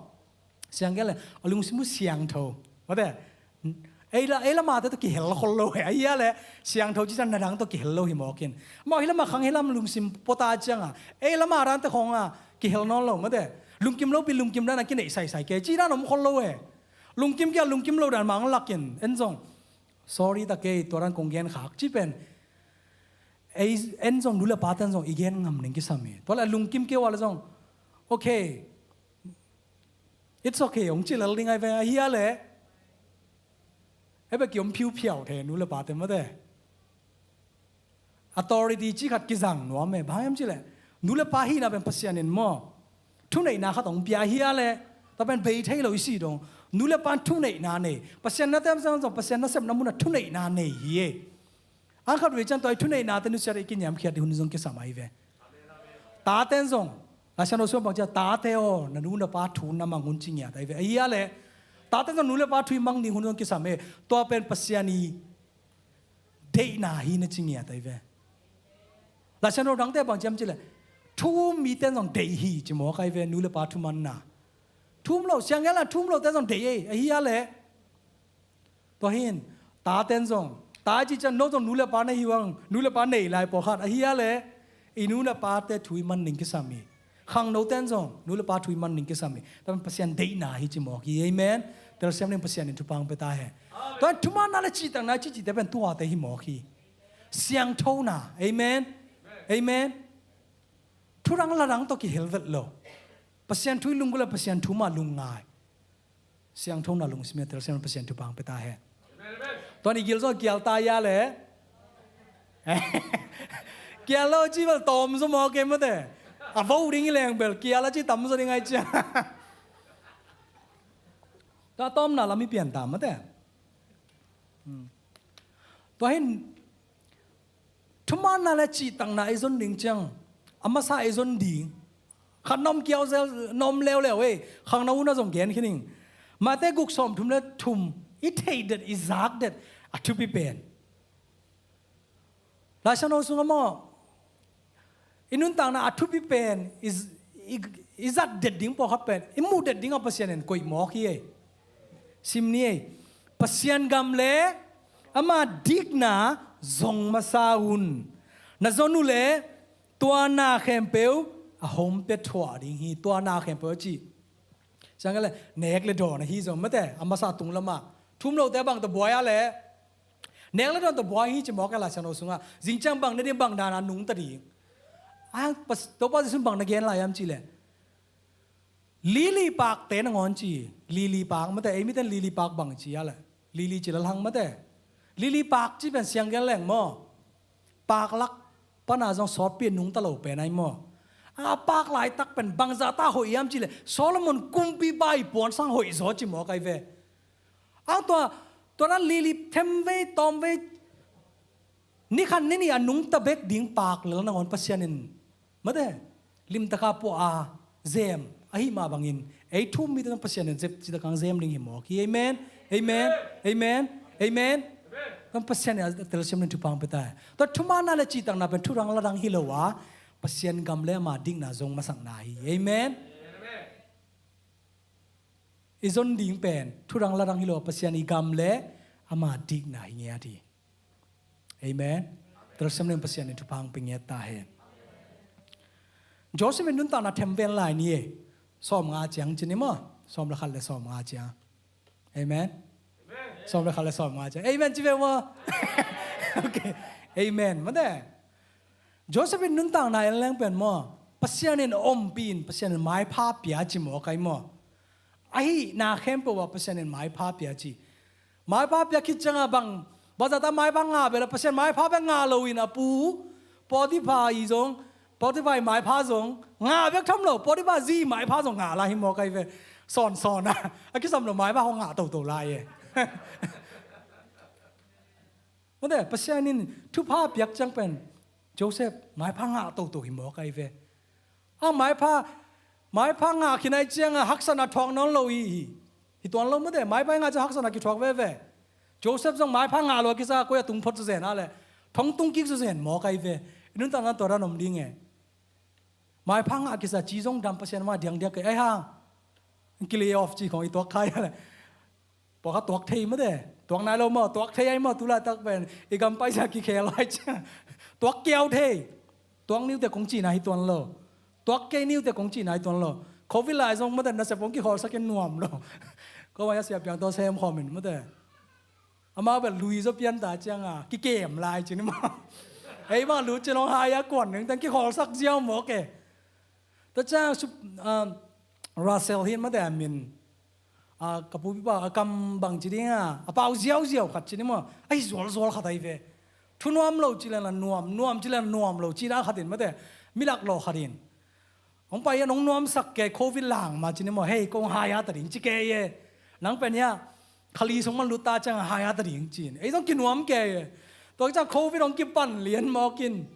siang gen le a lungsim uh siangtho mawte. Ei la, ei lamah te tawh kihel khol lo e, ahi a leh siangtho ci ciang na dang tawh kihel lo hi mawk in. Maw hih lamah khang hih lam lungsim pota ciang a, ei lamah dan te khong a kihel nawn lo mawte. Lungkim lopi lungkim dan a kineih saisai kei ci dan om khol lo e. Lungkim kia lungkim lo dan mah hong lak in, en zong sorry ta kei, tua dan kong gen khak ci pen ei, en zong nu le pate'n zong i gen ngam ding kisam hi. Tua leh lungkim kei uh a leh zong okay, it's okay hong ci lel ding ahi ve, ahi a leh ei bek ki om phiuphiau thei nu le pate mawte. Authority ci khat kizang nuam e, bang hiam cih leh nu le pa hihna pen Pasian in maw thuneihna khat hong pia hi a leh, tua pen bei thei lo i si dong. Nu le pa thuneihna nei, Pasian na tem zong zong Pasian nasepna mun a thuneihna nei hi e. Ang khat vei ciang tua i thuneihnate nusiat i kiniamkhiat ding hun zong kisam ahi ve. Tate'n zong, Lai Siangtho sung bang ci a, tate aw, na nu na pa thu na mang un ci ngiat ahi ve. Ahi a leh tate'n zong nu le pa thu i mang ding hun zong kisam e. Tua pen Pasian i deihna hi na ci ngiat ahi ve. Lai Siangtho dangte bang ci hiam cih leh thu um mite'n zong deih hi ci mawk ahi ve, nu le pa thumanna. Thu um lo, siang gen la thu um lote zong deih e, ahi a leh. Tua hi in, tate'n zong, ta i cih ciang no zong nu le pa na hi uh ang, nu le pa nei lai pawlkhat, ahi a leh i nu le pate thu i man ding kisam hi. Khangnote'n zong nu le pa thu i man ding kisam hi. Tua pen Pasian deihna hi ci mawk hi. Amen. Telsiam ding Pasian in thupha hong pia ta hen. Tua thumanna le cihtakna i cih cihte pen tuate hi mawk hi. Siangthona. Amen. Amen. Thu dang la dang tawh kihel vet lo. Pasian thu i lunggulh a, Pasian thu mah lungngai. Siangthona lungsim a telsiam Pasian thupha hong pia ta hen. Tua ni gil zong kial ta ia leh. Kial lo ci bel tawm zaw mawk e mawte. A vo ding hi leng bel kial a ci tam zaw ding ahi ciang. Tua tawmna lam i pian ta mawte. Hmm. Tua hi in thumanna le cihtakna i zon ding ciang a masa i zon ding khat na om kiauzel, na om leuleu e. Khangno un a zong gen khin ing. Matthai guk sawmthum le thum, i theihdet i zakdet a thupi pen. Lai Siangtho sungah maw i nuntakna a thupi pen i, i, i zatdet ding pawlkhat pen i muhdet ding a Pasian in koih mawk hi e. Sim ni e. Pasian gam le ama dikna zong masa un. Na zon uh leh tua na khempeuh a hong pia thuah ding hi. Tua na khempeuh a ci ciang le nek le dawn ahi zong mawte, a masa tung lamah thu um lote bang tawh buai a leh nek le dawn tawh buai hi ci mawk e Lai Siangtho sungah. Zing ciang bang na ding, bang dan a nungta ding. A, Topa Jesuh in bang na gen lai hiam cih leh lili pakte nangawn ci. Lili pak mawte, ei mite'n lili pak bang ci a leh lili ci lel hang mawte. Lili pak ci pen siang gen leng maw, paak lak pan a zong sawtpi a nungta lo pen ahi maw. A paak laitak pen bangzah ta hoih hiam cih leh Solomon kumpipa i puansang hoih zaw ci mawk ahi ve. Ang tua, tua dan lili themvei tawmvei, ni khat ni nih a nungta bek ding paak lel nangawn Pasian in mawte, limtak a pua a zem ahih mah bangin ei thu um mite zong Pasian in zep cihtak a zem ding hi mawk hi. Amen. Amen. Amen. Amen. Zong Pasian in a telsiam ding thupha hong pia ta hen. Tua thumanna le cihtakna pen thu dang la dang hi lo a, Pasian gam le ama dikna zong masakna hi. Amen. I zon ding pen thu dang la dang hi lo a, Pasian i gam le ama dikna hi ngiat hi. Amen. Telsiam ding Pasian in thupha hong pia ngiat ta hen. Joseph in nuntakna themven lai ni e. Sawmnga ciang ci ni maw? Sawm le khat le sawmnga ciang. Amen. Sawm le khat le sawmnga ciang. Amen ci ve maw? Okay. Amen. Mawte. Joseph in nuntakna en leng pen maw, Pasian in ompih in, Pasian in maipha pia ci mawk ahi maw. Ahihna khempeuh ah Pasian in maipha pia ci. Maipha piak khit ciangah bang, bang zahta maipha ngah bel a, Pasian maipha bek ngah loin a pu Potiphar i zong, Potiphar i maipha zong ngah bek tham lo, Potiphar zi maipha zong ngah lai hi mawk ai ve. Sawnsawn a, a kisam lo maipha hong ngah toto lai e. Mate, Pasian in thupha piak ciang pen Joseph maipha ngah toto hi mawk ai ve. A maipha, maipha ngah khin ai ciangah haksatna thuak nawn lo hi, hi, hi tuan lo mate. Maipha i ngah ciang haksatna kithuak veve. Joseph zong maipha ngah lo a kisa koi a tung phot zazen a le thong tung kik zazen mawk ai ve. I nuntakna tua dan om ding e. Maipha ngah kisa ci zong dam, Pasian mah diangdiak kei ai hang. Ki lay off ci khong i tuak khai a le. Pawlkhat tuak thei mate. Tuak nai lo maw, tuak thei ai maw, tu laitak pen i gam paisa kikhel ai ciang. Tuak kiau thei. Tuak niute kong cihna hi tuan lo. Tuak kei niute kong cihna hi tuan lo. Covid lai zong mate nasep kong kikholsak in nuam lo. Ko mai a sia piang tawh sem khawm in mate. Amau bel lui zaw pian ta cianga kikem lai ci ni maw. Ei bang lut ci long hai a kuan ning tang kikholsak ziau mawk e. Tua ciang sup, um, Russell hi mate a min. A, ka pupipa a kam bang ci dinga a pau ziauziau khat ci ni maw. Ai zualzual khat ai ve. Thu nuam lo ci lena nuam, nuam ci lena nuam lo ci dan khat in mate. Milak lo khat in. Hong pai a nong nuamsak kei, Covid lang ma ci ni maw, hei kong hai a ta ding ci kei e. Nang pen ia khali sung man lut ta ciang hai a ta ding ci in. Ei zong kinuam kei e. Tua ciang Covid hong kipan lian mawk in.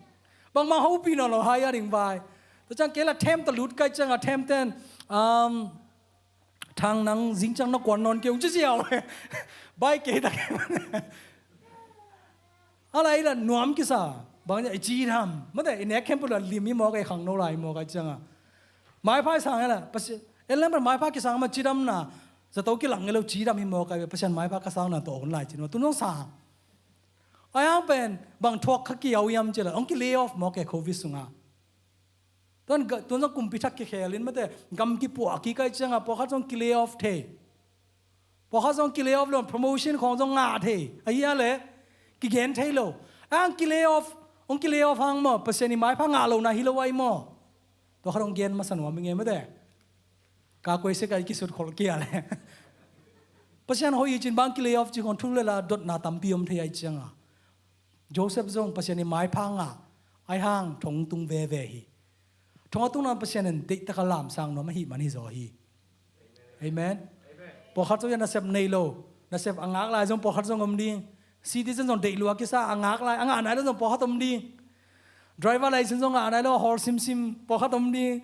Bangmah hopih nawn lo hai a ding vai. Tua ciang kei la them ta lut kai ciang a them ten, um, Thang, nang zing ciang na kuan nawn kei ung ci ziau. Bai kei ta kei. A lai la nuam kisa. Bang i cidam mate, i nek khempeuh la lim i mawk a, i khangno lai i mawk a cianga. Maipha i sang e la Pasian en leng pen maipha kisang ma cidamna zato kilang e lo, cidam i mawk a, Pasian maipha ka sangna tawh hun lai ci ma tun zong sang. A yang pen bang thuak kha kiau iam ci la hong ki lay off mawk e Covid sunga. Tuan ga-, tuan zong kumpi thak kikhel in mate, gam kipuah kik ai cianga pawlkhat zong ki lay off thei. Pawlkhat zong ki lay off lo, promotion khawng zong ngah thei. Ahi a le kigen thei lo. Ang ki lay off, hong ki lay off hang maw, Pasian i maipha ngah lo na hi lo ai maw. Tua khat hong gen masa nuam i nge mate. Ka kuai se ka i kisut khol kia le. Pasian hoih i cin bang ki lay off ci khawng thu le la dotna tampi om thei ai cianga. Joseph zong Pasian i maipha ngah ai hang thong tung veve hi. Thong a tungna Pasian in deihtaka lamsang nuam ahih man hi zaw hi. Amen. Pawlkhat zong ia nasep nei lo, nasep a ngak lai zong pawlkhat zong om ding. Citizen zong deih lua kisa a ngak lai, a ngah nai lo zong pawlkhat om ding. Driver license zong ngah nai lo a hawl simsim pawlkhat om ding.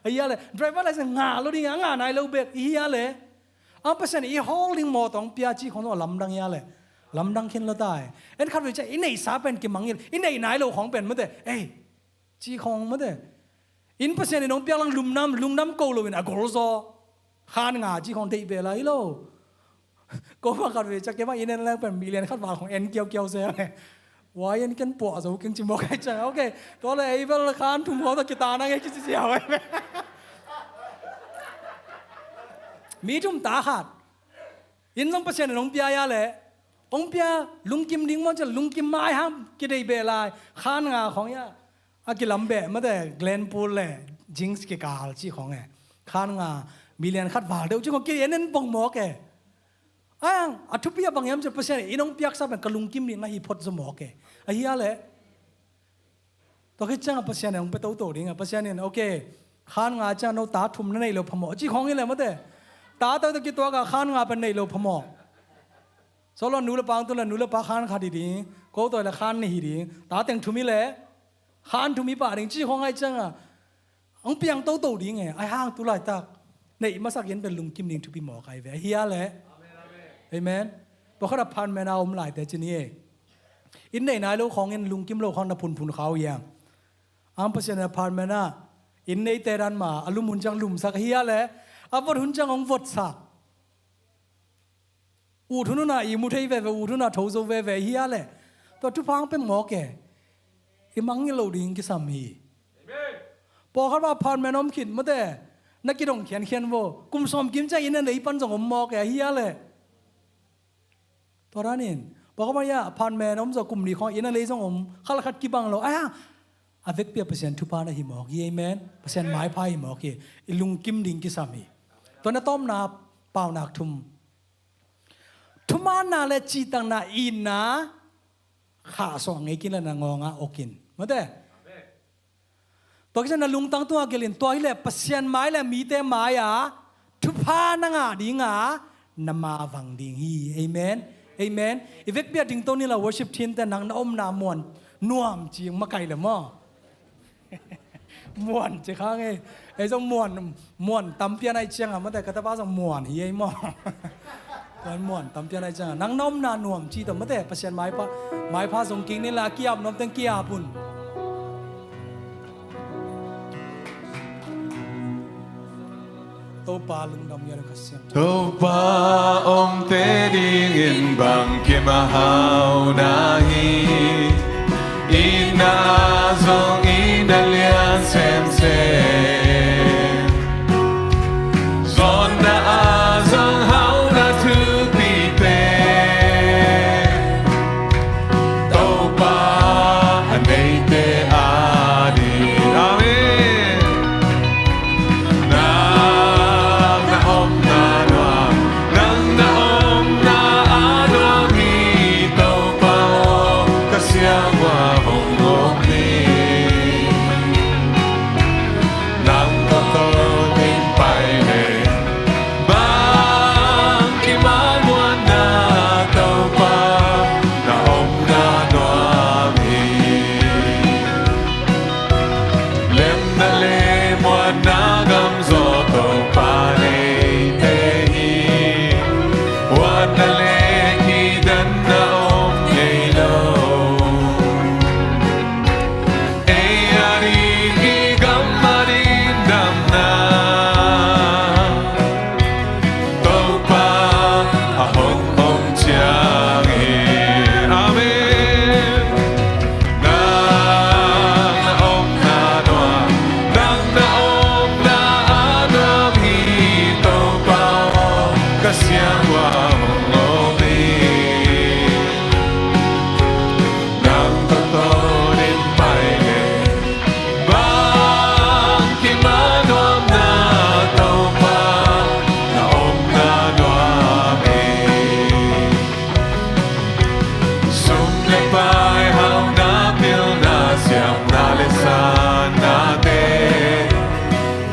Ahi a le driver license ngah lo ding a ngah nai lo bek ihi a le. Ang Pasian i hawl ding maw tawh hong pia ci khong zong a lamdang ia le lamdang khin lo tai. En khat vei cia i neihsa pen kimangil, i neih nai lo khong pen mate ei ci khong mate. In Pasian in hong piak lang lumnam, lungdam ko lo in a gol zaw. Khan nga ci khong deih beh lai lo. Ko bang khat vei cia kei bang in en lang pen milian khat val khong en kiaukiau se. Wai en ken puah zo keng ci mawk ai ciang. Ok. Tua le ei bel khan thum khong tawh kita nang e kici cia wai. Mi thum ta khat. In zong Pasian in hong pia ia le hong pia lungkim ding maw cia lungkim mai ham kideih beh lai khan nga khong ia a kilam beh mate Glenpool le Jinx kikal ci khong e khan nga million khat val deuh ci khong ki en en bong mawk e. Ang a thupi a bang hiam cia Pasian in hong piaksa pen ka lungkim ding na hi phot zaw mawk e. Ahi a le Tua khit ciangah Pasian in hong pia toto ding a, Pasian in, ok, khan nga ciang no ta thum na neih lo phamawh ci khawng hi le mate. Ta tawh kituak a khan nga pen neih lo phamawh. Solo nu le pa hong tun le nu le pa khan khat hi ding, ko tawh le khan nih hi ding, ta teng thum hi le khan thum hi pah ding ci khawng ahi ciangah hong piang toto ding e, ahi hang tu laitak neih masak in pen lungkim ding thupi mawk ahi ve, ahi a le. Amen. Pawlkhat a phan mena om laite ci ni e. In neih nai lo khawng in lungkim lo khawng na phunphun khau hiam? Ang Pasian in a phan mena in neite dan ma a lum hun ciang lumsak ahi a le a vot hun ciang hong votsak. Ut hun hun a i mu thei veve, ut hun a tho zo veve hi a le tua thupha hong pia mawk e. I mangngilh lo ding kisam hi. Pawlkhat va phan men om khit mate na kidong khiankhian vo. Kum sawm kim ciang inn a lei pan zong om mawk e ahi a le. Tua dan in pawlkhat va ia phan men om zaw kum nih khawng inn a lei zong om khat le khat kibang lo. Aia a vekpi a Pasian thupha na hi mawk hi. Amen. Pasian maipha hi mawk hi. I lungkim ding kisam hi. Tua na tawpna paunak thum. thumanna le cihtakna, itna khahsuah ngei kei in la, na ngawngah uk in. Mate. Tua kisai na lungtang tungah gelh in, tua hileh Pasian mai le mite mai-ah thupha na ngah dinga na mavang ding hi. Amen. Amen. I vekpi-a dingto ni la, worship team te, nang na omna muan nuam ci makaih le maw? Muan ci khang ei. Ei zong muan, muan tampi a nai cianga, mate, ka tapa zong muan hi ei maw? Tuan muan tampi a nai cianga, nang na omna nuam ci tawh, mate, Pasian maipha, maipha zong kik ni la, kiap nuam teng kiap un. Topa lungdam ngiat ka siam. Topa omte dingin bangkim a hau na hi. Itna zong itna lian semsem, zawnna zong hauna thupite, Topa a neite ading. Amen. Nang na omna nuam, nang na omna a nuam hi, Topa aw, ka siam ua hong om ni. Nang tawh tawnin pai le, bangkim a muanna, Topa na omna nuam hi. Lemna le muanna gam zaw Topa neite hi. Huatna le kidanna om ngei lo. Ei a ding hi gam a ding damna, Topa a hong om ciang hi. Amen. Nang na omna nuam, nang na omna a nuam hi, Topa aw, ka siam ua hong om ni. Nang tawh tawnin pai le, bangkim a nuamna, Topa na omna nuam hi. Sum le pai, hauna, pilna, siamna le sanate,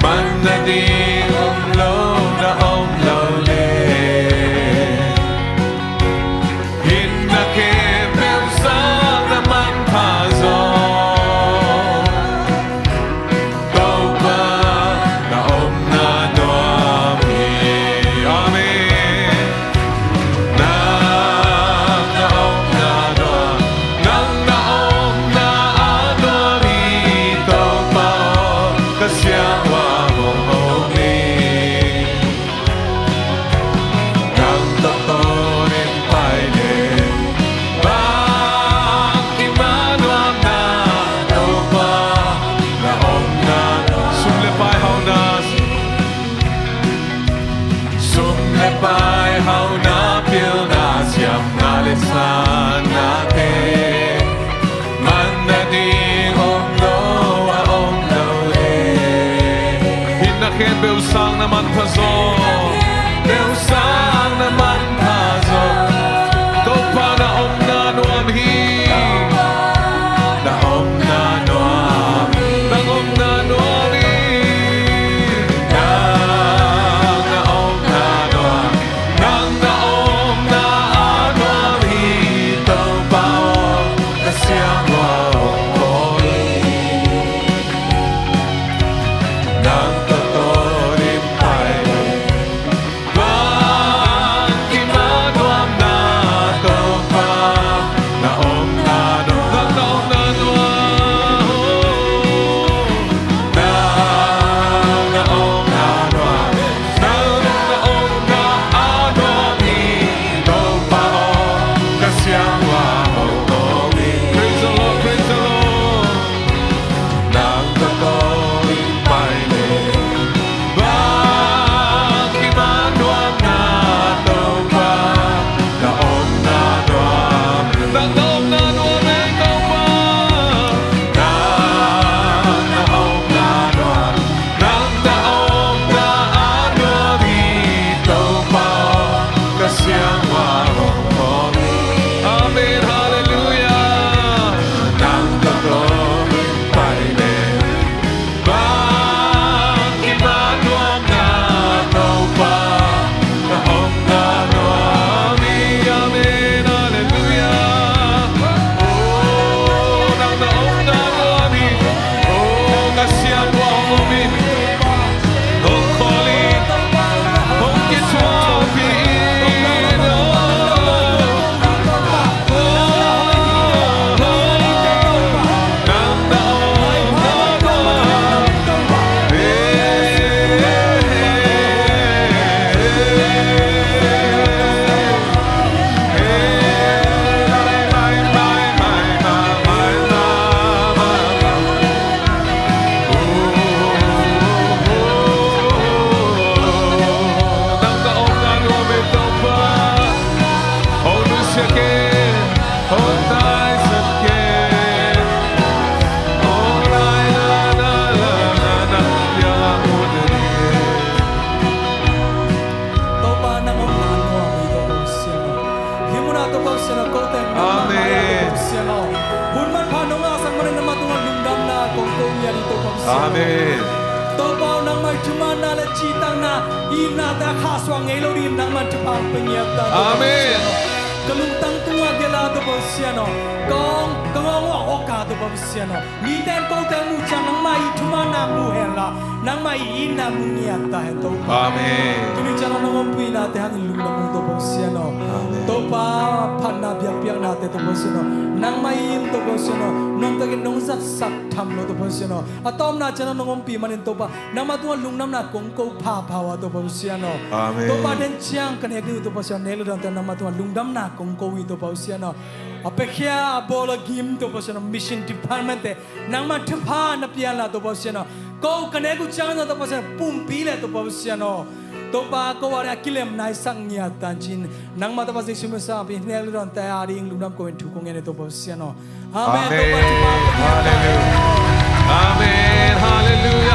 manna ding om lo, na om lo le, hinna khempeuh sang na manpha zaw, Topa na omna nuam hi. Amen. Nang na omna nuam, nang na omna a nuam hi, Topa aw, ka siam ua hong om ni. Nang tawh tawnin pai le, bangkim a nuamna, Topa na omna. Sum le pai, hauna, sum le pai, hauna, pilna, siamna le sanate, manna ding om lo, a om lo le, hinna khempeuh sang na manpha zaw, khempeuh sang na manpha zaw, Topa na omna nuam hi. Na omna nuam, nang omna nuam hi. Nang na omna nuam, nang na omna a nuam hi, Topa aw, ka siam ua hong om ni. Nang tawh tawnin pai le, Na, i nate a khahsuah ngei lo dingin nangman thupha pia ngiat ta, Topa Pasian aw. Ka lungtang tungah gelh a, Topa Pasian aw. Ka ngawng, ka ngawng uh a awk a, Topa Pasian aw. Mite in kote a muh ciang nangmah i thumanna mu hen la, nangmah i itna mu ngiat ta hen, Topa. Amen. Tuni ciang nong ompih nate hangin lungdam ung, Topa Pasian aw. Amen. Topa, phatna biakpiaknate, Topa Pasian aw, nangmah in, Topa Pasian aw, nuamtakin nong zatsak tham lo, Topa Pasian aw. A tawpna ciang nong ompih manin, Topa, nangmah tungah lungdamna kong ko phapha uh a, Topa Pasian aw. Amen. Topa, den ciang ka nek ding uh, Topa Pasian, nek le dawnte nangmah tungah lungdamna kong ko hi, Topa Pasian aw. A piakhia, a bawl, a gim, Topa Pasian aw, mission department te nangmah thupha na pia hen la, Topa Pasian aw. Ko ka nek uh ciang, Topa Pasian aw, pumpi le, Topa Pasian aw, Topa, ko a kilem naisak ngiat ta in ci-in nangmah, Topa Jesu min suangpi, nek le dawnte a ding lungdam ko-in thu kong ngen hi, Topa Pasian aw. Amen. Amen. Topa, thupha pia ngiat ta. Hallelujah. Amen. Hallelujah.